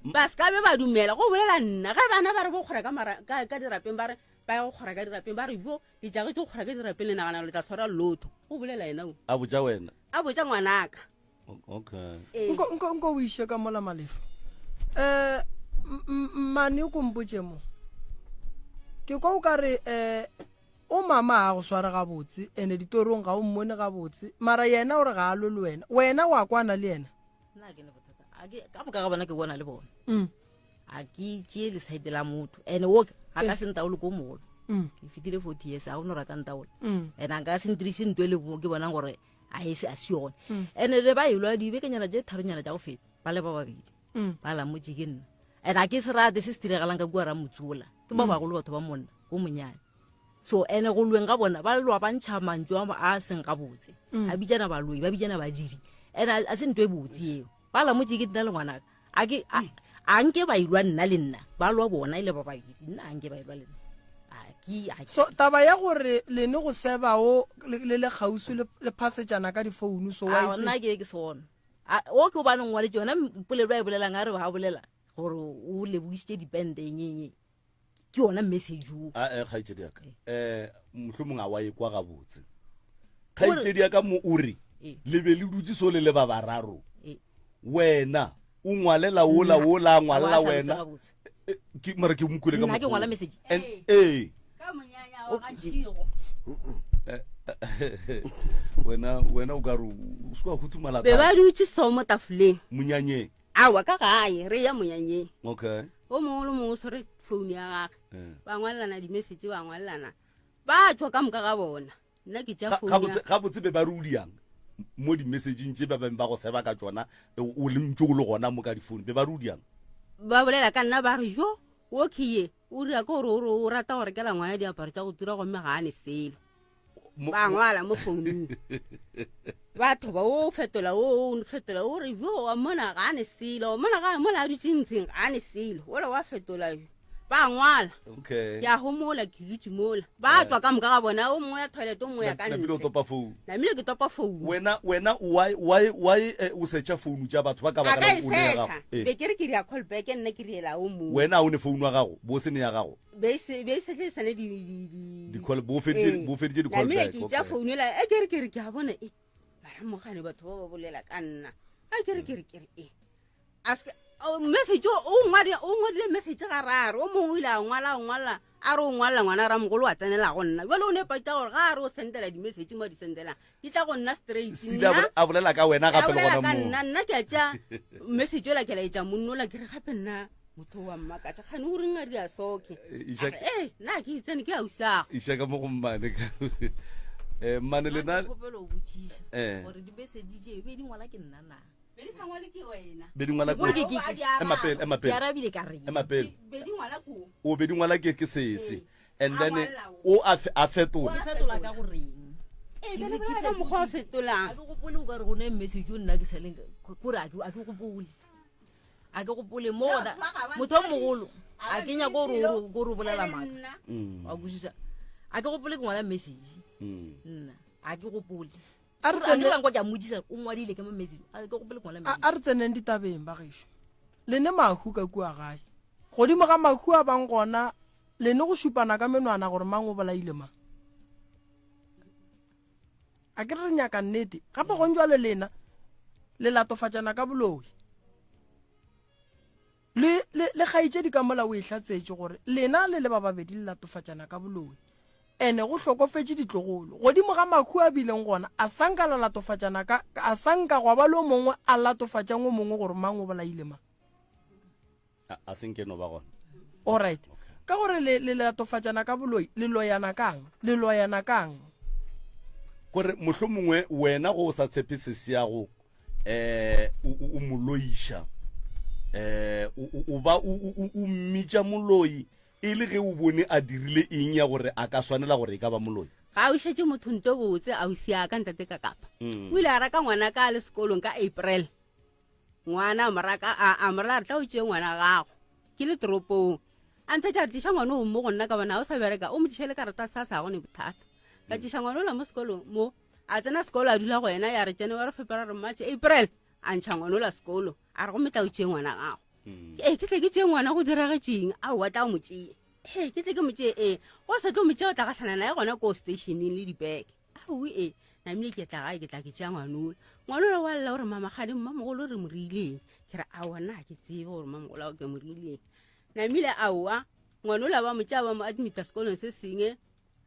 ba se ka be ba dumela go bolela nna ge bana ba re bo kgora ka dirapeng ba re ba ya go kgora ka dirapeng ba re jo letšage tse go kgora ka dirapeng le nagana le tla tshwara lotho go bolela yena o a botša wena a botša ngwanaka okay ee. nko nko nko o iše ka mola malefa eh mane o kompotše mo ke kwa o ka re eh o mama ga go sware gabotse ene ditorong ga o mmone gabotse mara yena o re ga a lwe le wena wena wa kwana le yena nna ke ne bothata ka moka ga bona ke bona le bona mm. A ke tšee lesaete la motho and o a ka se ntaole ko mogolo. Ke fetile 40 years a go no raka ntaole. And a nka se ntirise nto e le ke bonang gore a e se a se yone. And le ba elwa dibekenyana tše tharonyana tša go feta ba le ba babedi. Ba lamotše ke nna. And a ke se rate se se diregalang ka kua ramotsola. Ke ba bagolo batho ba monna o monyane. So ene go lweng ga bona ba lwa ba ntšha mantšu a seng gabotse. A bitsana baloi, ba bitsana badidi. And a se nto e botse eo. Ba lamotše ke nna le ngwanaka. A ke a nke ba ilwa nna le nna. Ba lwa bona e le ba babedi. Nna a nke ba ilwa le nna. A ke a So taba ya gore lene go sebao le le kgauswi le phasetšana ka difounu so wa itse. Nna ke ke sona. O ke o bane ngwaletše yona polelo a e bolelang a re ba bolela gore o lebogisitše dipente eng eng. Ke yona message o. A eh kgaetšedi ya ka. Eh mohlomong a wa e kwa gabotse. Kgaetšedi ya ka mo o re le be le dutse so le le ba bararo. Wena o ngwalela ola ola a ngwalela wena. Ke mara ke mokwele ka Nna ke ngwala message. Ee. Ka monyanya wa ga Tšhigo. Wena wena o ka re o se wa huthumala. Be ba dutse so mo tafoleng. Monyanyeng. Aowa ka gae re ya monyanyeng. Okay. O mongwe le mongwe o tshwere phone ya gage. Ba ngwalelana di-message ba ngwalelana. Ba tšwa ka moka ga bona. Nna ke tša phone ya. Gabotse be ba re o diang mo di-messageng tše ba beng ba go seba ka tšona o le ntše o le gona mo ka difounu be ba re o diang? Ba bolela ka nna ba re jo o ke ye o dira ke gore o rata go rekela ngwana diaparo tša go tura gomme ga a ne selo. Ba ngwala mo founung. Batho ba o fetola o fetola o re jo wa mona ga a ne selo mona ga mona a dutše ntsheng ga a ne selo ola wa fetola jo ba ngwala. Okay. Ke a homola ke dutše mola ba tswa ka moka ga bona o mongwe ya toilet o mongwe ya ka ntle. Namile o topa founu. Namile ke topa founu. Wena wena why why why o searcha founu tša batho ba ka baka la o ne ya gago. Be ke re ke ria call back nna ke riela o mongwe. Wena o ne founu ya gago bo se ne ya gago. Be se be se tle sane di di di call bo feditše bo feditše di call back. Namile ke tša founu la e ke re ke re ke a bona e mara mogane batho ba ba bolela ka nna. A ke re ke re ke re e a se message o ngwadile o ngwadile message ga raro o mongwe o ile a ngwala a ngwala a re o ngwalela ngwana ramogolo wa tsenela go nna jale o ne patsa gore ga a re o sendela di-message mo a di sendelang di tla go nna straight a bolela ka wena gape le gona ka nna nna ke a tša message ola ke laetša monnola ke re gape nna motho wa mmakatša kgane o reng a di a soke ee nna ke itsene ke ausago iša ka mo go mmane mmane lena kgopelo o botšiša gore di-message tše be di ngwala ke nna na Be di sa ngwale ke wena. Be di ngwala ke ke ema pele ema pele. Ke arabile ka reng. Ema pele. Be di ngwala ko. O be di ngwala ke ke sese. And then o a a fetola. O fetola ka go reng. Eh be le ka mokgwa o fetolang. A ke gopole o ka re go ne message o nna ke saleng ko re a ke a ke gopole. A ke gopole mo gona motho o mogolo a ke nyako gore o re bolela maaka. Wa kwešiša. A ke gopole ke ngwala message. Nna a ke gopole. A re tsene- Ke a mmotšiša, o ngwadile ke mo message. A ke gopole ke ngwala A message. a re tseneng ditabeng ba gešo. Lene mahu ka kua gae. Godimo ga mahu a bang gona lene go šupana ka menwana gore mang o bolaile mang. A ke re re nyaka nnete. Gape gong jwale lena le latofatšana ka boloi. Le le le kgaetšedi ka mola o e hlatsetše gore lena le le ba babedi le latofatšana ka boloi. Ene go hlokofetše ditlogolo. Godimo ga mahu a bileng gona, a sa nka la latofatšana ka, a sa nka gwa ba le o mongwe a latofatšang o mongwe gore mang o bolaile mang. A, a se nke no ba gona. Alright. Ka gore le le latofatšana ka boloi, le loyana kang? Le loyana kang? Kore mohlomongwe wena go o sa tshepe sesiago eh o mo loiša eh o ba o mmitša moloi e le ge o bone a dirile eng ya gore a ka swanela gore e ka ba moloi ga o šetše motho nto botse a o sia ka ntate ka kapa mm. o ile a raka ngwana ka le sekolong ka april ngwana a moraka a morela re tla o tšee ngwana gago ke le toropong a ntse tša re tliša ngwana o mo go nna ka bona o sa bereka o mo tliše le karata sa sa gone bothata ka tliša ngwana ola mo sekolong mo a tsena sekolo a dula go yena ya re January, February, March, April a ntšha ngwana ola sekolo a re gomme tla o tšee ngwana gago mm. ee ke tle ke tšee ngwana go diragetšeng aowa tla o mo tšee ee ke tle ke mo tšee ee go sa tlo mo tšee o tla gahlana naye gona ko stationeng le dibeke aowe ee namile ke tla gae ke tla ke tšea ngwanola ngwanola wa lla gore mamagadi mmamogolo re mo reileng ke re aowa nna ke tsebe gore mmamogolo ao ke mo reileng namile aowa ngwanola ba mo tšea ba mo admita sekolong se sengwe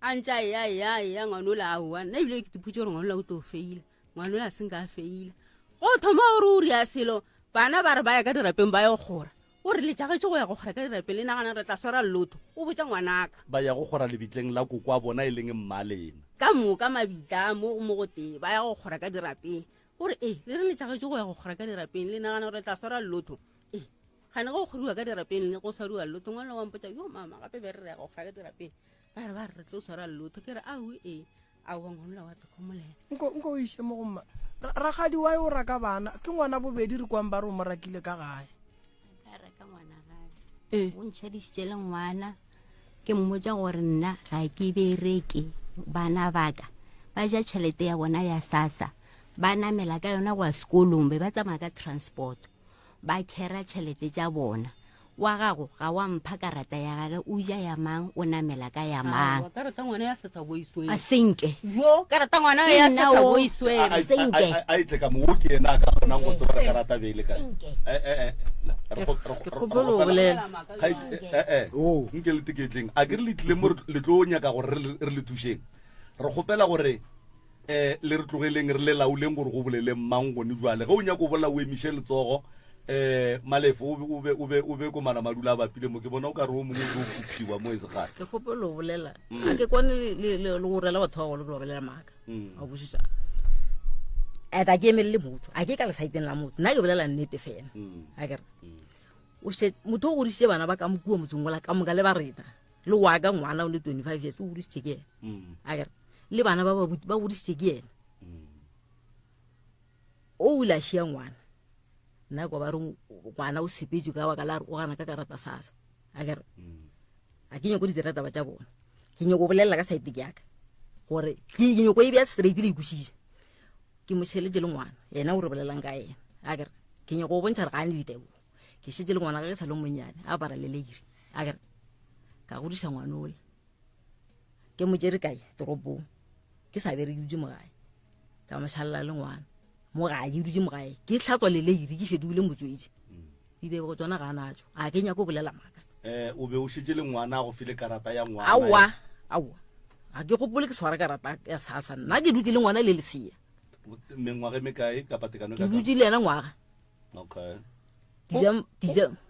a ntse a eya eya eya ngwanola aowa nna ebile ke tiphutse gore ngwanola o tlo feila ngwanola a senka a feila go thoma gore o ria selo bana ba re ba ya ka dirapeng ba yo kgora O re le tšagetše go ya go kgora ka dirapeng le nagana re tla swara lotho. O botša ngwanaka. Ba ya go kgora lebitleng la koko wa bona e leng mmalena. Ka moka mabitla a mo mo go tee ba ya go kgora ka dirapeng. O re, E, le re le tšagetše go ya go kgora ka dirapeng le nagana gore le tla swara lotho. E, gane go kgoriwa ka dirapeng le go swariwa lotho. Ngwana wa mpotša, Yo mama, gape be re re ya go kgora ka dirapeng. Ba re ba re re tlo swara lotho. Ke re, Aowi, e, aowa ngwana wa tlhokomolela. Nko nko o iše mo go mma. Rakgadi wa o raka bana ke ngwana bobedi re kwang ba re o mo rakile ka gae. Ka raka ngwana gae. Ee. O ntšhedišitše le ngwana ke mmotša gore nna ga ke bereke bana baka ba ja tšhelete ya bona ya sasa ba namela ka yona go ya sekolong be ba tsamaya ka transport ba khera tšhelete tša bona wa gago ga wa mpha karata ya gage o ja ya mang o namela ka ya mang karata ngwana ya setsa bo iswere a senke yo karata ngwana ya setsa bo iswere senke a itle ka mo ke ena ka kgonang go tseba karata be ile ka eh eh eh re go go bolela eh eh oh nke le tiketleng a ke re le tlile mo le tlo nyaka gore re le thušeng re kgopela gore um le re tlogeleng re le laoleng gore go boleleng mang gone jwale ge o nyaka o bolela o emiše letsogo um malefo o be komana madula a bapile mo ke bona o ka re o mongwe o kophiwa mo e segale ke kgopelo o bolela mm. a ke kwane le go rela batho ba golo ke ba bolela maaka mm. a kwešiša and a ke emelele motho a ke ka lesaeteng la motho nna ke bolela nnete fela mm. a kere motho o godišitše bana ba ka mokua motsong ola ka moka le ba rena le wa ka ngwana o le 25 years o godišitše ke ena mm. a kere le bana ba ba godišitše ke ena mm. o ile a šia ngwana nna kwa ba re ngwana o sepetswe ka baka la re o gana ka karata sasa a kere mm. a ke nyako ditsela taba tša bona ke nyako bolelela ka saete ke yaka gore ke nyako e bja straight le ikušiša ke mo šheletse le ngwana yena o re bolelang ka yena a kere ke nyako go bontšha re ga ane ditebogo ke šetse le ngwana ge ke sa le monnyane a apara leleiri a kere ka godiša ngwana ola ke mo tšere kae toropong ke sa bere ke dutse mo gae ka mo šalela le ngwana mo gae ke dutse mo gae ke tlhatswa leleiri ke fetogile motswetši ditebogo tsona ga a natso a ke nyako bolela maaka um o be o šetse le ngwana a go file karata ya ngwana aowa aowa ga ke gopole ke swara karata ya sasa nna ke dutse le ngwana le lesea mengwaga e mekae kapa tekano e ke dutse le ena ngwaga okay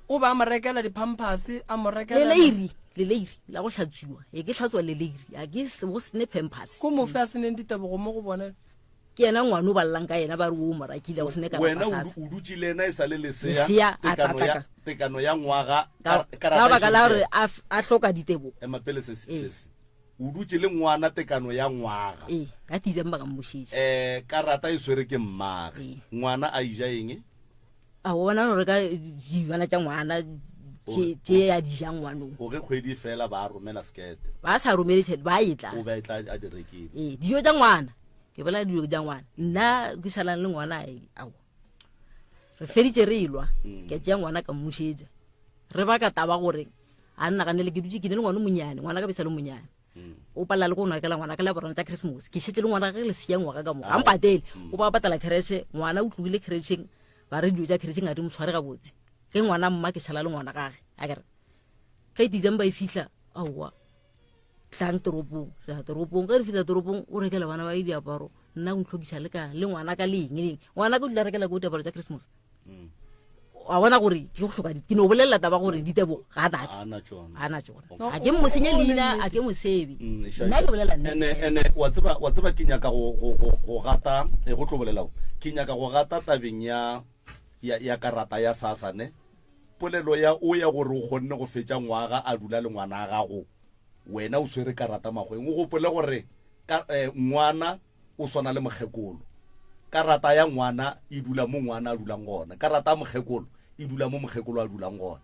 o ba mo rekela di-pampers a mo rekela leleiri leleiri la go hlatswiwa e ke hlatswa leleiri a ke go sene pampers ko mofe a seneng ditebogo mo go bone ke yena ngwane o balelang ka yena ba re o mo rakile go sene wena o dutse le ena e sa le lesea tekano ya ngwaga ka baka la gore a hloka ditebogo ema pele se se o dutše le ngwana tekano ya ngwaga ee ka december ka mmošetše um karata e swere ke mmage ee. ngwana a ija eng a bona no reka dijwana tša ngwana tše ya dijang ngwanong o ge kgwedi fela ba romela sekete ba sa romele tšhelete ba etla o ba etla a di rekile ee dijo tša ngwana ke bolela dijo tša ngwana nna ke salang le ngwana ao re feditše re elwa mm. ke tšea ngwana ka mmušetša re baka taba gore a nnaganele ke dutse ke ne le ngwana monyane ngwana ka besa le monyane mm. o palela le go nwakela ngwana ka laborano tsa christmas ke šetse le ngwana ge le sia ngwaga ka moka ga mpatele mm. o ba patela creche ngwana o tlogile crecheng ba re dilo tsa crecheng a di mo tshware gabotse ge ngwana mma ke šala le ngwana gage a kere ge december e fitlha aowa tlang toropong re ya toropong ge re fitlha toropong o rekela bana ba e diaparo nna o ntlhokisa le ka le ngwana ka le eng leng ngwana ka o dula rekela ko diaparo tsa christmas mm. wa bona gore ke go hloka ke no bolelela taba gore ditebo ga a natso a na tsona a ke mo senye leina a ke mo sebe mm, nna ke bolela ene ene wa tseba wa tseba ke nyaka go go go gata e go tlo bolela ke nyaka go gata tabeng ya ya ya karata ya sasa ne Polelo ya o ya gore o kgonne go fetša ngwaga a dula le ngwana a gago, wena o swere karata magweng. O gopole gore ka, eh, ngwana o swana le mokgekolo. Karata ya ngwana e dula mo ngwana a dulang gona. Karata ya mokgekolo e dula mo mokgekolo a dulang gona.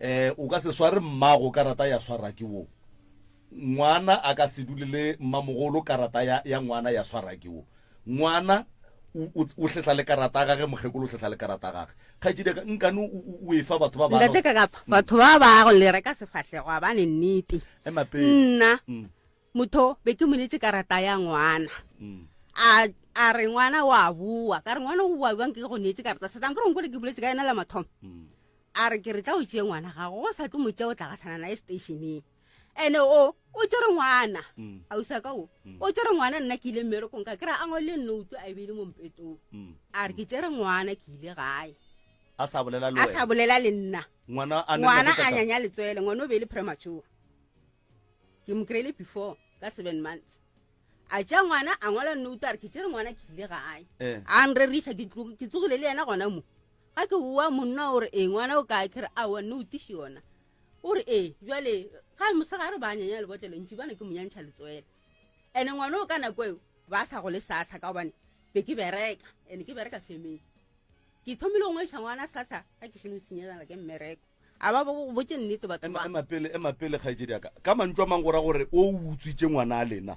Eh, o ka se sware mmago karata ya swara ke wo. Ngwana a ka se dule le mmamogolo karata ya, ya ngwana ya swara ke wo. Ngwana o, o, o hletla le karata ya gage, mokgekolo o hletla le karata ya gage. Kgaetšedi ya ka, nkane o, o, o e fa batho ba bano. Ntate Kakapa, batho ba ba go le reka sefahlego a ba ne nnete. Ema pele. Nna Mm. motho be ke moletše karata ya ngwana. Mm. A a re ngwana wa boa, ka re ngwana o boa bjang ke go neetše karata. Setang ke re nkole ke boletse ka yena la mathomo. Mm. A re ke re tla o tšee ngwana gago, go sa tlo mo tšea o tla gahlana naye stationeng. Ene o o tšere ngwana mm. ausa ka o mm. o tšere ngwana nna ke ile mmerekong ka kry-a a ngwadile note a e beile mo mpetong mm. a re ke tšere ngwana ke ile gae. A sa bolela le A wena. sa bolela le nna. Ngwana a Ngwana a nyanya letswele, ngwana o be e le premature. Ke mo kry-ile before ka 7 months. A tša ngwana a ngwala note a re ke tšere ngwana ke ile gae. Eh. A nreriša ke ke tsogile le yena gona mo. Ga ke boa monna o re ee ngwana o kae ke re aowa note še yona. O re ee bjale ga mosegare ba nyanya lebotlelo ntši bana ke mo nyantšha letswele. Ene ngwana o ka nako eo ba sa go le sasa ka gobane be ke bereka ene ke bereka femeng. Ke thomile go ngwaiša ngwana sasa ga ke šeno senyegela ke mmereko. A ba bo botše nnete batho Ema ba. ema pele ema pele kgaetšedi ya ka. Ka mantšu a mang go ra gore o utswitše ngwana a lena.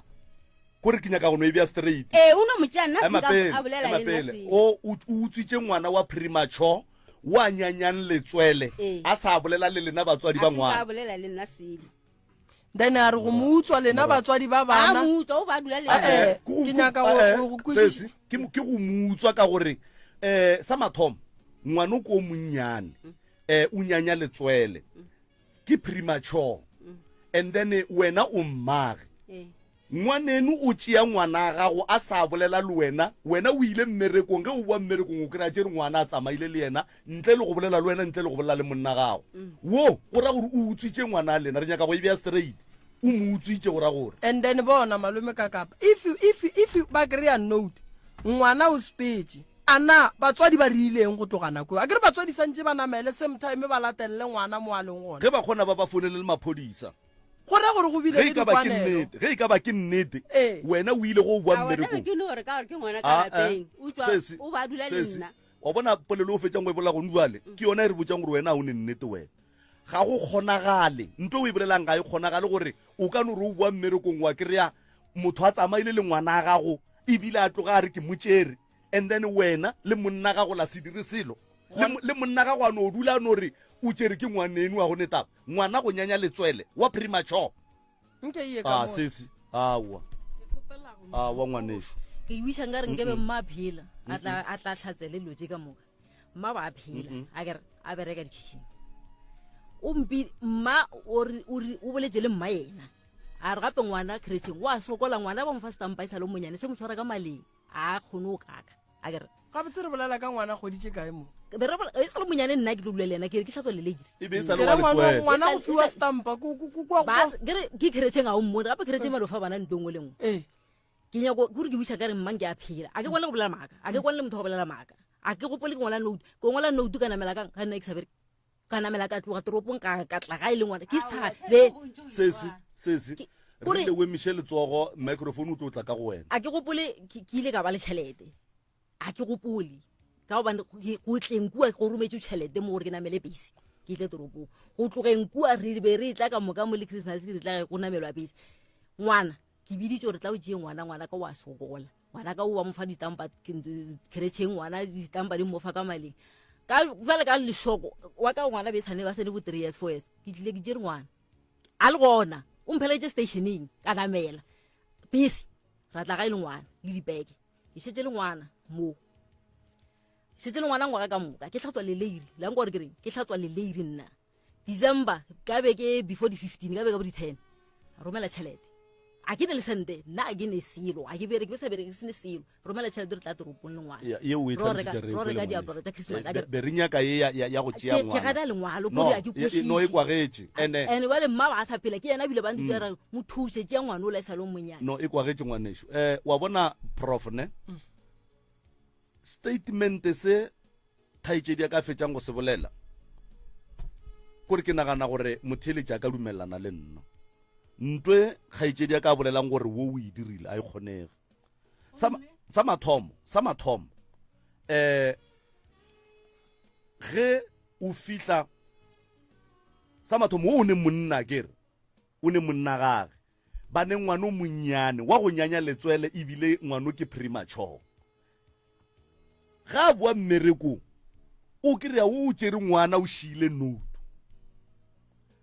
Kore ke nyaka go no e bea straight. Ee, o no mo tšea nna Ema se ka pele, a bolela ema le nna pele. selo. O o utswitše ngwana wa premature wa nyanyang letswele Ee. a sa bolela le lena batswadi A ba se ka ngwana. bolela le nna selo. Then a re go mo utswa lena batswadi ba bana. A mo utswa o ba dula le Eh, yena. eh, ke nyaka go- Eh, go- go kwešiša. sesi, ke mo- ke go mo utswa ka gore um sa mathomo ngwana o ko o monnyane um o nyanya letswele ke premature and then eh, wena o mmage Ee. ngwaneno o tšea ngwana a gago a sa bolela le wena wena o ile mmerekong ge o boa mmerekong o kry-a tšere ngwana a tsamaile le yena ntle le go bolela le wena ntle le go bolela le monna gago wo go ra gore o utswitše ngwana a lena re nyaka go e bea straight o mo utswitše go ra gore And then bona malome ka kapa if if if ba kry-a note ngwana o sepetse a na batswadi ba rileng go tloga nako eo a kere batswadi santse ba namele same time ba latelele ngwana mo a leng gona ge ba kgona ba ba founele le maphodisa go ra gore go bile ge le e ka ba ke dikwanelo nnete ge e ka ba ke nnete Ee. wena o ile go o boa A wena mmerekong ke no gore ka gore ke ngwana ka Ah, eh. lapeng. O tswa Sesi, o ba dula le sesi, nna. wa bona polelo o fetsang go e bolela gone jale ke yona e re botsang gore wena ga o ne nnete wena ga go kgonagale nto o e bolelang ga e kgonagale gore o ka no re o boa mmerekong wa kry-a motho a tsamaile le ngwana a gago ebile a tloga a re ke motšere and then wena le monna gago la se dire selo le mo- le monna gago a no dula a no re o tšere ke ngwaneno wa go netaba ngwana go nyanya letswele wa premature nke e ye ka a mo. sesi awa awa ngwaneso ke iwiša nka re nkebe mma a phela a tla a tla tlhatsele dilo tše ka moka mma ba a phela a kere a bereka dikitšheng o mpi mma o re- o re- o boletse le mma yena a re gape ngwana kretšheng wa sokola ngwana ba mo fa setampa e sa le monyane se mo tshwara ka maleng a kgone go kaka a kere gabotse re bolela ka ngwana goditše kae mo be re bola- e sa le monyane nna ke tlo dula le ena ke re ke tlhatswa leleiri e be e sa Ke le ra wa ngwana letswele ngwana go E sa- fiwa e sa- stampa ko- ko- ko- kwa- Ba- kwa- ke re ke kretšheng ga o mmone gape kretšheng ba lofa bana nto nngwe le nngwe ee ke nyako kore ke buisa ka re mmang ke a phela a ke kwane le go bolela maaka a ke kwane le motho wa go bolela maaka a ke gopole ke ngwala note ke ngwala note ka namela kang ka nna ke sa bereke ka namela ka tloga toropong ka ka tla ga e le ngwana ke sa be sesi sesi Ke- re kore- rile o emiše letsogo microphone o tlo tla ka go wena a ke gopole ke ke ile ka ba le tšhelete a ke gopole ka gobane go tleng kua go rometse tšhelete mo gore ke namele bese ke tle toropong go tlogeng kua re be re tla ka moka mo le christmas re tla go namelwa bese ngwana ke biditse gore tla o tšee ngwana ngwana ka wa sokola ngwana ka o ba mo fa ditampa kretšheng ngwana ditampa di mo fa ka maleng ka jale ka lešoko wa ka ngwana be tshane ba sene bo three years four years ke tlile ke tšere ngwana a le gona o mpheletse stationeng ka namela bese ra tla ga e le ngwana le dipeke ke šetse le ngwana mo šetse le ngwana ngwaga ka moka ke tlhatswa leleiri la nka gore ke reng ke tlhatswa leleiri nna december ka be ke before di-15 ka be ka bo di-10 romela tšhelete a ke ne le sente nna a ke ne selo a ke bereke be sa bereke se ne selo romela tšhelete re tla toropong le ngwana Ya, yeo o e Ro reka- tlhalositše re e ro kwele reka ngwaneso. diaparo tsa Christmas, Eh, a ke- be re nyaka ye ya- ya ya go tšea ke ke ngwana gana lengwalo no kore a ke e- e- no e kwešiše kwagetše ene and bale mma ba a sa phela ke yena ebile ba ntse ra mo thuse tšea ngwana o la e sa le o monyane no e kwagetše ngwaneso um wa bona prof ne statement se kgaetšedi a ka fetšang go se bolela kore ke nagana gore motheeletši a ka dumelelana le nna ntwe kgaetšedi a ka bolelang gore wo o e dirile a e kgonege sa ma- sa mathomo sa mathomo um ge o fihla sa mathomo wo o ne monna kere o ne monna gage ba ne ngwana o monnyane wa go nyanya letswele ebile ngwano ke premature ga a boa mmerekong o kry-a o o tšere ngwana o šiile note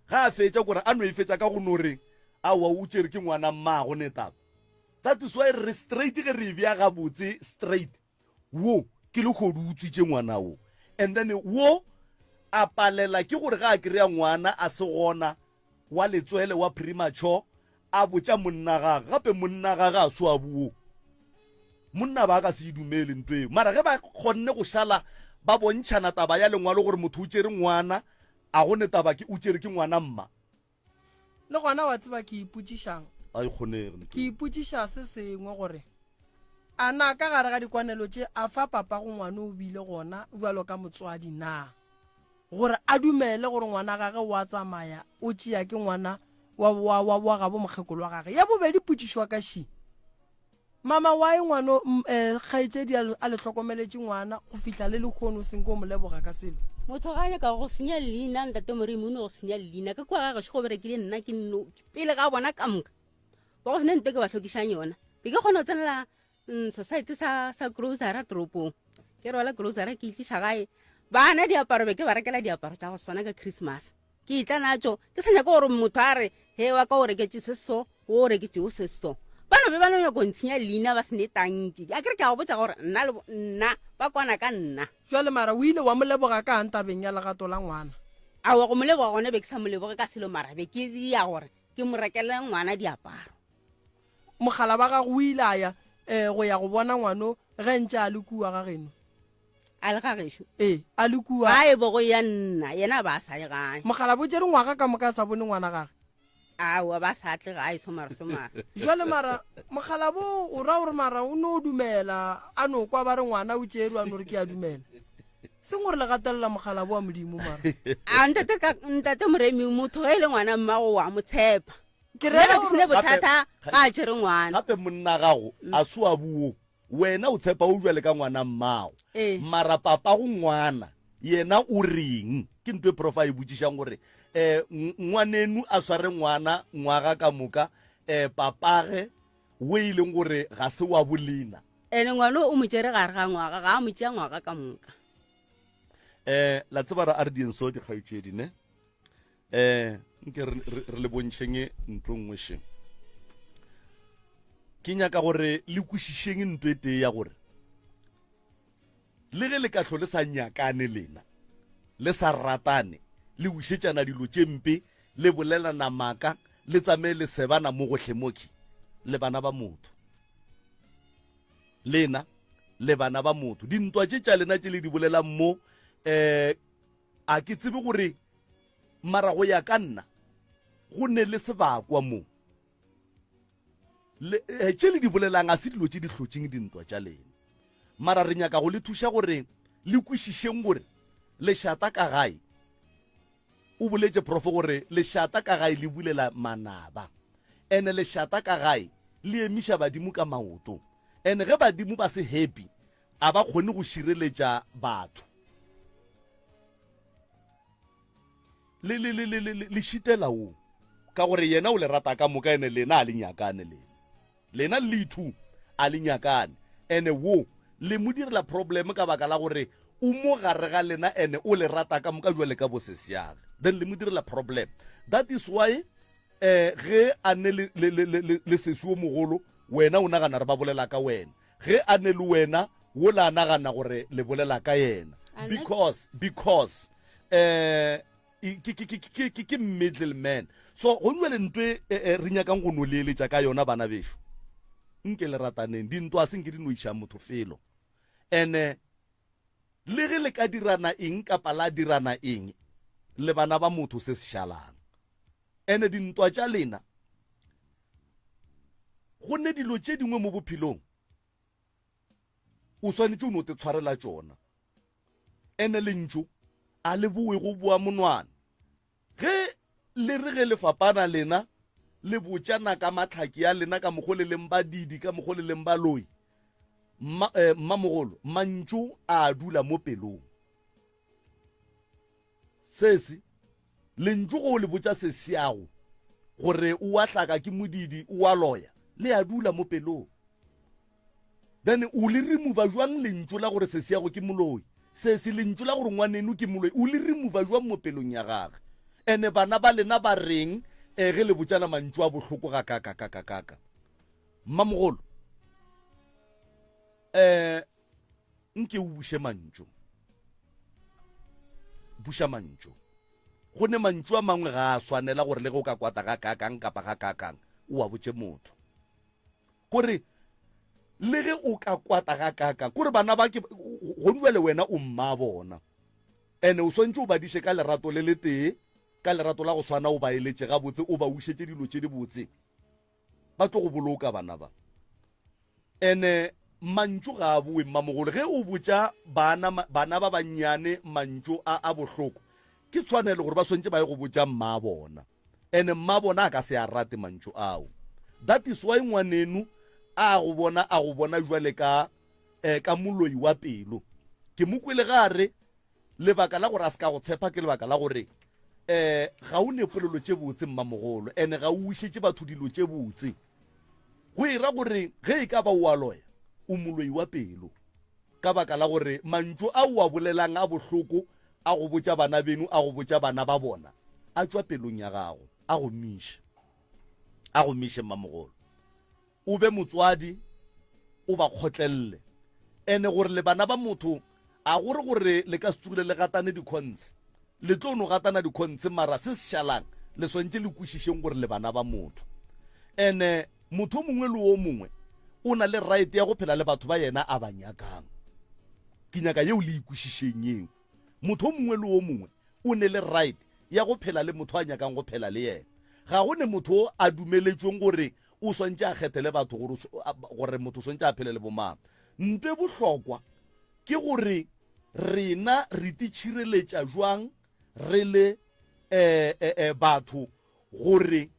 ga a fetša kore a no e fetša ka go no re aowa o tšere ke ngwana mmago netaba that is why re straight ge re e bea gabotse straight wo ke lekgodu o utswitše ngwana wo and then wo a palela ke gore ga a kry-a ngwana a se gona wa letswele wa premature a botša monna gage gape monna gage a so a buo monna ba ka se e dumele nto eo mara ge ba kgonne go šala ba bontšhana taba ya lengwalo gore motho o tšere ngwana a go ne taba ke o tšere ke ngwana mma Le gona wa tseba ke ipotšišang? A e kgonege. Ke ipotšiša se sengwe gore a na ka gare ga dikwanelo tše a fa papago ngwana o bile gona bjalo ka motswadi na gore a dumele gore ngwana gage wa tsamaya o tšea ke ngwana wa, wa, wa, wa gabo mokgekolo wa gage. Ya bobedi potšišo wa ka ši Mama why ngwano eh, kgaetšedi a le hlokomeletše ngwana go fihla le lehono o senke o mo leboga ka selo? Motho ga a nyaka go senya leina ntate Moremi o ne go senya leina ka kua ga gešo go berekile nna ke nno pele ga bona ka moka ba go sene nto ke ba hlokišang yona be ke kgona go tsenela mm, society sa sa grocery toropong ke rwala grocery ke itliša gae bana diaparo be ke ba rekela diaparo tša go swana ka christmas Ke tla natšo, ke sa nyake gore motho a re, He, wa ka o reketše se so, wo o reketšego se so. Ba no be ba no nyako ntshenya leina ba se ne tanki. A ke re ke a go botša gore nna le nna ba kwana ka nna. Jwale mara o ile wa mo leboga ka'ng tabeng ya legato la ngwana? Aowa, go mo leboga gona be ke sa mo leboge ka selo mara be ke ria gore ke mo rekele ngwana diaparo. Mogala wa gago o ile a ya um go ya go bona ngwano ge ntše a le kua ga geno? A le ga gešo? Ee, a le kua. Gae bo go ya nna, yena ba sa ye gae. Mogala bo tšere ngwaga ka moka a sa bone ngwana gage. Aowa, ba sa tle gae somara somara. Jwale mara mogala bo o ra gore mara o no dumela a no kwa ba re ngwana o tšerwe a no re ke a dumela. Seng gore le gatelela mogala bo wa Modimo mara. A ntate ka ntate Moremi motho ge e le ngwana mmago wa mo tshepa. Ke rera ke sene bothata ga a tšere ngwana. Gape monna gago a se wa buo Wena o tshepa o jwale ka ngwana mmago. Ee. Mara papago ngwana yena o reng? Ke ntho e prof a e botšišang gore um ngwanenu a sware ngwana ngwaga ka moka um papage we e leng gore ga se wa bolena. Ene ngwana o mo tšere gare ga ngwaga, ga a mo tšea ngwaga ka moka. Um la tseba ra a re dieng so dikgaetšedi ne? Eh, nke re, re, re le bontšheng ntlo nngwe še. Ke nyaka gore le kwešišeng ntlo e tee ya gore le ge le ka hlo le sa nyakane lena, le sa ratane, le wišetšana dilo tše mpe, le bolelana maaka, le tsamaye le sebana mo gohle mokhi, le bana ba motho. Lena le bana ba motho. Dintwa tše tša lena tše le di bolelang mo eh A ke tsebe gore mara go ya ka nna go ne le sebakwa mo. Le, eh, tše le di bolelang a se dilo tše di hlotšeng dintwa tša lena. Mara re nyaka go le thuša gore le kwešišeng gore lešata ka gae, o boletše profo gore lešata ka gae le bulela manaba. Ene lešata ka gae le emiša badimo ka maoto. Ene ge badimo ba se happy, A ba kgone go šireletša batho. Le, le, le, le, le, le šitela wo. Ka gore yena o le rata ka moka, ene lena a le nyakane lena. Lena le two a le nyakane. Ene wo, le mo direla problem ka baka la gore o mo gare ga lena ene o le rata ka moka jwale ka bosesiage. Then le mo direla problem. That is why eh ge a ne le, le, le, le, le sesi o mogolo, wena o nagana re ba bolela ka wena. Ge a ne le wena, wola a nagana gore le bolela ka yena. Because, because, eh, ke, ke, ke, ke, ke, ke middleman. So, go nwe le ntwe e, e, re nyakang go no le eletša ka yona, bana bešo. Nke le rataneng. Dintwa a se nke di no iša motho felo. Ene, le ge le ka dirana eng kapa la dirana eng, le bana ba motho se se šalang. Ene dintwa tša lena, go ne dilo tše dingwe mo bophelong o swanetše o no te tshwarela tšona. Ene lentšu a le bowe go boa monwana. Ge le re ge le fapana lena le botšana ka mahlaki a lena ka mokgo le leng badidi, ka mokgo le leng baloi, mma, eh, mmamogolo, mantšu a dula mo pelong. Sesi, lentšu go le botša sesiago gore o a hlaka ke modidi, o a loya, le a dula mo pelong. Then o le remova jwang lentšu la gore sesiago ke moloi? Sesi, lentšu la gore ngwaneno ke moloi, o le remova jwang mo pelong ya gage? Ene bana ba lena ba reng eh, ge le botšana mantšu a bohloko ga kaka kaka kaka? Mmamogolo, eh, Nke o buše mantšu. Buša mantšu. Go ne mantšu a mangwe ga a swanela gore le ge o ka kwata ga kaakang kapa ga kaakang, o a botše motho. Kore le ge o ka kwata ga kaakang, kore bana ba ke. Gonu bjale wena o mma bona. Ene o swantše o ba diše ka lerato le le tee, ka lerato la go swana o ba eletše gabotse, o ba ušetše dilo tše dibotse. Ba tlo go boloka bana ba. Ene mantšu ga a boe mmamogolo. Ge o botša bana, bana ba bannyane mantšu a a bohloko, ke tshwanelo gore ba swantše ba ye go botša mma bona. Ene mma bona a ka se a rate mantšu ao. That is why ngwanenu a go bona, a go bona jwale ka, eh, ka moloi wa pelo. Ke mo kwele ga a re lebaka la gore a se ka go tshepa ke lebaka la gore eh ga o ne polelo tše botse mmamogolo, ene ga o wišetše batho dilo tše botse. Go e ra gore ge e ka ba o a loya, o moloi wa pelo. Ka baka la gore mantšu a o a bolelang a bohloko, a go botša bana beno, a go botša bana ba bona, a tšwa pelong ya gago, a go miše. A go miše mmamogolo. O be motswadi, o ba kgotlelele. Ene gore le bana ba motho, a go re gore le ka se tsogile le gatane dikhontshe. Le tlo no gatana dikhontshe, mara se se šalang, le swantše le kwešišeng gore le bana ba motho. Ene motho o mongwe le o mongwe o na le right ya go phela le batho ba yena a ba nyakang. Ke nyaka yeo le ikwešišeng yeo. Motho o mongwe le o mongwe o ne le right ya go phela le motho a nyakang go phela le yena. Ga go ne motho o a dumeletšweng gore o swantše a kgethele batho gore, gore motho o swantše a phele le bomang. Nto e bohlokwa ke gore rena re titšhireletša jwang re le eh, eh, eh, batho gore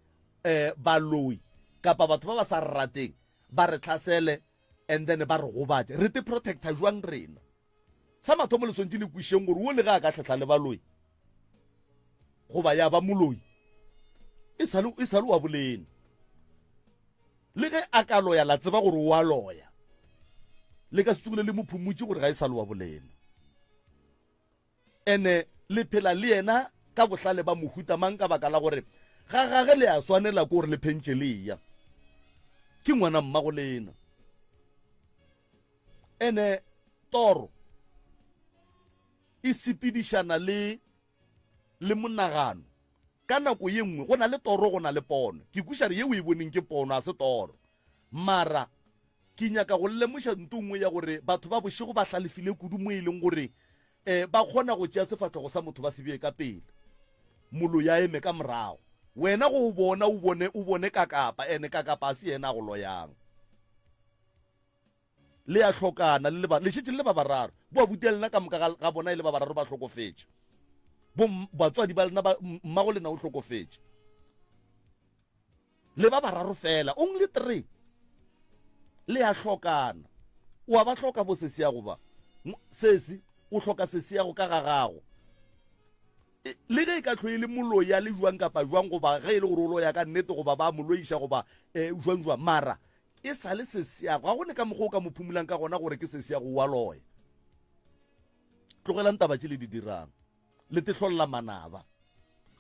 eh, baloi kapa batho ba ba sa re rateng ba re tlhasele and then ba re gobatše. Re te protecta jwang rena? Sa mathomo le swantše le kwišeng gore wo le ge a ka tlhahla le baloi goba ya ba moloi e sale e sale wa bolena. Le ge a ka loya la tseba gore o a loya, le ka se tsogile le mo phumutše gore ga e sale wa bolena. Ene le phela le yena ka bohlale ba mohuta mang ka baka la gore ga gage le a swanela ke gore le phentše le eya. Ke ngwana mmago lena. Ene toro e sepedišana le le monagano. Ka nako ye nngwe go na le toro go na le pono. Ke kweša re ye o e boneng ke pono a se toro. Mara ke nyaka go lemoša nto nngwe ya gore batho ba bošego ba hlalefile kudu mo e leng gore um ba kgona go tšea sefahlogo sa motho ba se bee ka pele, moloi a eme ka morago. Wena go o bona o bone o bone kakapa, ene kakapa a se yena a go loyang. Le a hlokana le le ba, le šetše le le ba bararo. Bo abuti a lena ka moka ga, ga bona e le ba bararo ba hlokofetše. Bo batswadi ba lena ba, mmago lena o hlokofetše. Le ba bararo fela, only 3. Le a hlokana. O a ba hloka bo sesi ya go ba. Sesi, o hloka sesi ya go ka ga gago. E, le ge e ka hlo e le moloi a le jwang kapa jwang goba ge e le gore o loya ka nnete goba ba mo loiša goba eh, jwang jwang mara E sa le sesiago. Ga go ne ka mokgwa o ka mo phumulang ka gona gore ke sesiago wa loya. Tlogelang taba tše le di dirang. Le te hlolla manaba.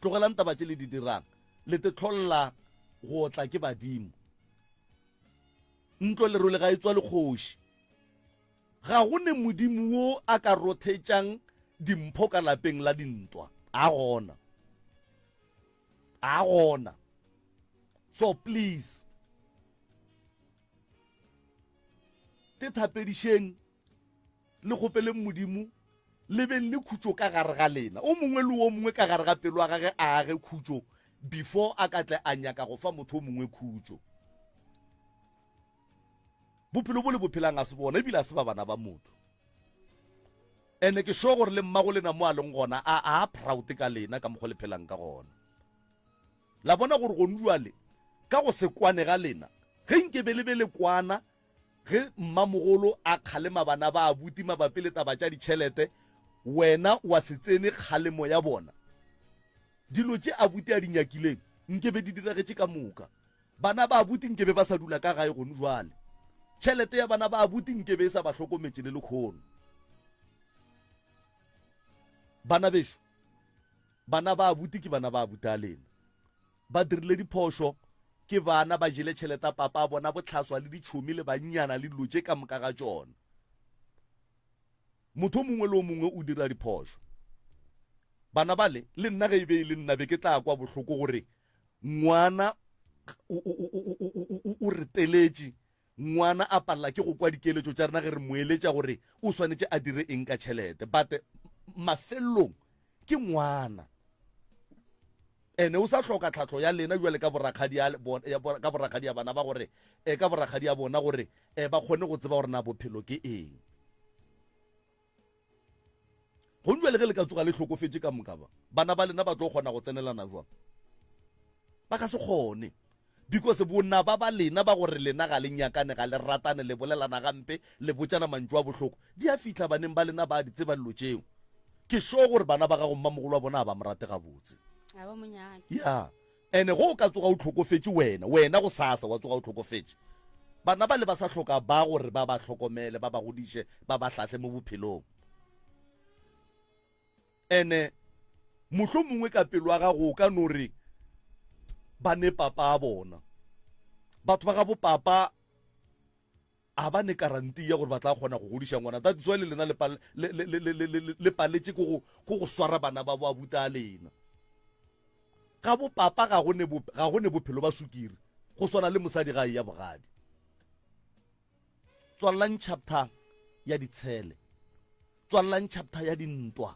Tlogelang taba tše le di dirang. Le te hlolla go otla ke badimo. Ntlo lerole ga e tswa le kgoši. Ga go ne modimo wo a ka rothetšang dimpho ka lapeng la dintwa. A gona. A gona. So please. Te thapedišeng le kgopeleng Modimo le beng le khutšo ka gare ga lena. O mongwe le o mongwe ka gare ga pelo ya gage a age khutšo before a ka tle a nyaka go fa motho o mongwe khutšo. Bophelo bo le bo phelang a se bona ebile a se ba bana ba motho. Ene ke sure gore le mmago lena mo a leng gona a a proud ka lena ka mokgwa le phelang ka gona. La bona gore gonu jwale ka go se kwane ga lena, ge nke be le be le kwana ge mmamogolo a kgalema bana ba abuti mabapi le taba tša ditšhelete, wena wa se tsene kgalemo ya bona. Dilo tše abuti a di nyakileng nke be di diragetše ka moka. Bana ba abuti nke be ba sa dula ka gae gonu jwale. Tšhelete ya bana ba abuti nke be e sa ba hlokometše le lekhono. Bana bešo, Bana ba abuti ke bana ba abuti a lena. Ba dirile diphošo, ke bana, ba jele tšhelete ya papa a bona bohlaswa le ditšhomi le bannyana le dilo tše ka moka ga tšona. Motho o mongwe le o mongwe o dira diphošo. Bana bale, le nna ge e be e le nna be ke tla kwa bohloko gore ngwana o reteletše. Ngwana a palela ke go kwa dikeletšo tša rena ge re mo eletša gore o swanetše a dire eng ka tšhelete. But mafelelong ke ngwana. Ene o sa hloka tlhahlo ya lena jwale ka borakgadi ya ka borakgadi ya bana ba gore eh, ka borakgadi ya bona gore eh, ba kgone go tseba gore na bophelo ke eng. Gong jwale ge le ka tsoga le hlokofetše ka moka ba, bana ba lena ba tlo kgona go tsenelana jwang? Ba ka se kgone. Because bonaba ba lena ba gore lena ga le nyakane, ga le ratane, le bolelana gampe, le botšana mantšu a bohloko, di a fihla baneng ba lena ba a di tseba dilo tšeo. Ke sure gore bana ba gago mmamogolo wa bona ga ba mo rate gabotse. Ga ba mo nyake. Ya. Ene go o ka tsoga o hlokofetše wena, wena go sasa wa tsoga o hlokofetše, bana ba le ba sa hloka ba gore ba ba hlokomele, ba ba godiše, ba ba hlahle mo bophelong. Ene mohlomongwe ka pelo ya gago o ka no re ba ne papa a bona. Batho ba gabo papa a ba ne karanti ya gore ba tla kgona go godiša ngwana. That's why le lena le paletše ke go swara bana ba bo abuti a lena. Ga bo papa ga go ne ga go ne bophelo ba sukiri go swana le mosadi ga e ya bogadi. Tswallang chapter ya ditshele. Tswallang chapter ya dintwa.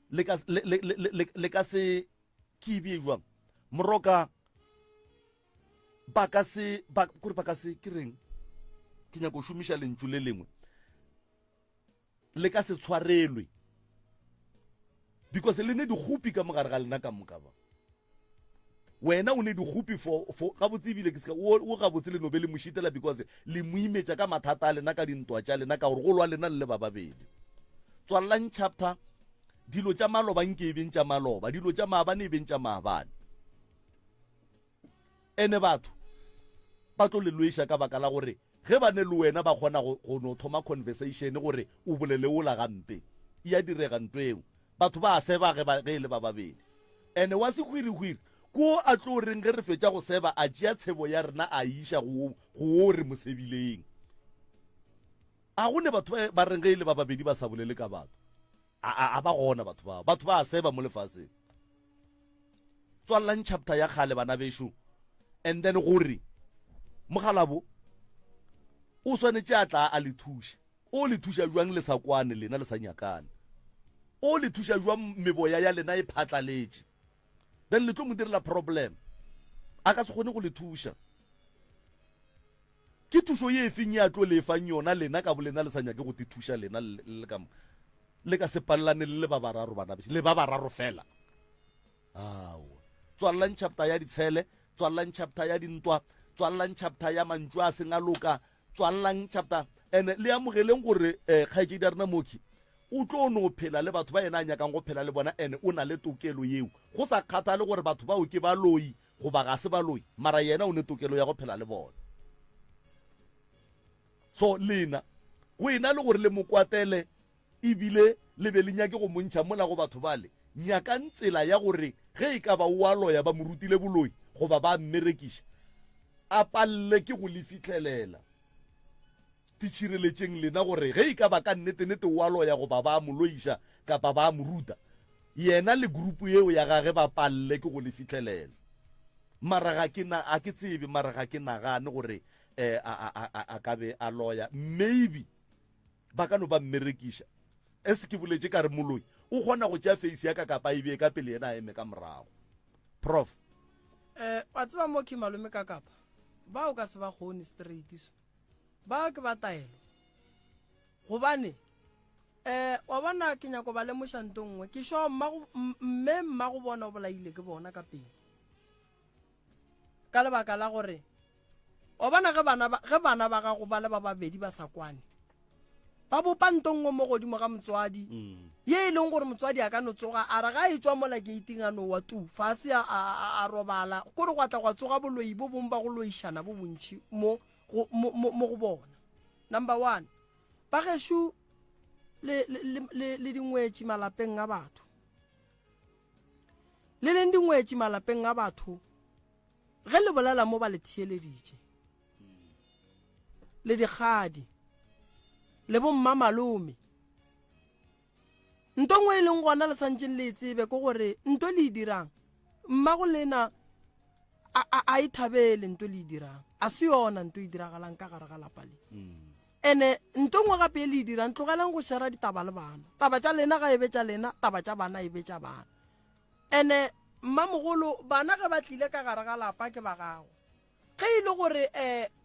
Le ka le le le le ka se ke e bee jwang? Moroka ba ka se ba kore ba ka se ke reng ke nyako šomiša lentšu le lengwe le ka se tshwarelwe because le ne dikgopi ka mogare ga lena ka moka ba wena o ne dikgopi for for gabotse ebile ke seka o gabotse le no be le mošitela because le mo imetša ka mathata a lena ka dintwa tša lena ka gore go lwa lena le le ba babedi tswalelang chapter dilo tša maloba nke e beng tša maloba dilo tša maabane e beng tša maabane Ene batho ba tlo le lweša ka baka la gore ge ba ne le wena ba kgona go, go no thoma conversation gore o bolele wola gampe. E a direga nto eo. Batho ba a seba ge ba, ge e le ba babedi. Ene wa sehwirihwiri ke wo a tlo reng ge re fetša go seba a tšea tshebo ya rena a e iša go wo, go wo re mo sebileng. A go ne batho ba, ba reng ge e le ba babedi ba sa bolele ka batho. A, a, a ba gona batho bao. Batho ba a seba mo lefaseng. Tswalelang chapter ya kgale bana bešo and then gore mogalabo o swanetše a tla a le thuše. O le thuša jwang le sa kwane lena le sa nyakane? O le thuša jwang meboya ya lena e phatlaletše? Then le tlo mo direla problem. A ka se kgone go le thuša. Ke thušo ye efeng ye a tlo le fang yona lena ka bolena le sa nyake go te thuša lena le ka le ka se palelane le le ba bararo bana bešo le ba bararo fela aowa tswalelang chapter ya ditshele tswalelang chapter ya dintwa tswalelang chapter ya mantšu a seng a loka tswalelang chapter ene le amogeleng gore um kgaetšedi ya rena moki o tlo no phela le batho ba yena a nyakang go phela le bona ene o na le tokelo yeo go sa kgathale gore batho bao ke baloi goba ga se baloi mara yena o ne tokelo ya go phela le bona so lena go ena le gore le mo kwatele ebile le be le nyake go montšha mola go batho bale nyakang tsela ya gore ge e ka ba o a loya ba mo rutile boloi goba ba mmerekiša a palele ke go le fihlelela Itšhireletšeng lena gore ge e ka ba ka nnete-nnete o a loya goba ba a mo loiša kapa ba a mo ruta, yena le group yeo ya gage ba palele ke go le fihlelela. Mara ga ke na, ga ke tsebe, mara ga ke nagane gore eh, a, a, a, a ka be a loya. Maybe ba ka no ba mmerekiša. As ke boletše ka re moloi o kgona go tšea face ya ka kapa a e bee ka pele yena a eme ka morago. Prof. Eh, wa tseba mo ke malome ka kapa ba o ka se ba kgone straight so. Ba ke ba taelo. Gobane, eh, wa bona ke nyako ba lemoša nto nngwe. Ke sure mmago, mme mmago bona o bolaile ke bona ka pele. Ka lebaka la gore, wa bona ge bana ba, ge bana ba gago ba le ba babedi ba sa kwane, ba bopa nto nngwe mo godimo ga motswadi, mm. ye e leng gore motswadi a ka no tsoga a re ga e tswa mola geiting a no wa tu fase a, a, a, a robala kore gwa tla gwa tsoga boloi bo bong ba go loišana bo bontšhi mo go, mo, mo, mo go bona. Number one, ba gešo le, le, le, le dingwetši malapeng a batho. Le leng dingwetši malapeng a batho, ge le bolela mo ba le theeleditše. Le dikgadi, le bomma malome. Nto nngwe e leng gona le santšeng le e tsebe ke gore nto le e dirang, mmago lena a, a, a e thabele nto le e dirang. A se yona nto e diragalang ka gare ga lapa le. Ene nto nngwe gape e le e dirang, tlogelang go shera ditaba le bana. Taba tša lena ga e be tša lena, taba tša bana e be tša bana. Ene mmamogolo, bana ge ba tlile ka gare ga lapa ke ba gago. Ge e le gore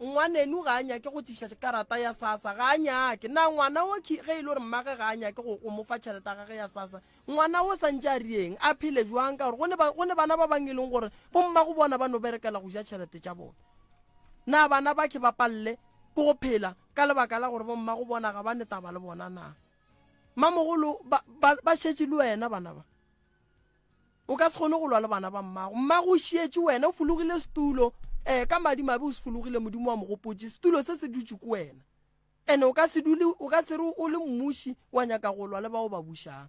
um ngwanenu ga a nyake go tliša karata ya SASSA, ga a nyake. Na ngwana wo ge e le gore mmage ga a nyake go, go mo fa tšhelete ya gage ya SASSA, ngwana wo santše a rieng? A phele jwang? Ka gore go ne ba, go ne bana ba bang e leng gore bommago bona ba no berekela go ja tšhelete tša bona. Na bana ba ke ba palle ke go phela ka lebaka la gore bommago bona ga ba ne taba le bona na? Mmamogolo, ba, ba, ba šetše le wena bana ba. O ka se kgone go lwa le bana ba mmago. Mmago o šietše wena, o fologile setulo. Eh, ka madimabe o se fologile, Modimo wa mo gopotše. Setulo se se dutše ko wena. Ene o ka se dule, o ka se re o le mmuši wa nyaka go lwa le bao ba bušang.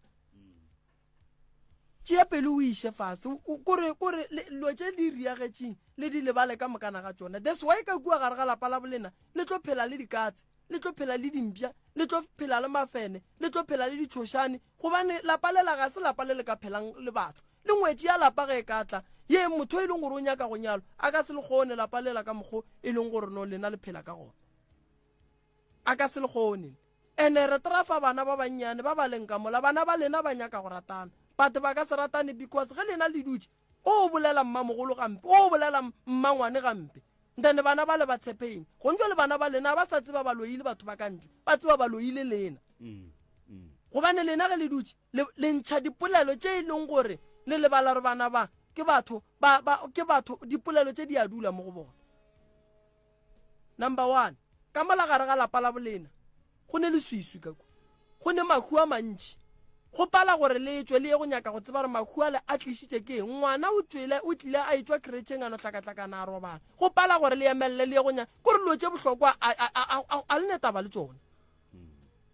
Tšea pelo o iše fase. Kore, kore, dilo tše di riagetšeng le di lebale ka mokana ga tšona. That's why ka kua gare ga lapa la bolena le tlo phela le dikatse, le tlo phela le dimpša, le tlo phela le mafene, le tlo phela le ditšhošane, Gobane lapa lela ga se lapa le le ka phelang le batho. Le ngwetši ya lapa ge e ka tla, ye motho e leng gore o nyaka go nyalwa, a ka se le kgone lapa lela ka mokgo e leng gore no lena le phela ka gona. A ka se le kgone. Ene re trafa bana ba bannyane ba ba leng ka mola, bana ba lena ba nyaka go ratana. But ba ka se ratane because ge lena le dutše, o bolela mmamogolo gampe, o bolela mmangwane gampe. Then bana ba le ba tshepe eng? Gong jwale bana ba lena ba sa tseba ba loile batho ba ka ntle, ba tseba ba loile lena. Gobane lena ge le dutše le, le ntšha dipolelo tše e leng gore le lebala re bana ba ke batho ba, ba ke batho, dipolelo tše di a dula mo go bona. Number one, ka mola gare ga lapa la bolena go ne leswiswi ka kwa, go ne mahu a mantši. Go pala gore le tšwe le ye go nyaka go tseba gore mahu ale a tlišitše ke eng. Ngwana o tšwele, o tlile a etšwa kretšheng a no hlakahlakana a robala. Go pala gore le emelele le ye go nyaka, kore dilo tše bohlokwa a, a, a, a, a le ne taba le tšona.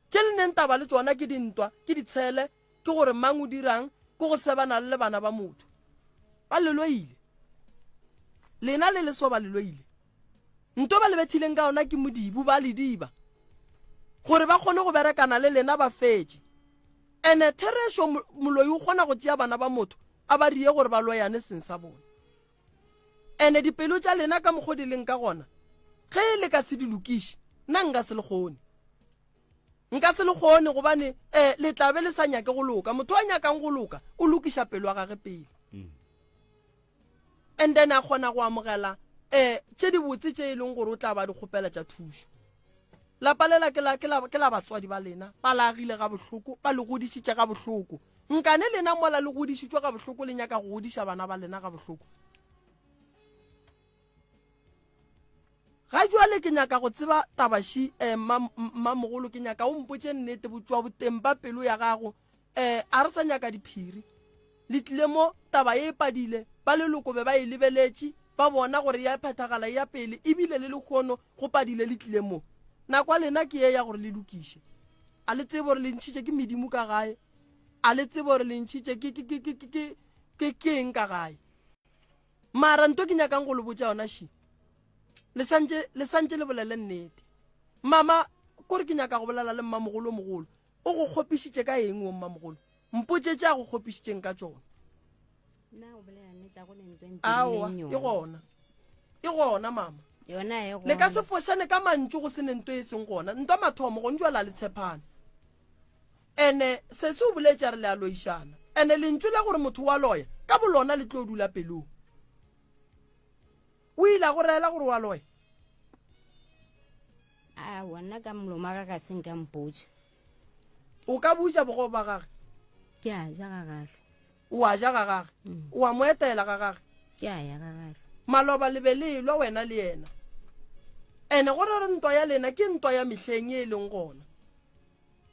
Tše le neng taba le tšona ke dintwa, ke ditshele, ke gore mang o dirang, ke go sebana le le bana ba motho. Ba le loile. Lena le leso ba le loile. Nto ba le bethileng ka yona ke modibu, ba le diba. Gore ba kgone go berekana le lena ba fetše. Ene therešo moloi o kgona go tšea bana ba motho a ba rie gore ba loyane seng sa bona. Ene dipelo tša lena ka mokgo di leng ka gona, ge le ka se di lokiše, nna nka se le kgone. Nka se le kgone gobane eh, le tla be le sa nyake go loka. Motho a nyakang go loka o lokiša pelo ya gage pele. And then a kgona go amogela eh tše dibotse tše e leng gore o tla ba di kgopela tša thušo. Lapa lela ke la, ke la, ke la batswadi ba lena, ba le agile ga bohloko, ba le godišitše ga bohloko. Nkane lena mola le godišitšwe ga bohloko le nyaka go godiša bana ba lena ga bohloko. Ga jwale ke nyaka go tseba tabaši eh, mmamogolo, ke nyaka o mpotše nnete botšwa boteng ba pelo ya gago. Eh, a re sa nyaka diphiri. Le tlile mo, taba ye e padile, ba leloko be ba e lebeletše, ba bona gore ya phethagala e ya pele, ebile le lehono go padile le tlile mo. Nako ya lena ke ye ya gore le lokiše. A le tsebe gore le ntšhitše ke medimo ka gae? A le tsebe gore le ntšhitše ke, ke, ke, ke, ke, ke, ke, ke eng ka gae? Mara nto ke nyakang go le botša yona še, le santše, le santše le bolele nnete. Mama, kore ke nyaka go bolela le mmamogolo mogolo. O go kgopišitše ka eng wo mmamogolo? Mpotše tše a go kgopišitšeng ka tšona. Aowa, e gona. E gona, mama. Yona e gona. Le ka se fošane ka mantšu go se ne nto e seng gona. Ntwa mathomo, go ntšwela le tshepana. Ene sesi o boletše a re le a loišana. Ene lentšu la gore motho wa loya, ka bolona le tlo dula pelong. O ile a go reela gore wa loya? Aowa, nna ka molomo wa ka ka se nka mpotša. O ka buša bogobo ba gage? Ke a ja ga gage. O a ja ga gage? O a mo etela ga gage? Ke a ya ga gage. Maloba le be le elwa wena le yena. Ene go re ntwa ya lena ke ntwa ya mehleng ye e leng gona.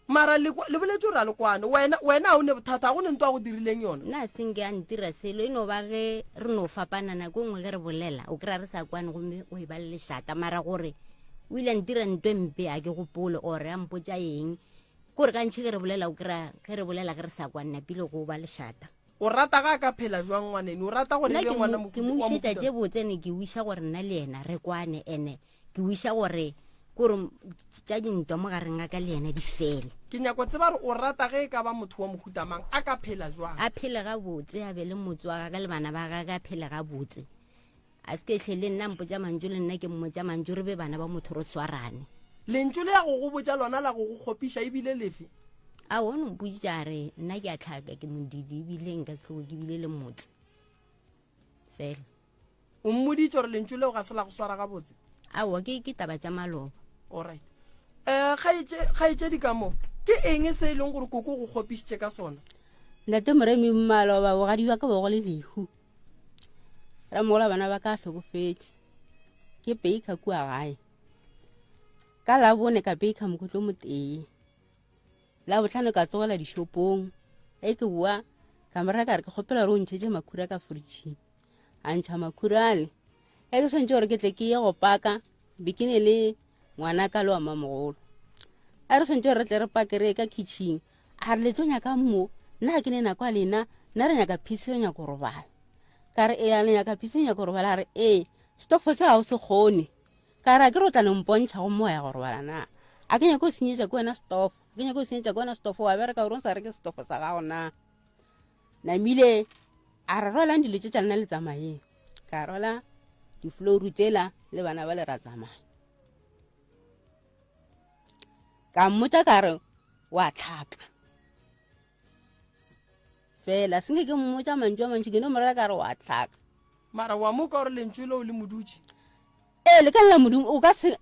Mara le, le boletše gore a le kwane. Wena, wena ga o ne bothata, ga go ne ntwa a go dirileng yona. Nna a se nke a ntira selo, e no ba ge re no fapana nako e nngwe ge re bolela, o kry-a re sa kwane gomme o e ba le lešata. Mara gore o ile a ntira ntwe mpe a ke gopole or a mpotša eng, kore gantši ge re bolela o kry-a ge re bolela ge re sa kwane napile go ba lešata. O rata ga a ka phela jwang ngwaneno? O rata gore e Nna be ke ngwana mo, ke mo wa wišetša mohuta tše botse, ene ke wiša gore nna le yena re kwane, ene ke wiša gore kore tša dintwa mo gareng ga ka le yena di fele. Ke nyako tseba gore o rata ge e ka ba motho wa mohuta mang, a ka phela jwang? A phele gabotse, a be le motse wa gagwe le bana ba gagwe, a phele gabotse. A se ke hle le nna mpotša mantšu le nna ke mmotša mantšu re be bana ba motho re swarane. Lentšu le ya go go botša lona la go go kgopiša e bile lefe? A o no mpoditše a re nna ke a tlhaka ke modidi ebile nka se tloge ke bile le motse fela. O mmoditše gore lentšu leo ga se la go swara gabotse? Aowa ke ke taba tša maloba. Alright. Um kgaetšedi ka mo ke eng se e leng gore koko go kgopišitše ka sona? Ntate Moremi maloba bogadi bja ka bo go le lehu. Ramola bana ba ka hlokofetše ke baker kua gae ka labone ka baker mokotlo motee la botlhano ka tsogela dishopong e ke boa ka mora ka re ke kgopela gore o ntšhetše makhura ka fridging a ntšha makhura ale e ke tshwanetse gore ke tle ke ye go paka be ke ne le ngwana ka le wa mamogolo a re tshwanetse gore re tle re pake re ye ka kitchen a re le tlo nyaka mo nna ga ke ne nako a lena nna re nyaka phisi re nyaka go robala ka re ee a le nyaka phisi re nyaka go robala a re ee stofo se ga o se kgone ka re a ke re o tla no mpontšha go moya go robala na a ke nyake go senyetša ke wena stofo ke nyake go senyetša ke wena stofo wa bereka gore o sa reke stofo sa gago na namile a re rwalang dilo tše tša lena le tsamayeng ka rwala diflouru tsela le bana ba le ra tsamaya ka mmotsa ka re wa tlhaka fela senke ke mmotsa mantšu a mantši ke no morela ka re wa tlhaka mara wa mo ka gore lentšu leo le modutše ee le ka lela modimo o ka se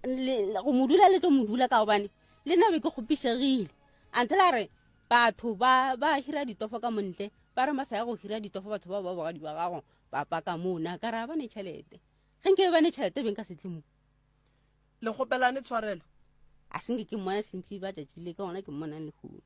go modula le tlo modula ka gobane le nna be ke kgopišegile ante la re batho ba ba hira ditofo ka montle ba re ba sa ya go hira ditofo batho bao ba bogadi ba gago ba paka moo na ka re a ba ne tšhelete ge nke ba ne tšhelete beng ka se tle mo Le kgopelane tshwarelo. A se nke ke mmona sentse ba tšatši le ka gona ke mmonang lehono.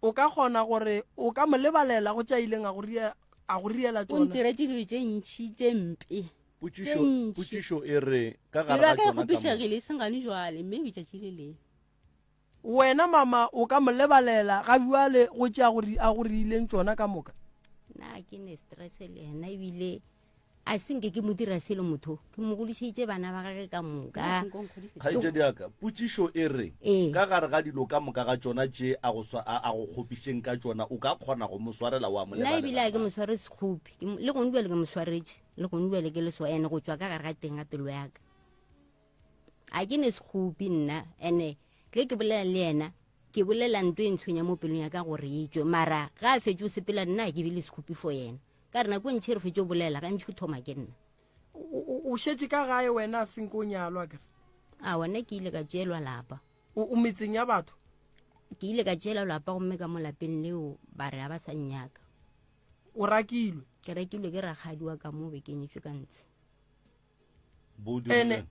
O ka kgona gore o ka mo lebalela go tša ileng a go ria a go riela O tšona. ntiretše dilo tše ntši tše mpe. Potšišo, Tše ntši. potšišo e re ka gare Pelo ga ya ka e tšona ka moka. kgopišegile e seng gane jwale mme letšatši le leng. Wena mama o ka mo lebalela ga bjale go tše a go a go riileng tšona ka moka? Nna ke ne stress le yena ebile a se nke ke mo dira selo motho ke mo godišeditše bana ba gage ka moka. Kgaetšedi ya ka, potšišo e re, Ee. ka gare ga dilo ka moka ga tšona tše a go swa, a, a go kgopišeng ka tšona, o ka kgona go mo swarela wa mo Nna ebile lebalela a ke na? mo sware sekgopi, Ke mo- le gone bjale ke mo swaretše, le gone bjale ke le so ene go tšwa ka gare ga teng ga pelo ya ka. A ke ne sekgopi nna, ene ge ke bolela le yena ke bolela nto e ntshwenya mo pelong ya ka gore e tšwe, mara ga a fetše o sepela nna a ke be le sekgopi for yena. Ka re nako e ntši re fetše o bolela, gantši o thoma ke nna. O, o šetše ka gae wena a senke o nyalwa kere? A wena ke ile ka tšeelwa lapa. O, o metseng ya batho? Ke ile ka tšeelwa lapa gomme ka mo lapeng leo ba re ga ba sa nnyaka. O rakilwe? Ke rakilwe ke rakgadi wa ka mo be ke nyetšwe ka ntshe. Bo Ene dirileng?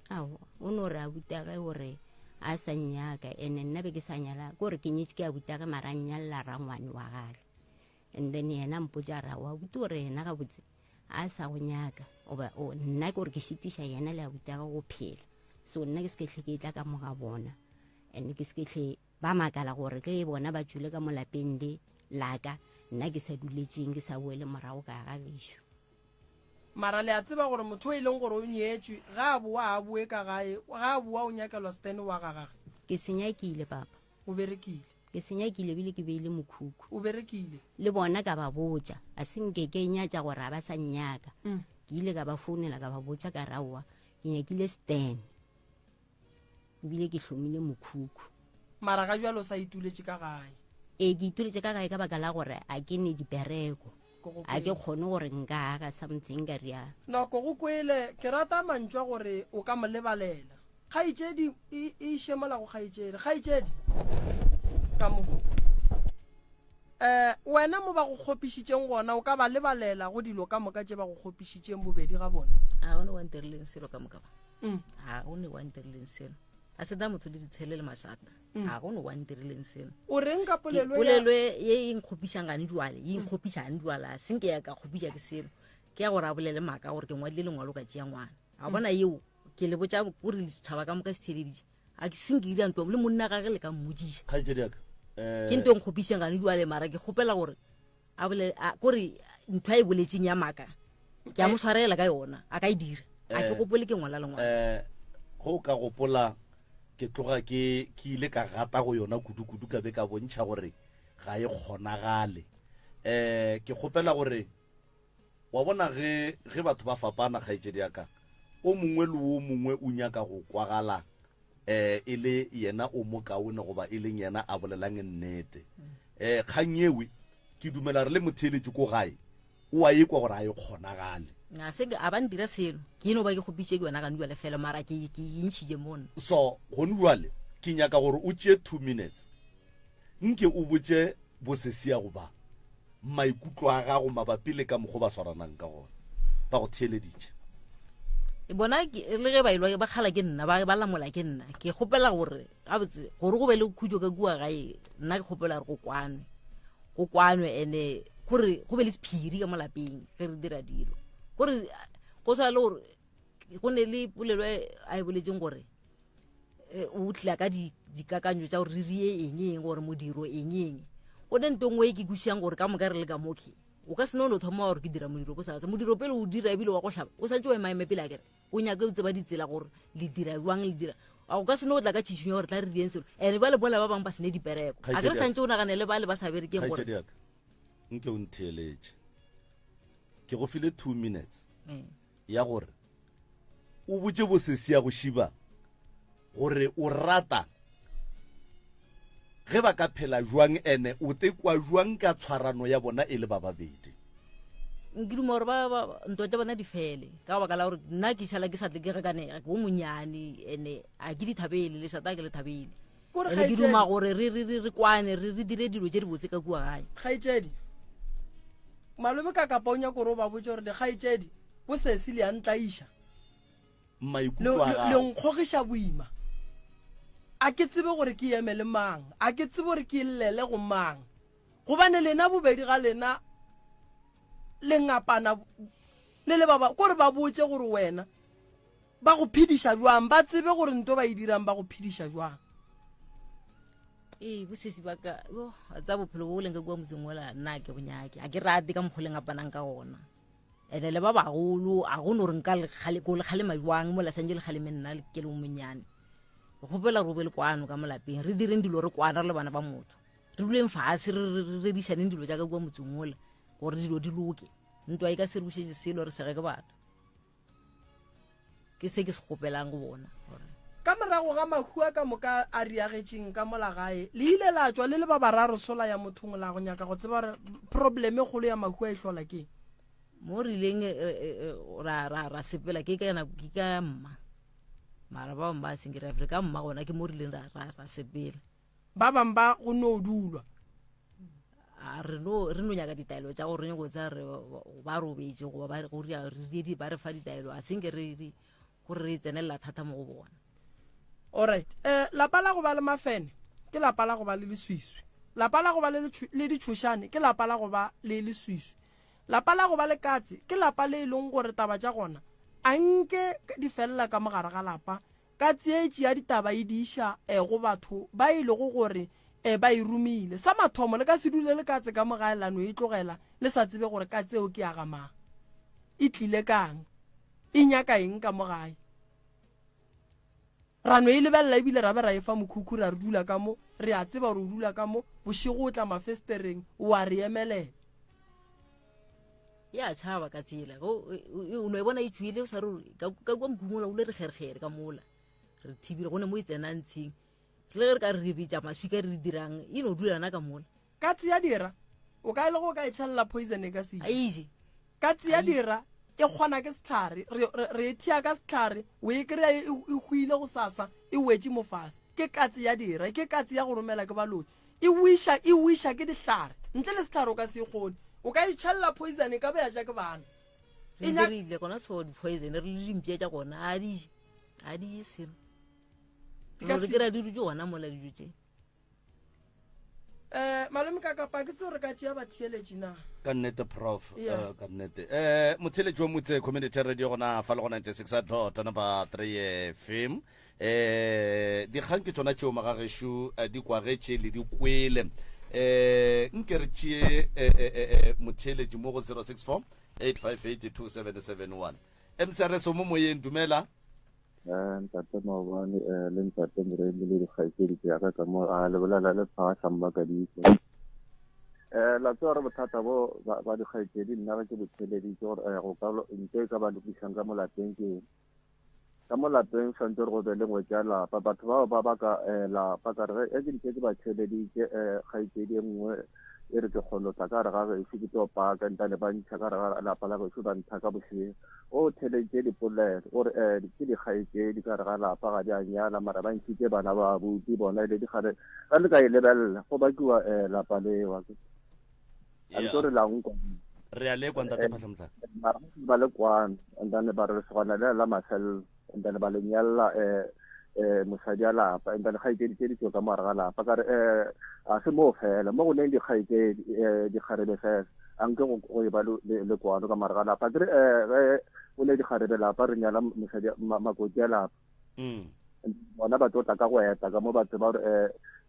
Ao, o no re abutage gore a sa nnyaka ene nna be ke sa nyala, ke gore ke nyetše ke abutage mara a nnyalla rangwane wa gage. And then yena mpotša ra wa buti gore yena gabotse a sa go nyaka oba o nna ke gore ke šitiša yena le abuti a go phela so nna ke se ke hle ke tla ka mo ga bona and ke se ke hle ba makala gore ge bona ba tšwile ka mo lapeng le laka nna ke sa duletšeng ke sa boele morago ka ga gešo mara le a tseba gore motho e leng gore o nyetšwe ga a boa a boe ka gae ga a boa o nyakelwa stene wa ga gage ke senyakile papa o berekile ke senyakile ebile ke beile mokhukhu o berekile le bona ka ba botša a se nke ke nyatša gore a ba sa nnyaka mm. ke ile ka ba founela ka ba botša ka raowa ke nyakile stan ebile ke hlomile mokhukhu mara ga jalo sa ituletše ka gae ee ke ituletše ka gae ka baka la gore a ke ne dipereko a ke kgone gore nka aga something ka ria nako go kwele ke rata mantšwa gore o ka mo lebalela Kgaetšedi e e iše mola go kgaetšedi. Kgaetšedi, ka mo. Eh, wena mo ba go kgopišitšeng gona o ka ba lebalela go dilo ka moka tše ba go kgopišitšeng bobedi ga bona? A go ne wa ntirileng selo ka moka ba. Mm. A go ne wa ntirileng selo. A se da motho le ditshele le mašata. Mm. A go ne wa ntirileng selo. O reng ka polelo ya polelo ye e nkgopišang gane jwale, ye nkgopišang jwale, a senke ya ka kgopiša ke selo. Ke ya gore a bolele maaka gore ke ngwadile lengwalo ka tšea ngwana. A bona yeo ke le botša gore le setšhaba ka moka se theleditše a ke seng ke dira ntwa le monna gage le ka mmodiša kgaetšedi yaka eh, ke nto e nkgopišeng gane jale mara ke kgopela gore a bolele kore ntho a e boletseng ya maaka ke a mo tshwarela ka yona a ka e dira a ke eh, gopole ke ngwala lengwalo eh, go ka gopola ke tloga ke ke ile ka gata go yona kudu-kudu ka be ka bontšha gore ga e kgonagale um ke kgopela gore Wa bona ge, ge batho ba fapana, kgaetšedi ya ka, o mongwe le wo mongwe o nyaka go kwagala eh, e le yena o mokaone goba e leng yena a bolelang nnete. Eh, kgang ewe, ke dumela re le motheeletši ko gae, o a ekwa gore a e kgonagale. A se a ba ntira selo. Ke no ba ke kgopitše ke yona gane jwale fela mara ke ke intšhitše mona. So, gone jwale ke nyaka gore o tšee 2 minutes nke o botše bosesiago ba maikutlo a gago mabapi le ka mokgo ba swaranang ka gona. Ba go theeleditše. Bona le ge ba elwa ba kgala ke nna ba ba lamola ke nna ke kgopela gore gabotse gore go be le khutšo ka kua gae nna ke kgopela gore go kwanwe go kwanwe ene gore go be le sephiri ka mo lapeng ge re dira dilo gore go tshwana le gore go ne le polelo e a e boletseng gore eh, o tla ka dikakanyo tša gore re rie eng eng gore modiro eng eng go ne nto nngwe e ke kwešišang gore ka moka re le ka moke o ka se no no thoma gore ke dira modiro bosasa modiro pele o dira ebile wa go hlaba o santse o emaeme pele a kere o nyake o tseba ditsela gore le dira jwang le dira a o ka se no tla ka tšhišinyo gore tla re rieng selo and ba le bola ba bangwe ba sene dipereko a ke re santse o nagane le ba le ba sa berekeng gore nke o ntheeletše ke go file two minutes mm. ya gore o botše bosesi ya go šiba gore o rata ge ba ka phela jwang ene o tekwa jwang ka tshwarano ya bona e le ba babedi. Ke duma gore ba ntwa tša bona di fele ka baka la gore nna ke šala ke sa tle ke re kane ke o monyane ene a ke di thabele lešata ke le thabele ene ke duma gore re re re kwane re re dire dilo tše dibotse ka kua gae. Kgaetšedi, malome ka kapa o nyaka gore o ba botše gore dikgaetšedi bosesi le a ntlaiša. Maikutlo a gago. Le nkgogiša boima. A ke tsebe gore ke eme le mang, a ke tsebe gore ke llele go mang, gobane lena bobedi ga lena le ngapana le le ba ba kore ba botše gore wena ba go phediša jwang, ba tsebe gore nto ba e dirang ba go phediša jwang. Ee, bosesi ba ka, yo, tsa bophelo bo leng ka kua motseng ola, nna ke bonyake, a ke rate ka mokgwa le ngapanang ka gona. Ene le ba bagolo a go no re nka ko le kgalema jwang mola santse le kgaleme nna ke le monnyane. Re kgopela re be le kwano ka mo lapeng, re direng dilo re kwana re le bana ba motho, re duleng fase re redišaneng dilo tša ka kua motseng ola gore dilo di loke. Ntwa e ka se re bušetše selo, re sege ke batho. Ke se ke se kgopelang go bona. Ka morago ga mahu a ka moka a riagetšeng ka mola gae, le ile la tšwa le le ba bararo sola ya mothong la go nyaka go tseba gore probleme kgolo ya mahu a e hlola ke. Mo re ileng ra, ra, ra sepela ke ka nako ke ka mma. Mara ba bangwe ba seng ke re ka mma gona ke mo re ileng ra, ra, ra sepela. Ba bangwe ba go no dulwa. A re no, re no nyaka ditaelo tša gore re nyako tsaya re ba robetše goba ba re go ria re di ba re fa ditaelo a senke re re gore re tsenelela thata mo go bona. Alright. Eh lapa la go ba le mafene ke lapa la go ba le leswiswi. Lapa la go ba le le ditšhošane ke lapa la go ba le leswiswi. Lapa la go ba le katse ke lapa le e leng gore taba tša gona a nke di felela ka mogare ga lapa Ka tsietši ya ditaba e di iša e go batho ba e lego gore e ba e romile. Sa mathomo, le ka se dule le katse ka mo gae la no e tlogela le sa tsebe gore katse eo ke ya ga mang, e tlile ka'ng, e nyaka eng ka mo gae. Ra no e lebelela ebile ra be ra e fa mokhukhu ra re dula ka mo, re a tseba gore o dula ka mo, bošego o tla mafestereng o a re emelela. Ya tšhaba ka tsela o no e bona e tšwile o sa re ka kua mokung ola o le re kgerekgere ka mola re thibile go ne mo e tsenang tshing le ge re ka re betša maswika re dirang e no dula yona ka mola. Katse ya dira o ka e le go ka e tšhelela poison e ka se je. Katse ya dira e kgona ke sehlare re e thea ka sehlare o e kry-a e hwile go sasa e wetše mo fase ke katse ya dira ke katse ya go romela ke baloi E wiša, e wiša ke dihlare. Ntle le sehlare o ka se e kgone. O ka itšhelela poison e ka be ya ja ke bana. Re dirile gona so di-poison re le dimpša tša gona a di je a di je selo. Re ke ra di dutše gona mola dijo tše. Eh malome ka kapa ke tseo re ka tšea batheeletši na? Ka nnete prof, yeah. uh, ka nnete. Eh motheeletši wa Motse Community Radio gona fa le go 96 dot number 3 FM. Eh, dikgang ke tšona tšeo magagešo eh, di kwagetše le di kwele. Eh, nke re tšee eh, eh, eh, eh, motheeletši mo go 064 858 2771. MCRS o mo moyeng, dumela. Eh, ntate maobane eh, le ntate moremi le dikgaetšedi tša ka ka mo a le bolela le phahla mmakaditse. Um la tseba gore bothata bo ba ba dikgaetšedi nna ge ke bo theeleditše gore um go ka nto e ka ba lokišang ka mo lapeng ke eng. Ka mo lapeng swantse gore go be le ngwetši ya lapa. Batho bao ba baka um lapa ka re ge ke ntše ke ba theeleditše um kgaetšedi e nngwe e re ke kgone tla ka re ga gešo ke tlo paka ntane ba ntšha ka re ga lapa la gešo ba ntha ka bošego. O theeleditše dipolelo o re um ke dikgaetšedi ka re ga lapa ga di a nyala mara ba ntšhitše bana ba abuti bona e le dikgale ga le ka e lebelela go bakiwa um lapa lewa a le tlo re la nkwa re a lekwa ntate phatlhamtlhaka mara ba le kwana and then ba re lesogana le la mafelelo and then ba le nyalla um um mosadi a lapa and then kgaetšedi tše di tšo ka moare ga lapa ka re um a se moo fela mo go neng dikgaetšedi um dikgarebe fela a nke go e ba le kwano ka moare ga lapa ke re um ge o ne dikgarebe lapa re nyala mosadi makoti a lapa mm. bona ba tlo tla ka go eta ka mo batho ba gore um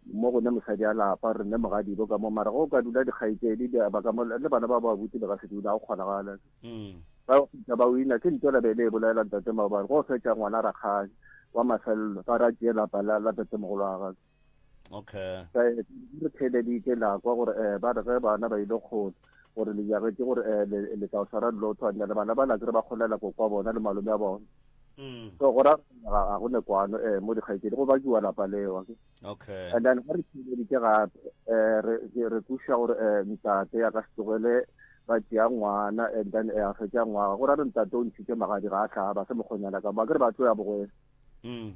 mo go ne mosadi a lapa re ne mogadibo ka mo mara go ka dula dikgaetšedi ba ka mo le bana ba ba buti ba ka se dula go kgonagala mm. ba fetša ba wina ke ntho la be le e bolela ntate maobane go fetša ngwana rakgadi wa mafelelo ba ra tšee lapa la la tatemogolo wa gagwe okay re theleditše la kwa gore um ba re ge bana ba ile kgole gore le jagetše gore um le tla swara lotho and le bana ba la kere ba kgolela ko kwa bona le malome a bona mm. so go ra ga go ne kwano um mo dikgaitsedi go bakiwa lapa lewa okay and then ga re theleditše gape um re kuša gore um ntate ya ka se tlogele ba tšea ngwana and then a fetša ngwaga go ra re ntate o ntšhitše magadi ga a hlaba se mokgonyana ka mo a kere ba tlo ya bogwele mm.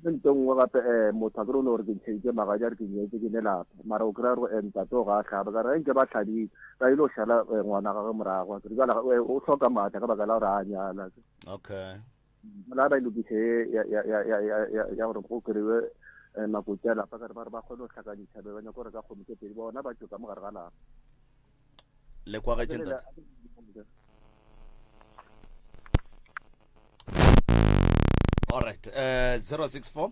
le nto nngwe gape um motho a kere o ne gore ke ntšheditše magadi a re ke nyetse ke ne lapa mara o kry-a gore ntate o ga a hlaba ka re nke ba hlabile ba ile go šala ngwana gagwe morago a kere jala o hloka maatla ka baka la gore a nyala okay la ba e lokise ya gore go kry-we makoti a lapa ka re ba re ba kgone go hlakantšha be ba nyako gore ka kgomo tse pedi bona ba tšo ka mogare ga lapa le kwagetše ntate all right uh, 064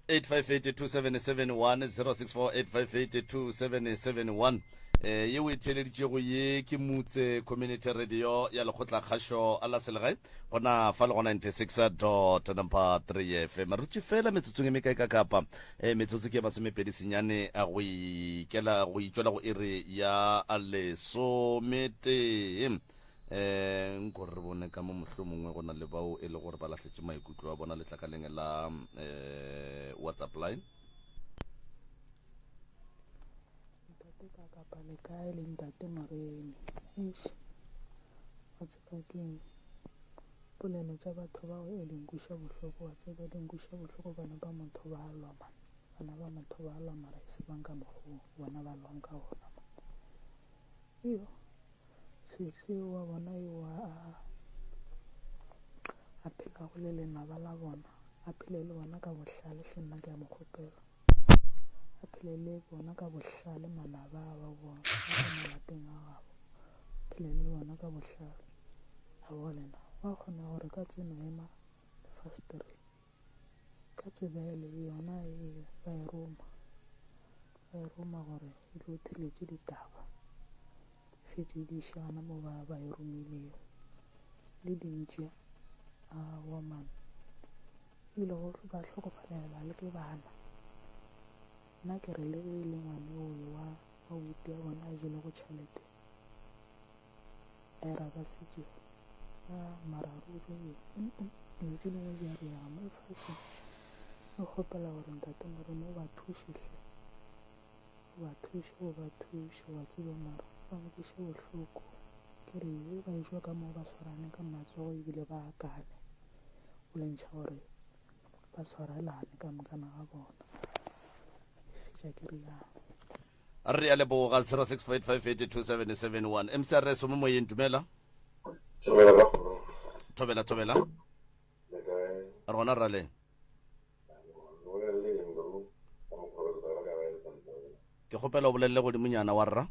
8582771 064 8582771 eh ye o e theeleditšego ye ke mutse community radio ya lekgotlakgašo la selegae gona fa le go 96 dot number 3 fm re tše fela metsotsong e mekae ka kapa e metsotso ke masomepedi senyane a go ikela go itšwela go iri ya lesometee um nko re bone ka mo mohlomongwe go na le bao e le gore ba lahletše maikutlo a bona letlakaleng la um whatsapp line Ntate ka kapa le kae le ntate Moremi? Eish, wa tseba keng? Polelo tša batho bao e di nkweša bohloko, wa tseba di nkweša bohloko bana ba motho ba lwa man. Bana ba motho ba lwa mara e se bang ka mokgwa o bona ba lwang ka gona man. Iyo, sesi wa bona eo a a phelago le lenaba la bona, a phele le bona ka bohlale hle nna ke a mo kgopela. A phele le bona ka bohlale manaba a ba bona ba ka malapeng a gabo. A phele le bona ka bohlale. A bone na wa kgona gore ka tseno ema lefasetereng. Ka tsebele yona e ba e roma. Ba e roma gore e tlo theletše ditaba. Fetše di iše gona mo ba ba e romilego. Le dintši aowa man. Ebile go ba hlokofalela le ke bana. Nna ke re le ge e le ngwane owe wa wa buti ya bona a jelego tšhelete era ba setšego a mara ruri dilo tše dingwe di a riega mo lefaseng. Ke kgopela gore ntate Modimo o ba thuše hle. O ba thuše, o ba thuše wa tseba mara ba nkweša bohloko. Ke re ge ba etšwa ka moo ba swarane ka matsogo ebile ba akane go lentšha gore ba swarelane ka mokana ga bona. E fetša ke rialo. Re a leboga 0658582771 mcrs o mo moyeng dumela. Thobela ka kgoro. Thobela thobela. Le kae? Re gona rale. Ke kgopela o bolelele godimonyana wa rra.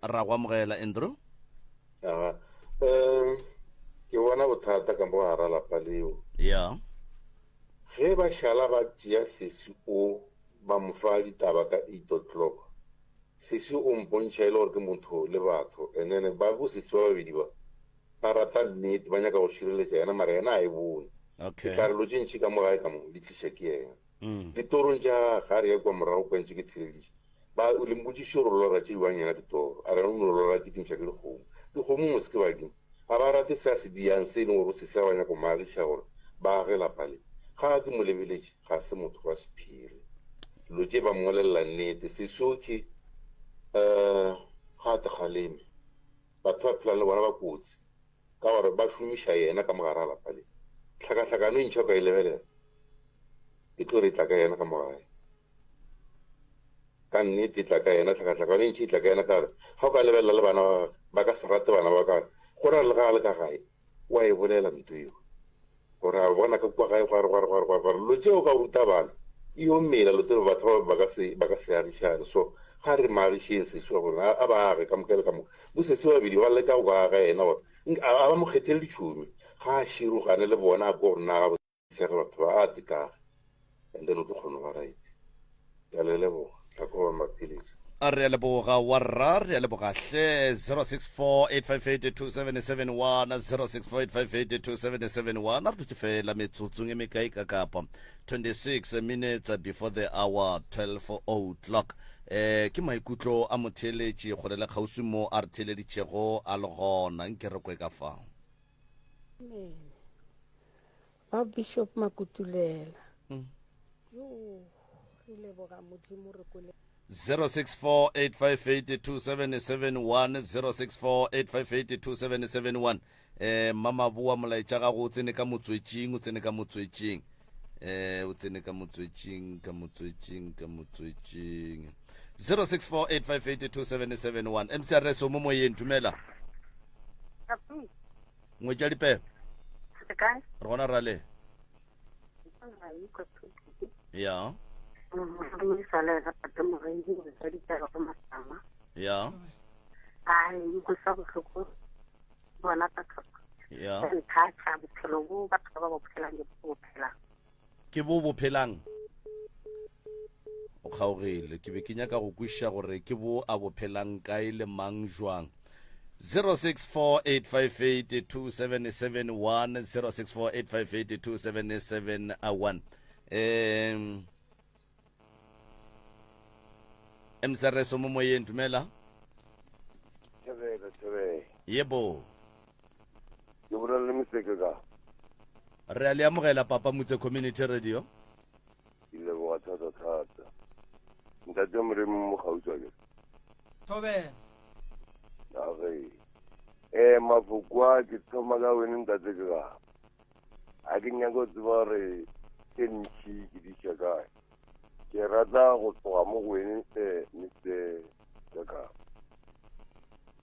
Ra go amogela Andrew. Aga. Um ke bona bothata ka mo gara lapa leo. Ya. Ge ba šala ba tšea sesi o ba mo fa ditaba ka 8 o'clock. Sesi o mpontšha e le gore ke motho le batho and then ba bo sesi ba babedi ba ba rata nnete ba nyaka go šireletša yena mara yena a e bone. Okay. Ke tla re lo tše ntši ka mo gae ka mo di tliša ke yena. Mm. Ditorong tša gage, ga re ya kua morago kwa ntše ke theleditše, ba le mpotšiše gore o lora tše bjang yena ditoro. A re o no lora ke timiša ke dikgomo. Dikgomo mos ke badimo. Ga ba rate se a se diyang se e leng gore o sese ba nyaka go mo agiša gore ba age lapa le. Ga ke mo lebeletše, ga se motho wa sephiri. Dilo tše ba mmolelela nnete. Sesokhi, um ga a tlgaleme. Batho ba phelang le bona ba kotsi. Ka gore ba šomiša yena ka mo gare ga lapa le. Tlhakahlakano e ntšha o ka e lebelela, e tlo re e tla ka yena ka mo gae. Ka nnete e tla ka yena, tlhakahlakano e ntšha e tla ka yena ka gore ga o ka lebelela le bana ba gagwe, ba ka se rate bana ba ka gore go ra le ga a le ka gae, o a e bolela nto eo. Gore a bona ka kua gae gware gware gware gware gware. Lo tšeo o ka ruta bana, e yo mela lo tsebe batho ba ba ka se ba ka se agišane. So ga re mo agišeng sesi wa rona, a ba age ka moka le ka moka. Bo sesi ba babedi ba leka go aga yena gore a ba mo kgethele ditšhomi. Ga a širogane le bona a kwe gore na gabotse ge batho ba a tle kage and then o tlo kgona go ba right. Ke a le leboga. Tlhako ba matheletše. A re a leboga wa rra, re a leboga hle. 0648582771, 0648582771. A re dutše fela metsotsong e mekae ka kapa 26 minutes before the hour 12 o'clock. Eh ke maikutlo a motheeletši kgole le kgauswi mo a re theeleditšego a le gona. Nke re kwe ka fao. Amen. Ba Bishop Makutulela. Mm. Yo, re leboga Modimo re kwele. 0648582771 0648582771 eh mama boa molaetša gago o tsene ka motswetšing o tsene ka motswetšing eh o tsene ka motswetšing ka motswetšing ka motswetšing 0648582771 mcrs o mo moyeng dumela ngwetša dipego re gona rale ya ya ya ke bo bo phelang o kgaogile ke be ke nyaka go kwešiša gore ke bo a bo phelang kae le mang jwang 0648582771 0648582771 um msrs mo moyeng dumela Thobela, thobela. Yebo. Ke bolela le Moseke ka. Re a le amogela Papa Motse Community Radio. Ke leboga thata thata. Ntate Moremi mo kgauswa ke. Thobela. Age. Eh mafoko a ke thoma ka wene ntate ke ga. A ke nyaka go tseba gore tse ntši ke di iša kae. Ke rata go tloga mo go wene eh Mr. Kaka.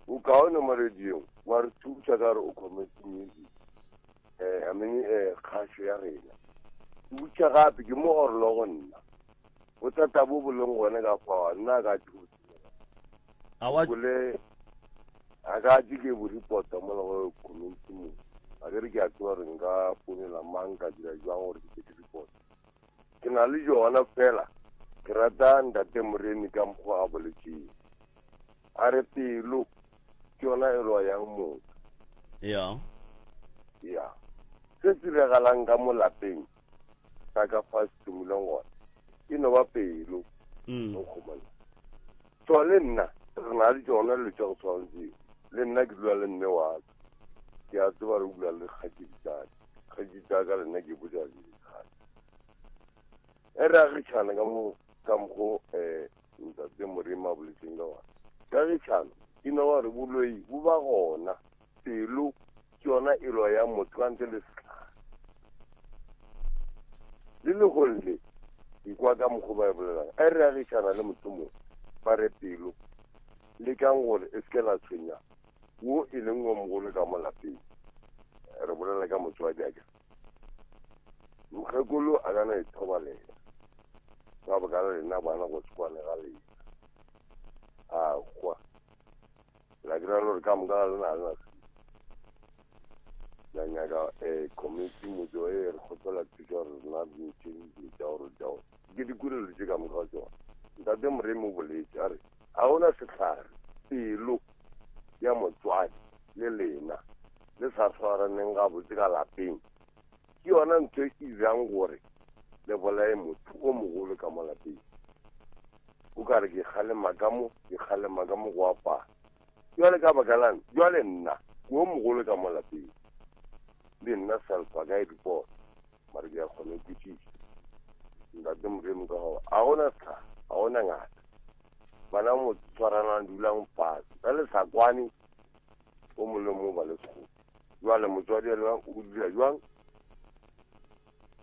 O kaone mo radiong wa re thuša ka gore o community music. Eh I mean eh kgašo ya rena. Ke botša gape ke mo gore lo go nna. Bothata bo bo leng gone ka fao nna ka tše go Awa Kole a ka tše ke bo reporta mo go community mo. A ke re ke a tseba gore nka founela mang ka dira jwang gore ke ke report. Ke na le jona fela ke rata ntate Moremi ka mokgwa a boletseng. A re pelo ke yona e loyang motho. Ya. Ya. Se se diragalang ka mo lapeng sa ka fa se thomileng gona e no ba pelo. Mm. O khumana. So le nna re na le tsona le tša go tshwana tseo. Le nna ke dula le mme wa ka. Ke a tseba re dula le kgaetšedi tša ka. Kgaetšedi tša ka le nna ke botša dikgadi. E re agišana ka mo ka mokgo um ntate Moremi a boletseng ka gona. Kagišano e no ba gore boloi bo ba gona, pelo ke yona e loyang motho ka ntle le sehlare. Le lehono le ke kwa ka mokgo ba e bolelang. A re agišana le motho mongwe ba re pelo lekang gore e se ke la tshwenya wo e leng wo mogolo ka mo lapeng. Re bolela ka motswadi a ke Mokgekolo a ka no ithobalela ka baka la lena bana go se kwane ga lena. A hwa. La ke ra gore ka moka ga lena ga lena selo. La nyaka um community motse e re kgopela thuso gore rena re ntšhe dilo tša gore tša gore. Ke di kwele dilo tše ka moka ga tšona. Ntate Moremi o boletše a re ga gona sehlare pelo ya motswadi le lena le sa swaraneng gabotse ka lapeng ke yona ntho e dirang gore le bolaye motho o mogolo ka mo lapeng. O ka re ke kgalema ka mo, ke kgalema ka mo go apara. Jwale ka baka lang? Jwale nna ke o mogolo ka mo lapeng. Le nna self a ka e report. Mara ke a kgona go kwešiša. Ntate Moremi ka gore a gona setlhare, a gona ngaka. Bana mo tshwaranang dulang fatshe. Ka le sa kwane o mongwe le mongwe ba le sekgopi. Jwale motswadi ena o dira jwang?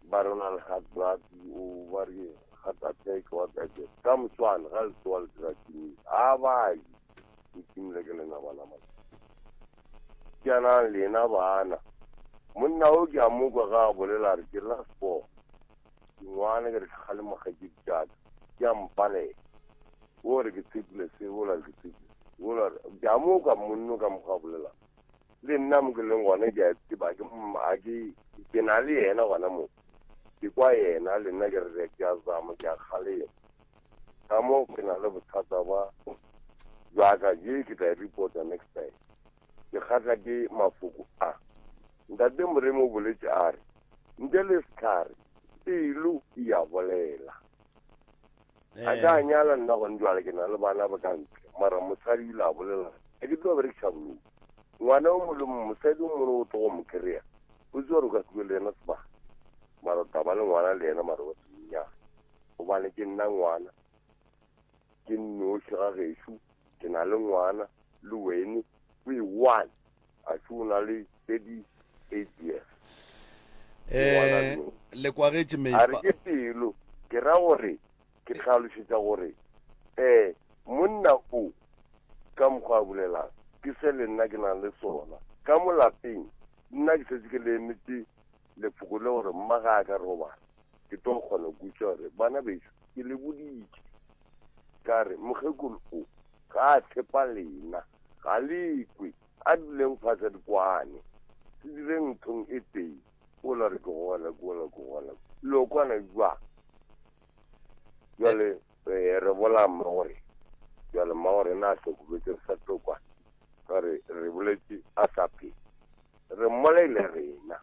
Ba re o na le heart blood, o ba re heart attack, what attack. Ka moswane ga le tsoa le dira timile. A ba je. O timile ke lena bana ba. Ke ana lena bana. Monna o ke a mo kwa ga a bolela re ke last four. Ke ngwana ke re ke kgale mogatsedi tšaka. Ke a mpalela. O re ke tshepile se, o la re ke tshepile. O la re ke a mo kwa monno ka mokgwa a bolela. Le nna mo ke leng gona ke a tseba, ke a ke ke na le yena gona mo. Ke kwa yena le nna ke re ke a zama ke a kgalema. Ka mo ke na le bothata ba jwaka je ke tla e reporta next time. Ke kgatla ke mafoko a. Ntate Moremi o boletše a re ntle le sehlare pelo e a bolela. A ka eh. nyala nna gone jwale ke na le bana ba ka ntle mara mosadi ile a bolela a ke tlo berekisa bolou ngwana o mongwe le mongwe mosadi o mongwe o tlo go mo kry-a o tse gore o ka se le ena sebaka mara o taba le ngwana le ena mara wa senyane gobane ke nna ngwana ke nnoši ga gešo ke na le ngwana le wene o e one a se o na le 38 years eh le kwagetše me a re ke pelo ke ra gore ke tlhalošetša gore eh monna o ka mokgwa a bolelang ke se le nna ke nang le sona ka mo lapeng nna ke setse ke le emetse lefoko le gore mma ga a ka robala ke tlo kgona go kutša gore bana beso ke le boditše ka re mokgekolo o ga a tshepa lena ga le kwe A duleng fase re kwane, re direng nthong e tee. Ola re ke gona, ke ola ke gona. Lo kwana jwang? Jwale eh, re bola mmagore. Jwale mmagore na a hlokofetse re sa tlo kwana. Ka re re boletše a sa phela. Re mmolaile rena.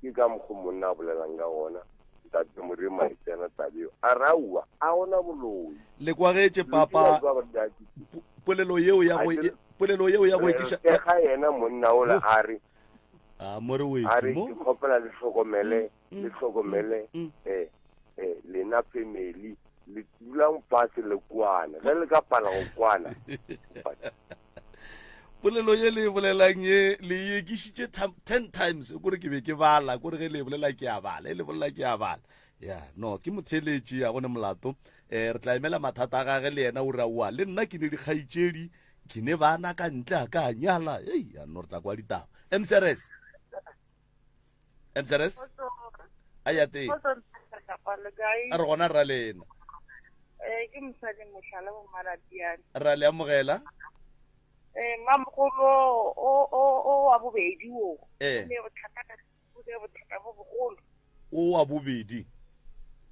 Ke ka mokgo monna a bolelang ka gona. Ntate Morimo a e tsena taba eo. A re aowa, a gona boloi. Le kwagetše papa polelo yeo ya go polelo yeo ya go ekiša. Ga yena monna ola a re a mo re wetše a re ke kgopela le hlokomele mm, le hlokomele mm, mm. eh eh lena family le dulang fatshe le kwana ge le ka pala go kwana polelo ye le e bolelang ye le e ekišitše ten times kore ke be ke bala kore ge le e bolela ke a bala e le bolela ke a bala ya no ke motheletši ya gone molato um re tla emela mathata a gage le yena o re aowa le nna ke ne dikgaitšedi ke ne bana ka ntle a ka nyala ei ya no re tla kwa ditaba mcrs mcrs a ya teng a re gona ra lena eh, ke mosadi mohlala bo mmalatiane ra le amogela eh mamogolo o o o wa bobedi o eh. ne bothata ka o ne bothata bo bogolo o wa bobedi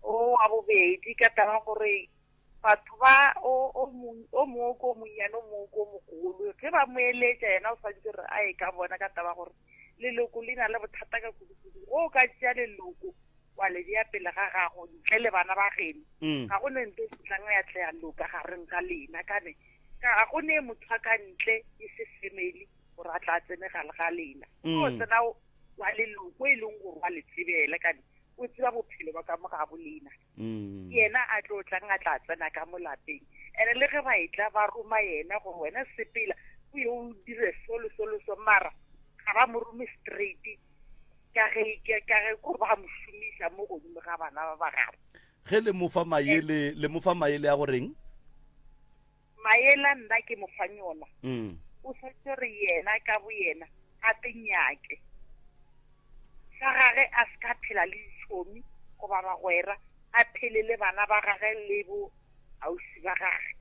o wa bobedi ka taba gore Batho ba, o, o mong, o mongwe ko o monnyane, o mongwe ko o mogolo. Ge ba mo eletša, yena o swanetše gore a ye ka bona ka taba gore leloko le na le bothata ka kudu-kudu. Ge o ka tšea leloko wa le bea pele ga gago ntle le bana ba geno, mm. ga go ne nto e tlang ya tla ya loka gareng ga lena kane ka ga go ne motho a ka ntle e se family gore a tla tsene gare ga lena. Mm. O tsena wa leloko e leng gore wa le tsebela kane o tseba bophelo ba ka mo ga bo lena. mm. ke yena a tlo tlang a tla tsena ka mo lapeng ene le ge ba etla ba roma yena gore wena sepela o ye o dire so le so le so mara ga ba mo rome straight ka ge ka ge ko ba mo šomiša mo godimo ga bana ba ba gabo ge le mo fa maele le mo fa maele a goreng Maela nna ke mo fang yona mm. o swanetše gore yena ka bo yena a tenyake sa gage a se ka phela le ditšhomi goba bagwera a phele le bana ba gage le bo ausi ba gage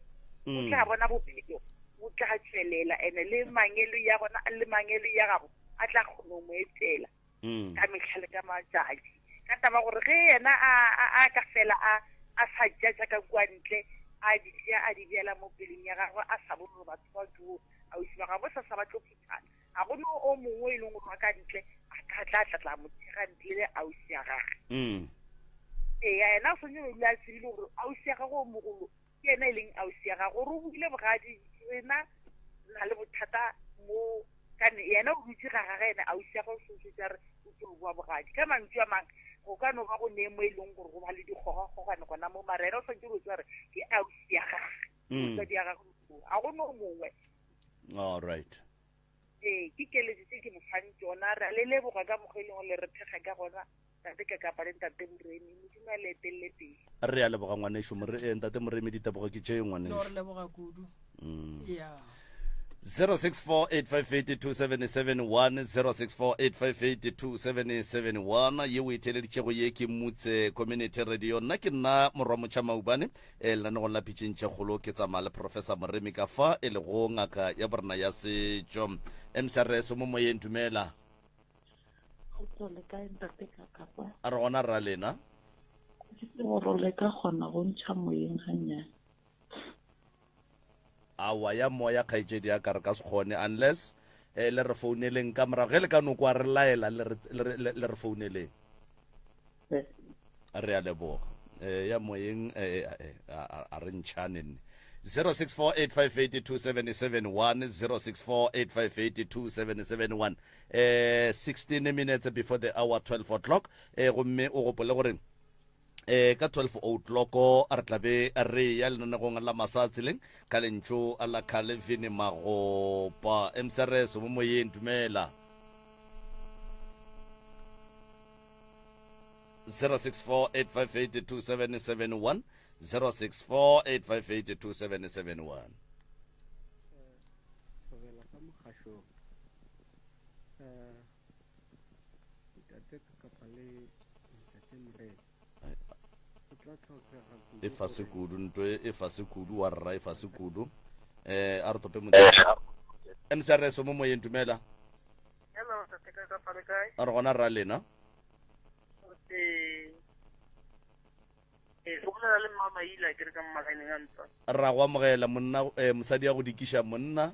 o mm. tla bona bophelo bo tla tšwelela ene le mangelo ya gona le mangelo ya gabo a tla kgona go mo etela mm. ka mehla le ka matšatši ka taba gore ge yena a ka fela a a sa tša ka kua ntle a di tšea a di bjala mo pelong ya gagwe a sa bone gore batho ba too ausi ba gabo sa sa ba tlo phuthana ga go no o mongwe e leng gore wa ka ntle a ka a tla tla tla mo thekga ntle le ausi ya gage. Ee, yena o swanetše go dula a tsebile gore ausi ya gagwe o mogolo ke yena e leng ausi ya gagwe, gore o buile bogadi rena re na le bothata mo kane yena o dutše ga gage ene ausi ya gagwe o sentse a re o tlo boa bogadi. Ka mantšu a mang go ka no ba go ne mo e leng gore go ba le dikgogakgogano gona mo, mara yena o swanetše go tseba gore ke ausi ya gage, ke mosadi ya gagwe, ga go no mongwe. All right. Ee, ke keletšo tše ke mo fang tšona. Re a le leboga ka mokgwa e leng gore le re thekga ka gona, Ntate Kakapa le Ntate Moremi. Modimo a le etelele pele. Re a leboga ngwanešu More, eh, Ntate Moremi, ditebogo ke tše No, re ngwanešu. leboga kudu. Ya. 0648582771 0648582771 ye o e theeleditšego ye ke Mutse Community Radio. Nna ke nna Morwa Motšha Maubane E, lenanegong la Pitšeng tše Kgolo ke tsamaya le Professor Moremi ka fa e lego ngaka ya borena ya setšo. MCRS o mo moyeng, dumela. Kgotso le kae ntate Kakapa? A re gona rra lena. Ke tsebe gore le ka kgona go ntšha moyeng gannyane. Awa ya moya kgaetšedi ya ka re ka se kgone unless eh, le re founeleng ka morago ge le ka no kwa re laela le re, le re, le re founeleng. Re a leboga. Eh, ya moyeng eh, eh, a, a re ntšhane nne. 0648582771 0648582771 eh 16 minutes before the hour 12 o'clock eh gomme o gopole gore eh ka 12 o'clock re tla be re ya lenanegong la masa tseleng ka lentšu la Calvin Magopa MCRS mo moyeng dumela 0648582771 0648582771 Thobela ka mogašong um ntate kapa le ntate Morena go tla tlhokega kudu e fase gore kudu nto e fase kudu wa rra e fase kudu um a re tope motho mcrs mo moyeng dumela Hello, tate ka kapa le kae? A re gona rra lena. Ee. Ee, o bolela le mma Maila ke re ka mmagaeneng a ntwa. Ra go amogela monna eh, mosadi ya go dikiša monna.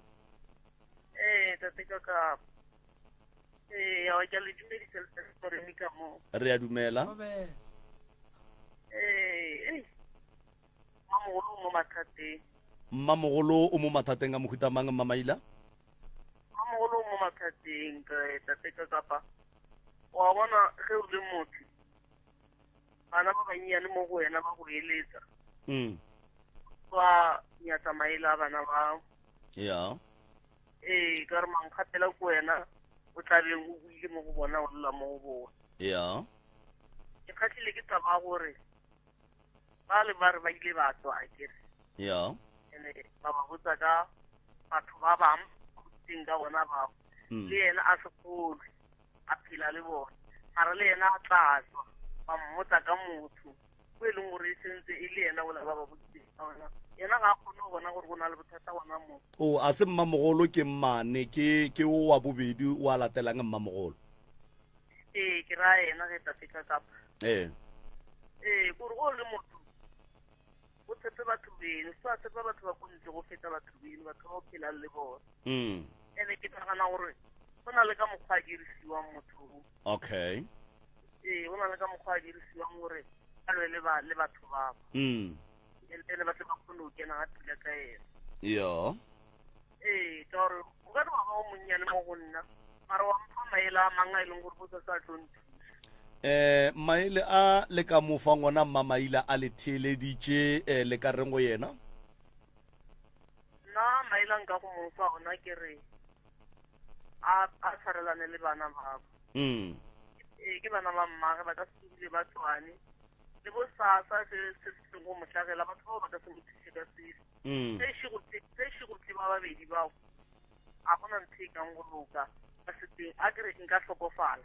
Ee, tate ka kapa. Ee, awa ke a le dumedisa le tate Moremi ka mo. Re a dumela. Ee, ei. Mmamogolo o mo mathateng. Mmamogolo o mo mathateng a mohuta mang mma Maila? Mmamogolo o mo mathateng ka tate ka kapa. Wa bona ge o le motho bana ba bannyane mo go wena ba go eletsa. Ba nyatsa maele a bana bao. Ya. Ee, ka re mankgapela ko wena o tla beng o buile mo go bona o lla mo go bona. Ya. Ke kgahlile ke taba ya gore ba le ba re ba ile ba tswa akere. Ya. Ene ba ba botsa ka batho ba bang teng ka bona bao. Le yena a se kgolwe a phela le bona. Mara le yena a tla tswa ba mmotsa ka motho o e leng gore e sentse e le yena ola ba ba boditseng ka ona. Yena ga a kgone go bona gore go na le bothata gona moo. O a se mmamogolo ke mmane ke ke o wa bobedi o a latelang mmamogolo. Ee, ke raya yena ge tate ka kapa. Ee. Ee, kore o le motho o tshepe batho beno, se wa tshepa batho ba ko ntle go feta batho beno, batho ba o phelang le bona. Ene ke nagana gore go na le ka mokgwa a dirisiwang motho o. Okay. Ee, go na le ka mokgwa a dirisiwang gore a lwe le ba le batho ba. Ene ba tle ba kgone go kena ga pila ka ena. Yo. Ee, ka gore o ka no ba o monnyane mo go nna, mara wa mpha maele a mang a e leng gore bosasa a tlo nthusa. Eh, maele a le ka mo fang ona Mmamaila a le theeleditše, eh, le ka reng go yena? Nna maele a nka go mo fa ona ke re a a tshwarelane le bana babo. Ee, ke bana ba mmage ba ka se dule ba tswane le bo sasa se se se go mo hlagela batho bao ba ka se mo thuse ka selo. Ge e šego ge e šego tle ba babedi bao a gona ntho e kang go loka ka seteng a ke re nka hlokofala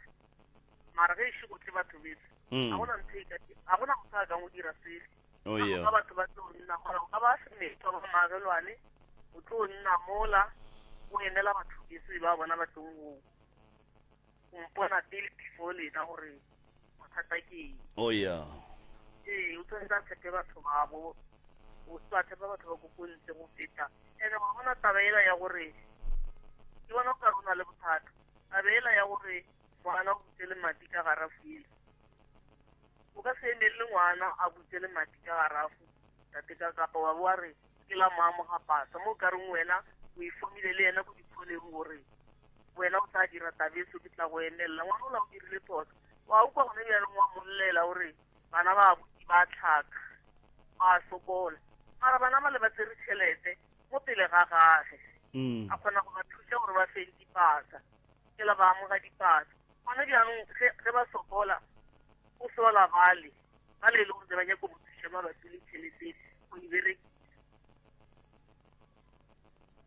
mara ge e šego tle batho beso a gona ntho e ka a gona motho a kang go dira selo Oh, ka yeah. moka batho ba tlo nna gona o ka ba semetwa ba maagelwane o tlo nna mola o emela batho beso ba bona ba tlong go go mpona pele before lena gore mathata ke eng. Oh yeah. Ee, o tshwanetse a tshepe batho babo, o se a tshepa batho ba ko ko ntle go feta. Ene wa bona taba ela ya gore ke bona o ka re o na le bothata. Taba ela ya gore Ngwana o butse lemati ka garafu yela. O ka se emelele ngwana a butse lemati ka garafu, tate ka kapa wa bo wa re ke la mo amoga pasa. Mo o ka reng wena o e fomile le yena ko dikhoneng gore wena o tla dira taba e so ke tla go emelela. Ngwana ola o dirile phoso. Wa ukwa gone bjanong wa mollela o re bana ba abuti ba tlhaka, ba sokola. Mara bana ba le ba tsere tšhelete mo pele ga gage. A kgona go ba thuša gore ba feng dipasa. Ke la ba amoga dipasa. Gone bjanong ge, ge ba sokola, o sola bale, bale e le gore ba nyaka go thuša mabapi le tšhelete go e berekisa.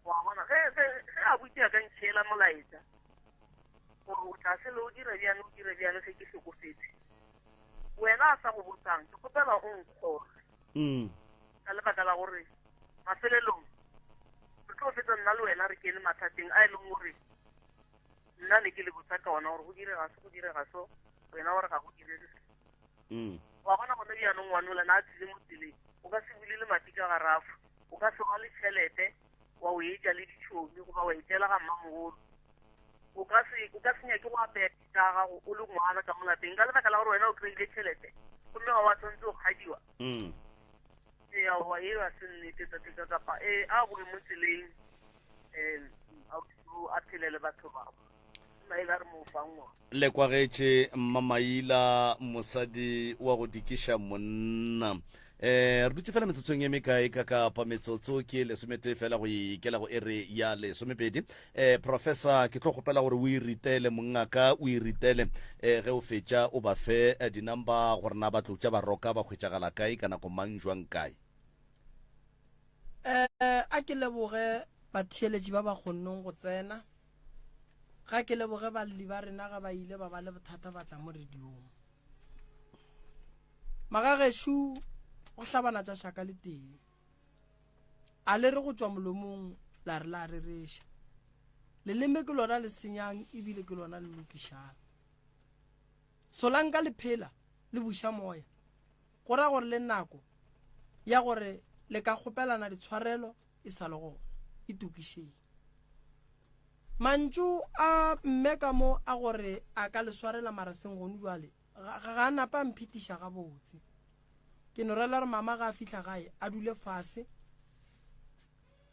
Wa bona, ge, ge, ge a butše a ka ntšheela molaetša gore o tla sele o dira bjang, o dira bjang ge ke hlokofetse. Wena a sa go botsang, ke kgopela o nkgore. Ka lebaka la gore mafelelong re tlo fetsa nna le wena re kene mathateng a e leng gore nna ne ke le botsa ka ona gore go direga so, go direga so, wena wa re ga go direge se. Wa bona gone bjanong ngwanola na a tswile mo tseleng, o ka se bule lemati ka garafu, o ka se rwale tšhelete wa o etša le ditšhomi goba wa etšela ga mmamogolo. O ka se, o ka se nyake go apeya tša gago o le ngwana ka mo lapeng ka lebaka la gore wena o kry-ile tšhelete gomme ga wa tshwanetse go kgadiwa. Ee, aowa, eo ga se nnete tate ka kapa. Ee, a boe mo tseleng, um ausi a phele le batho babo. Maila a re mo fang ngwana. Le kwagetše Mmamaila, mosadi wa go dikiša monna. Eh, re dutše fela metsotsong e mekae ka kapa metsotso ke lesometee fela go ikela go ere ya lesomepedi. Eh, professor, ke tlo kgopela gore o e ritele mongaka, o e ritele eh, ge o fetša o ba fe eh, di-number gore na ba tlo tša ba roka ba hwetšagala kae ka nako mang jwang kae. Eh, a ke leboge batheeletši ba ba kgonneng go tsena. Ga ke leboge balli ba rena ga ba ile ba ba le bothata ba tla mo radiong. Magagešo go hlabana tša šaka le tee. A le re go tšwa molomong la re la rereša. Leleme ke lona le senyang ebile ke lona le lokišang. Solanka le phela le buša moya. Go ra gore le nako ya gore le ka kgopelana ditshwarelo e sa le gona. Itokišeng. Mantšu a mme ka mo a gore a ka le swarela mara seng gonu jwale ga, ga a napa a mphetiša gabotse. Ke no rela gore mama ga a fihla gae a dule fase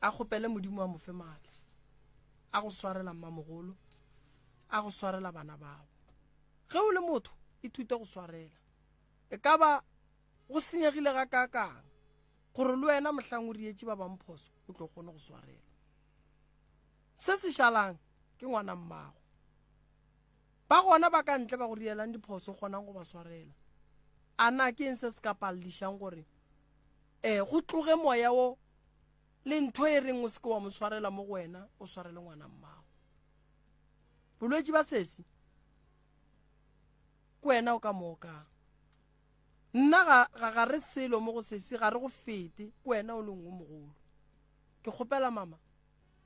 a kgopele Modimo a mo fe maatla a go swarela mmamogolo, a go swarela bana babo. Ge o le motho ithute go swarela. E ka ba go senyegile ga kaakang gore le wena mohlang o rietše ba bang phoso o tlo kgone go swarelwa. Se se šalang ke ngwana mmago. Ba gona ba ka ntle ba go rielang diphoso o kgonang go ba swarela. A na ke eng se se ka paledišang gore um go tloge moya wo le ntho e reng o se ke wa mo swarela mo go wena o swarele ngwana mmago. Bolwetši ba sesi ke wena o ka mookang. Nna ga, ga, ga re selo mo go sesi, ga re go fete, ke wena o leng o mogolo. Ke kgopela mama,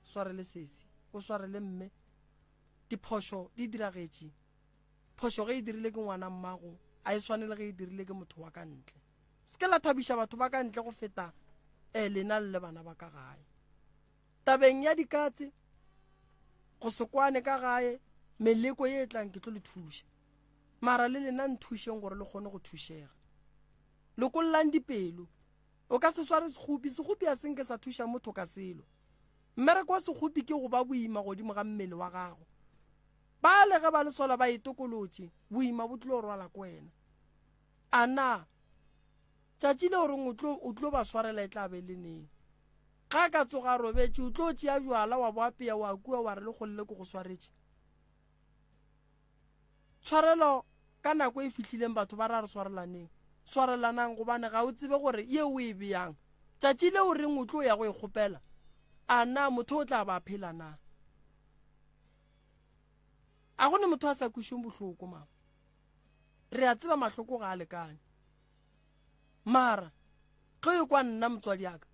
swarele sesi, o swarele mme. Diphošo di diragetše. Phošo ge e dirile ke ngwana mmago, a e swane le ge e dirile ke motho wa ka ntle. Se ke la thabiša batho ba ka ntle go feta eh, lena le le bana ba ka gae. Tabeng ya dikatse, go se kwane ka gae, meleko ye e tlang ke tlo le thuša. Mara le lena nthušeng gore le kgone go thušega. Lokollang dipelo. O ka se sware sekgopi, sekgopi a se nke sa thuša motho ka selo. Mmereko wa sekgopi ke go ba boima godimo ga mmele wa gago. Ba le ge ba le sola ba itokolotše, boima bo tlo rwala ko wena. A na tšatši le goreng o tlo, o tlo ba swarela e tla be le neng? Ga ka tsoga a robetše, o tlo tšea jwala wa bo apea wa kua wa re le kgolle ke go swaretše. Tshwarelo ka nako e fihlileng batho ba ra re swarelaneng. Swarelanang gobane ga o tsebe gore ye o e beyang tšatši le o reng o tlo ya go e kgopela, a na motho o tla ba a phela na? A go ne motho a sa kwešeng bohloko mama. Re a tseba mahloko ga a lekane. Mara ge o kwa nna motswadi aka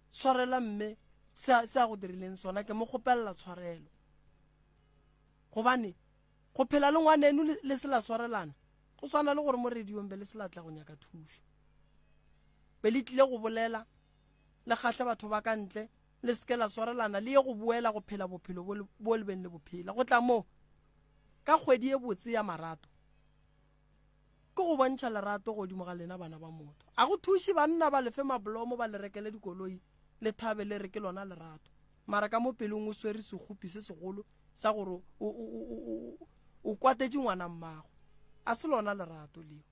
swarela mme se a go dirileng sona ke mo kgopelela tshwarelo. Gobane go phela le ngwaneno le se la swarelana go swana le gore mo radiong be le se la tla go nyaka thušo. Be le tlile go bolela le kgahle batho ba ka ntle le seke la swarelana le ye go boela go phela bophelo bo le beng le bophela. Go tla moo. Ka kgwedi ye botse ya marato, ke go bontšha lerato godimo ga lena bana ba motho. A go thuše banna ba lefe mablomo ba le rekele dikoloi le thabe le re ke lona lerato. Mara ka mo pelong o swere sekgopi se segolo sa gore o, o, o, o, o kwatetše ngwana mmago. A se lona lerato leo.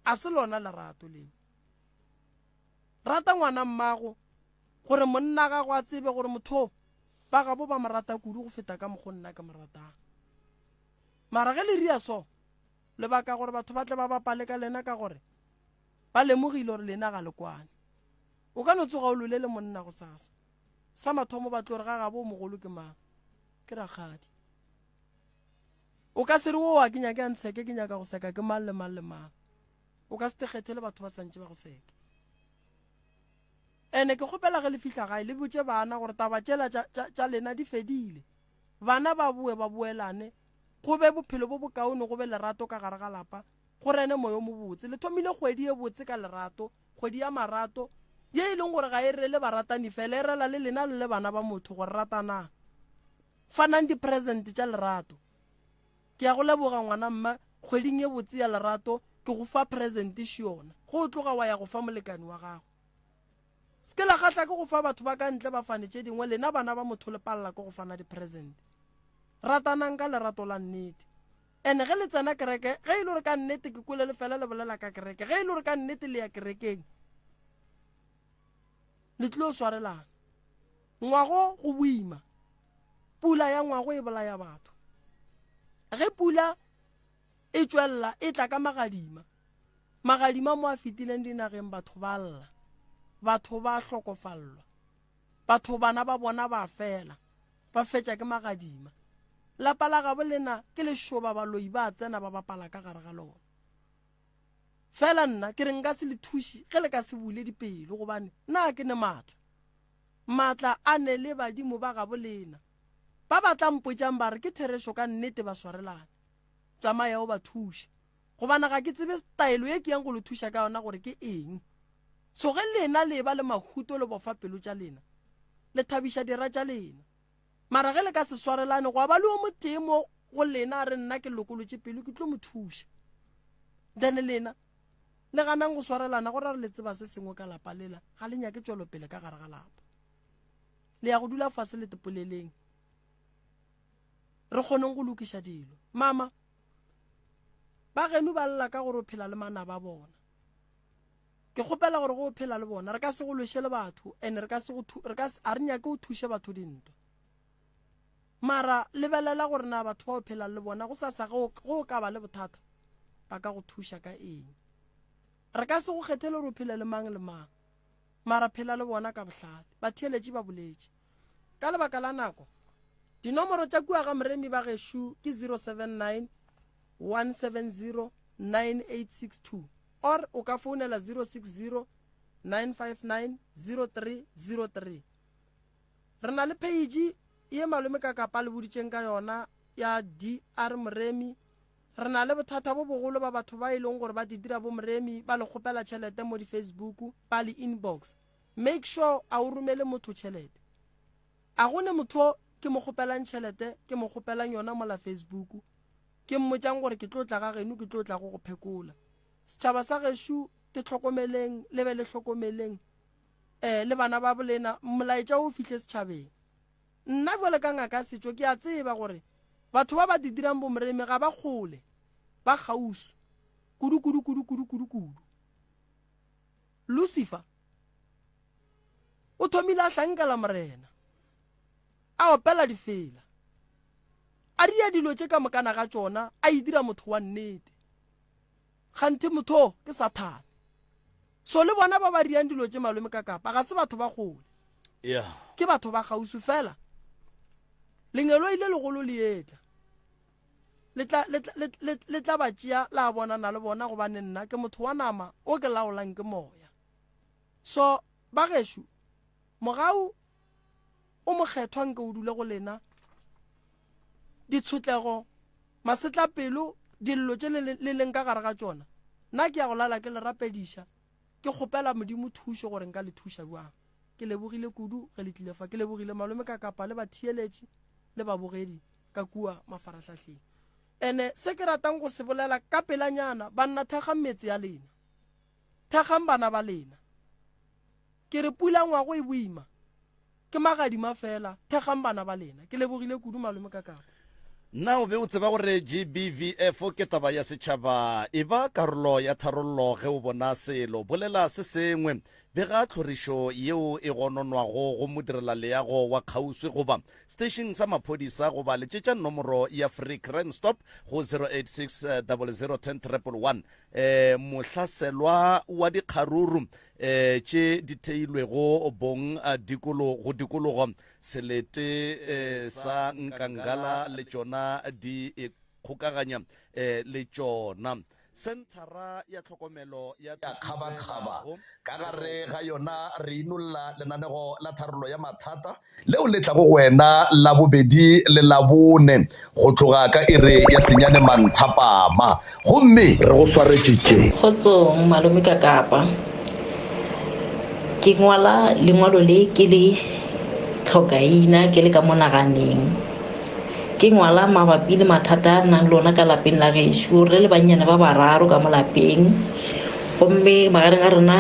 A se lona lerato leo. Rata ngwana mmago gore monna gago a tsebe gore motho ba gabo ba mo rata kudu go feta ka mokgo nna ke mo ratang. Mara ge le ria so, lebaka gore batho ba tle ba bapale ka lena ka gore ba lemogile gore lena ga le kwane. O ka no tsoga o lole le monna go sasa. Sa mathomo ba tlo re ga gabo o mogolo ke mang? Ke rakgadi. O ka se re o a ke nyake a ntsheke ke nyaka go seka ke mang le mang le mang. O ka se te kgethele batho ba santše ba go seke. Ene ke kgopela ge le fihla gae le botše bana gore taba tšela tša lena di fedile. Bana ba boe ba boelane, go be bophelo bo bokaone, go be lerato ka gare ga lapa, go rene moyo mobotse. Le thomile kgwedi ye botse ka lerato, kgwedi ya marato, ye e leng gore ga e rele baratani fela, e rela le lena le le bana ba motho gore ratanang. Fanang di-present tša lerato. Ke ya go leboga ngwana mma, kgweding ye botse ya lerato, ke go fa present še yona. Go o tloga wa ya go fa molekani wa gago. Se ke la kgahla ke go fa batho ba ka ntle ba fane tše dingwe, lena bana ba motho le palela ke go fana di-present. Ratanang ka lerato la nnete. Ene ge le tsena kereke, ge e le gore ka nnete ke kwele le fela le bolela ka kereke, ge e le gore ka nnete le ya kerekeng, le tlilo swarelana. Ngwago go boima. Pula ya ngwago e bolaya batho. Ge pula e tšwelela e tla ka magadima. Magadima mo a fetileng dinageng batho ba lla, batho ba hlokofallwa, batho bana ba bona ba fela, ba fetša ke magadima. Lapa la gabo lena ke lešoba baloi ba tsena ba bapala ka gare ga lona. Fela nna ke re nka se le thuše ge le ka se bule dipelo gobane nna ke ne maatla. Maatla a ne le badimo ba gabo lena. Ba ba tla mpotšang ba re ke therešo ka nnete ba swarelane. Tsamaya o ba thuše. Gobane ga ke tsebe taelo ye ke yang go le thuša ka yona gore ke eng. So ge lena le eba le mahuto le bofa pelo tša lena, le thabiša dira tša lena. Mara ge le ka se swarelane, gwa ba le o motee mo go lena a re nna ke lokolotše pelo ke tlo mo thuša. Then lena le ganang go swarelana go ra re le tseba se sengwe ka lapa lela, ga le nyake tšwelopele ka gare ga lapa. Le ya go dula fase le tepoleleng. Re kgoneng go lokiša dilo. Mama, Ba geno ba lla ka gore o phela le manaba a bona. Ke kgopela gore go o phela le bona re ka se go lweše le batho and re ka se go re ka a re nyake o thuše batho dintwa. Mara lebelela gore na batho ba o phelang le bona go sasa go o ka ba le bothata ba ka go thuša ka eng. Re ka se go kgethele gore o phele le mang le mang. Mara phela le bona ka bohlale. Batheeletši ba boletše. Ka lebaka la nako, dinomoro tša kua ga Moremi ba gešo ke 079 170 9862 or o ka founela 060 959 0303. Re na le page ye malome ka kapa le boditšeng ka yona ya DR Moremi. Re na le bothata bo bogolo ba batho ba e leng gore ba di dira bo Moremi ba le kgopela tšhelete mo di-Facebook ba le inbox. Make sure a o romele motho tšhelete. A go ne motho ke mo kgopelang tšhelete, ke mo kgopelang yona mola Facebook, ke mmotšang gore ke tlo tla ga geno ke tlo tla go go phekola. Setšhaba sa gešo te hlokomeleng, le be le hlokomeleng eh le bana ba bolena, molaetša o fihle setšhabeng. Nna jwale ka ngaka ya setšo ke a tseba gore batho ba ba di dirang bomoremi ga ba kgole, ba kgauswi kudu kudu kudu kudu kudu kudu. Lucifer o thomile a hlankela Morena, a opela difela, a ria dilo tše ka mokana ga tšona, a e dira motho wa nnete. Kganthe motho ke Sathane. So le bona ba ba riang dilo tše malome ka kapa ga se batho ba kgole. Yeah. Ke batho ba kgauswi fela. Lengeloi le legolo le etla. Le tla, le tla, le, le, le tla ba tšea la bonana le bona gobane nna ke motho wa nama o ke laolang ke moya. So, bagešo, mogau o mokgethwa nke o dule go lena, ditshotlego, masetlapelo, dillo tše le, le leng ka gare ga tšona, nna ke ya go lala ke le rapediša, ke kgopela Modimo thušo gore nka le thuša bjang. Ke lebogile kudu ge le tlile fa. Ke lebogile malome ka kapa le batheeletši le babogedi. ka kua mafarahlahleng. Ene se ke ratang go se bolela ka pelanyana, banna thekgang metse ya lena. Thekgang bana ba lena. Ke re pula ngwago e boima. Ke magadima fela, thekgang bana ba lena. Ke lebogile kudu malome ka kapa. Na o be o tseba gore GBVF ke taba ya setšhaba? E ba karolo ya tharollo ge o bona selo. Bolela se sengwe. Bega tlhorišo yeo e gononwago go modirelaleago wa kgauswi goba seteišeng sa maphodisa goba letšetša nomoro ya Free Crime Stop go 086 00 10 111. Um mohlaselwa wa dikgaruru um tše di theilwego bong dikolo go dikologo selete um sa Nkangala le tšona di ikgokaganya um le tšona. Senthara ya tlhokomelo ya Kgabakgaba. Ka gare ga yona re inolla lenanego la tharollo ya mathata leo le tlago go wena Labobedi le Labone go tloga ka iri ya senyane manthapama gomme re go swaretše tše. Kgotsong malome ka Kapa. Ke ngwala lengwalo le ke le tlhokaina ke le ka mo naganeng. Ke ngwala mabapi le mathata a re nang le ona ka lapeng la gešo. Re le bannyane ba bararo ka mo lapeng, gomme magareng ga rena.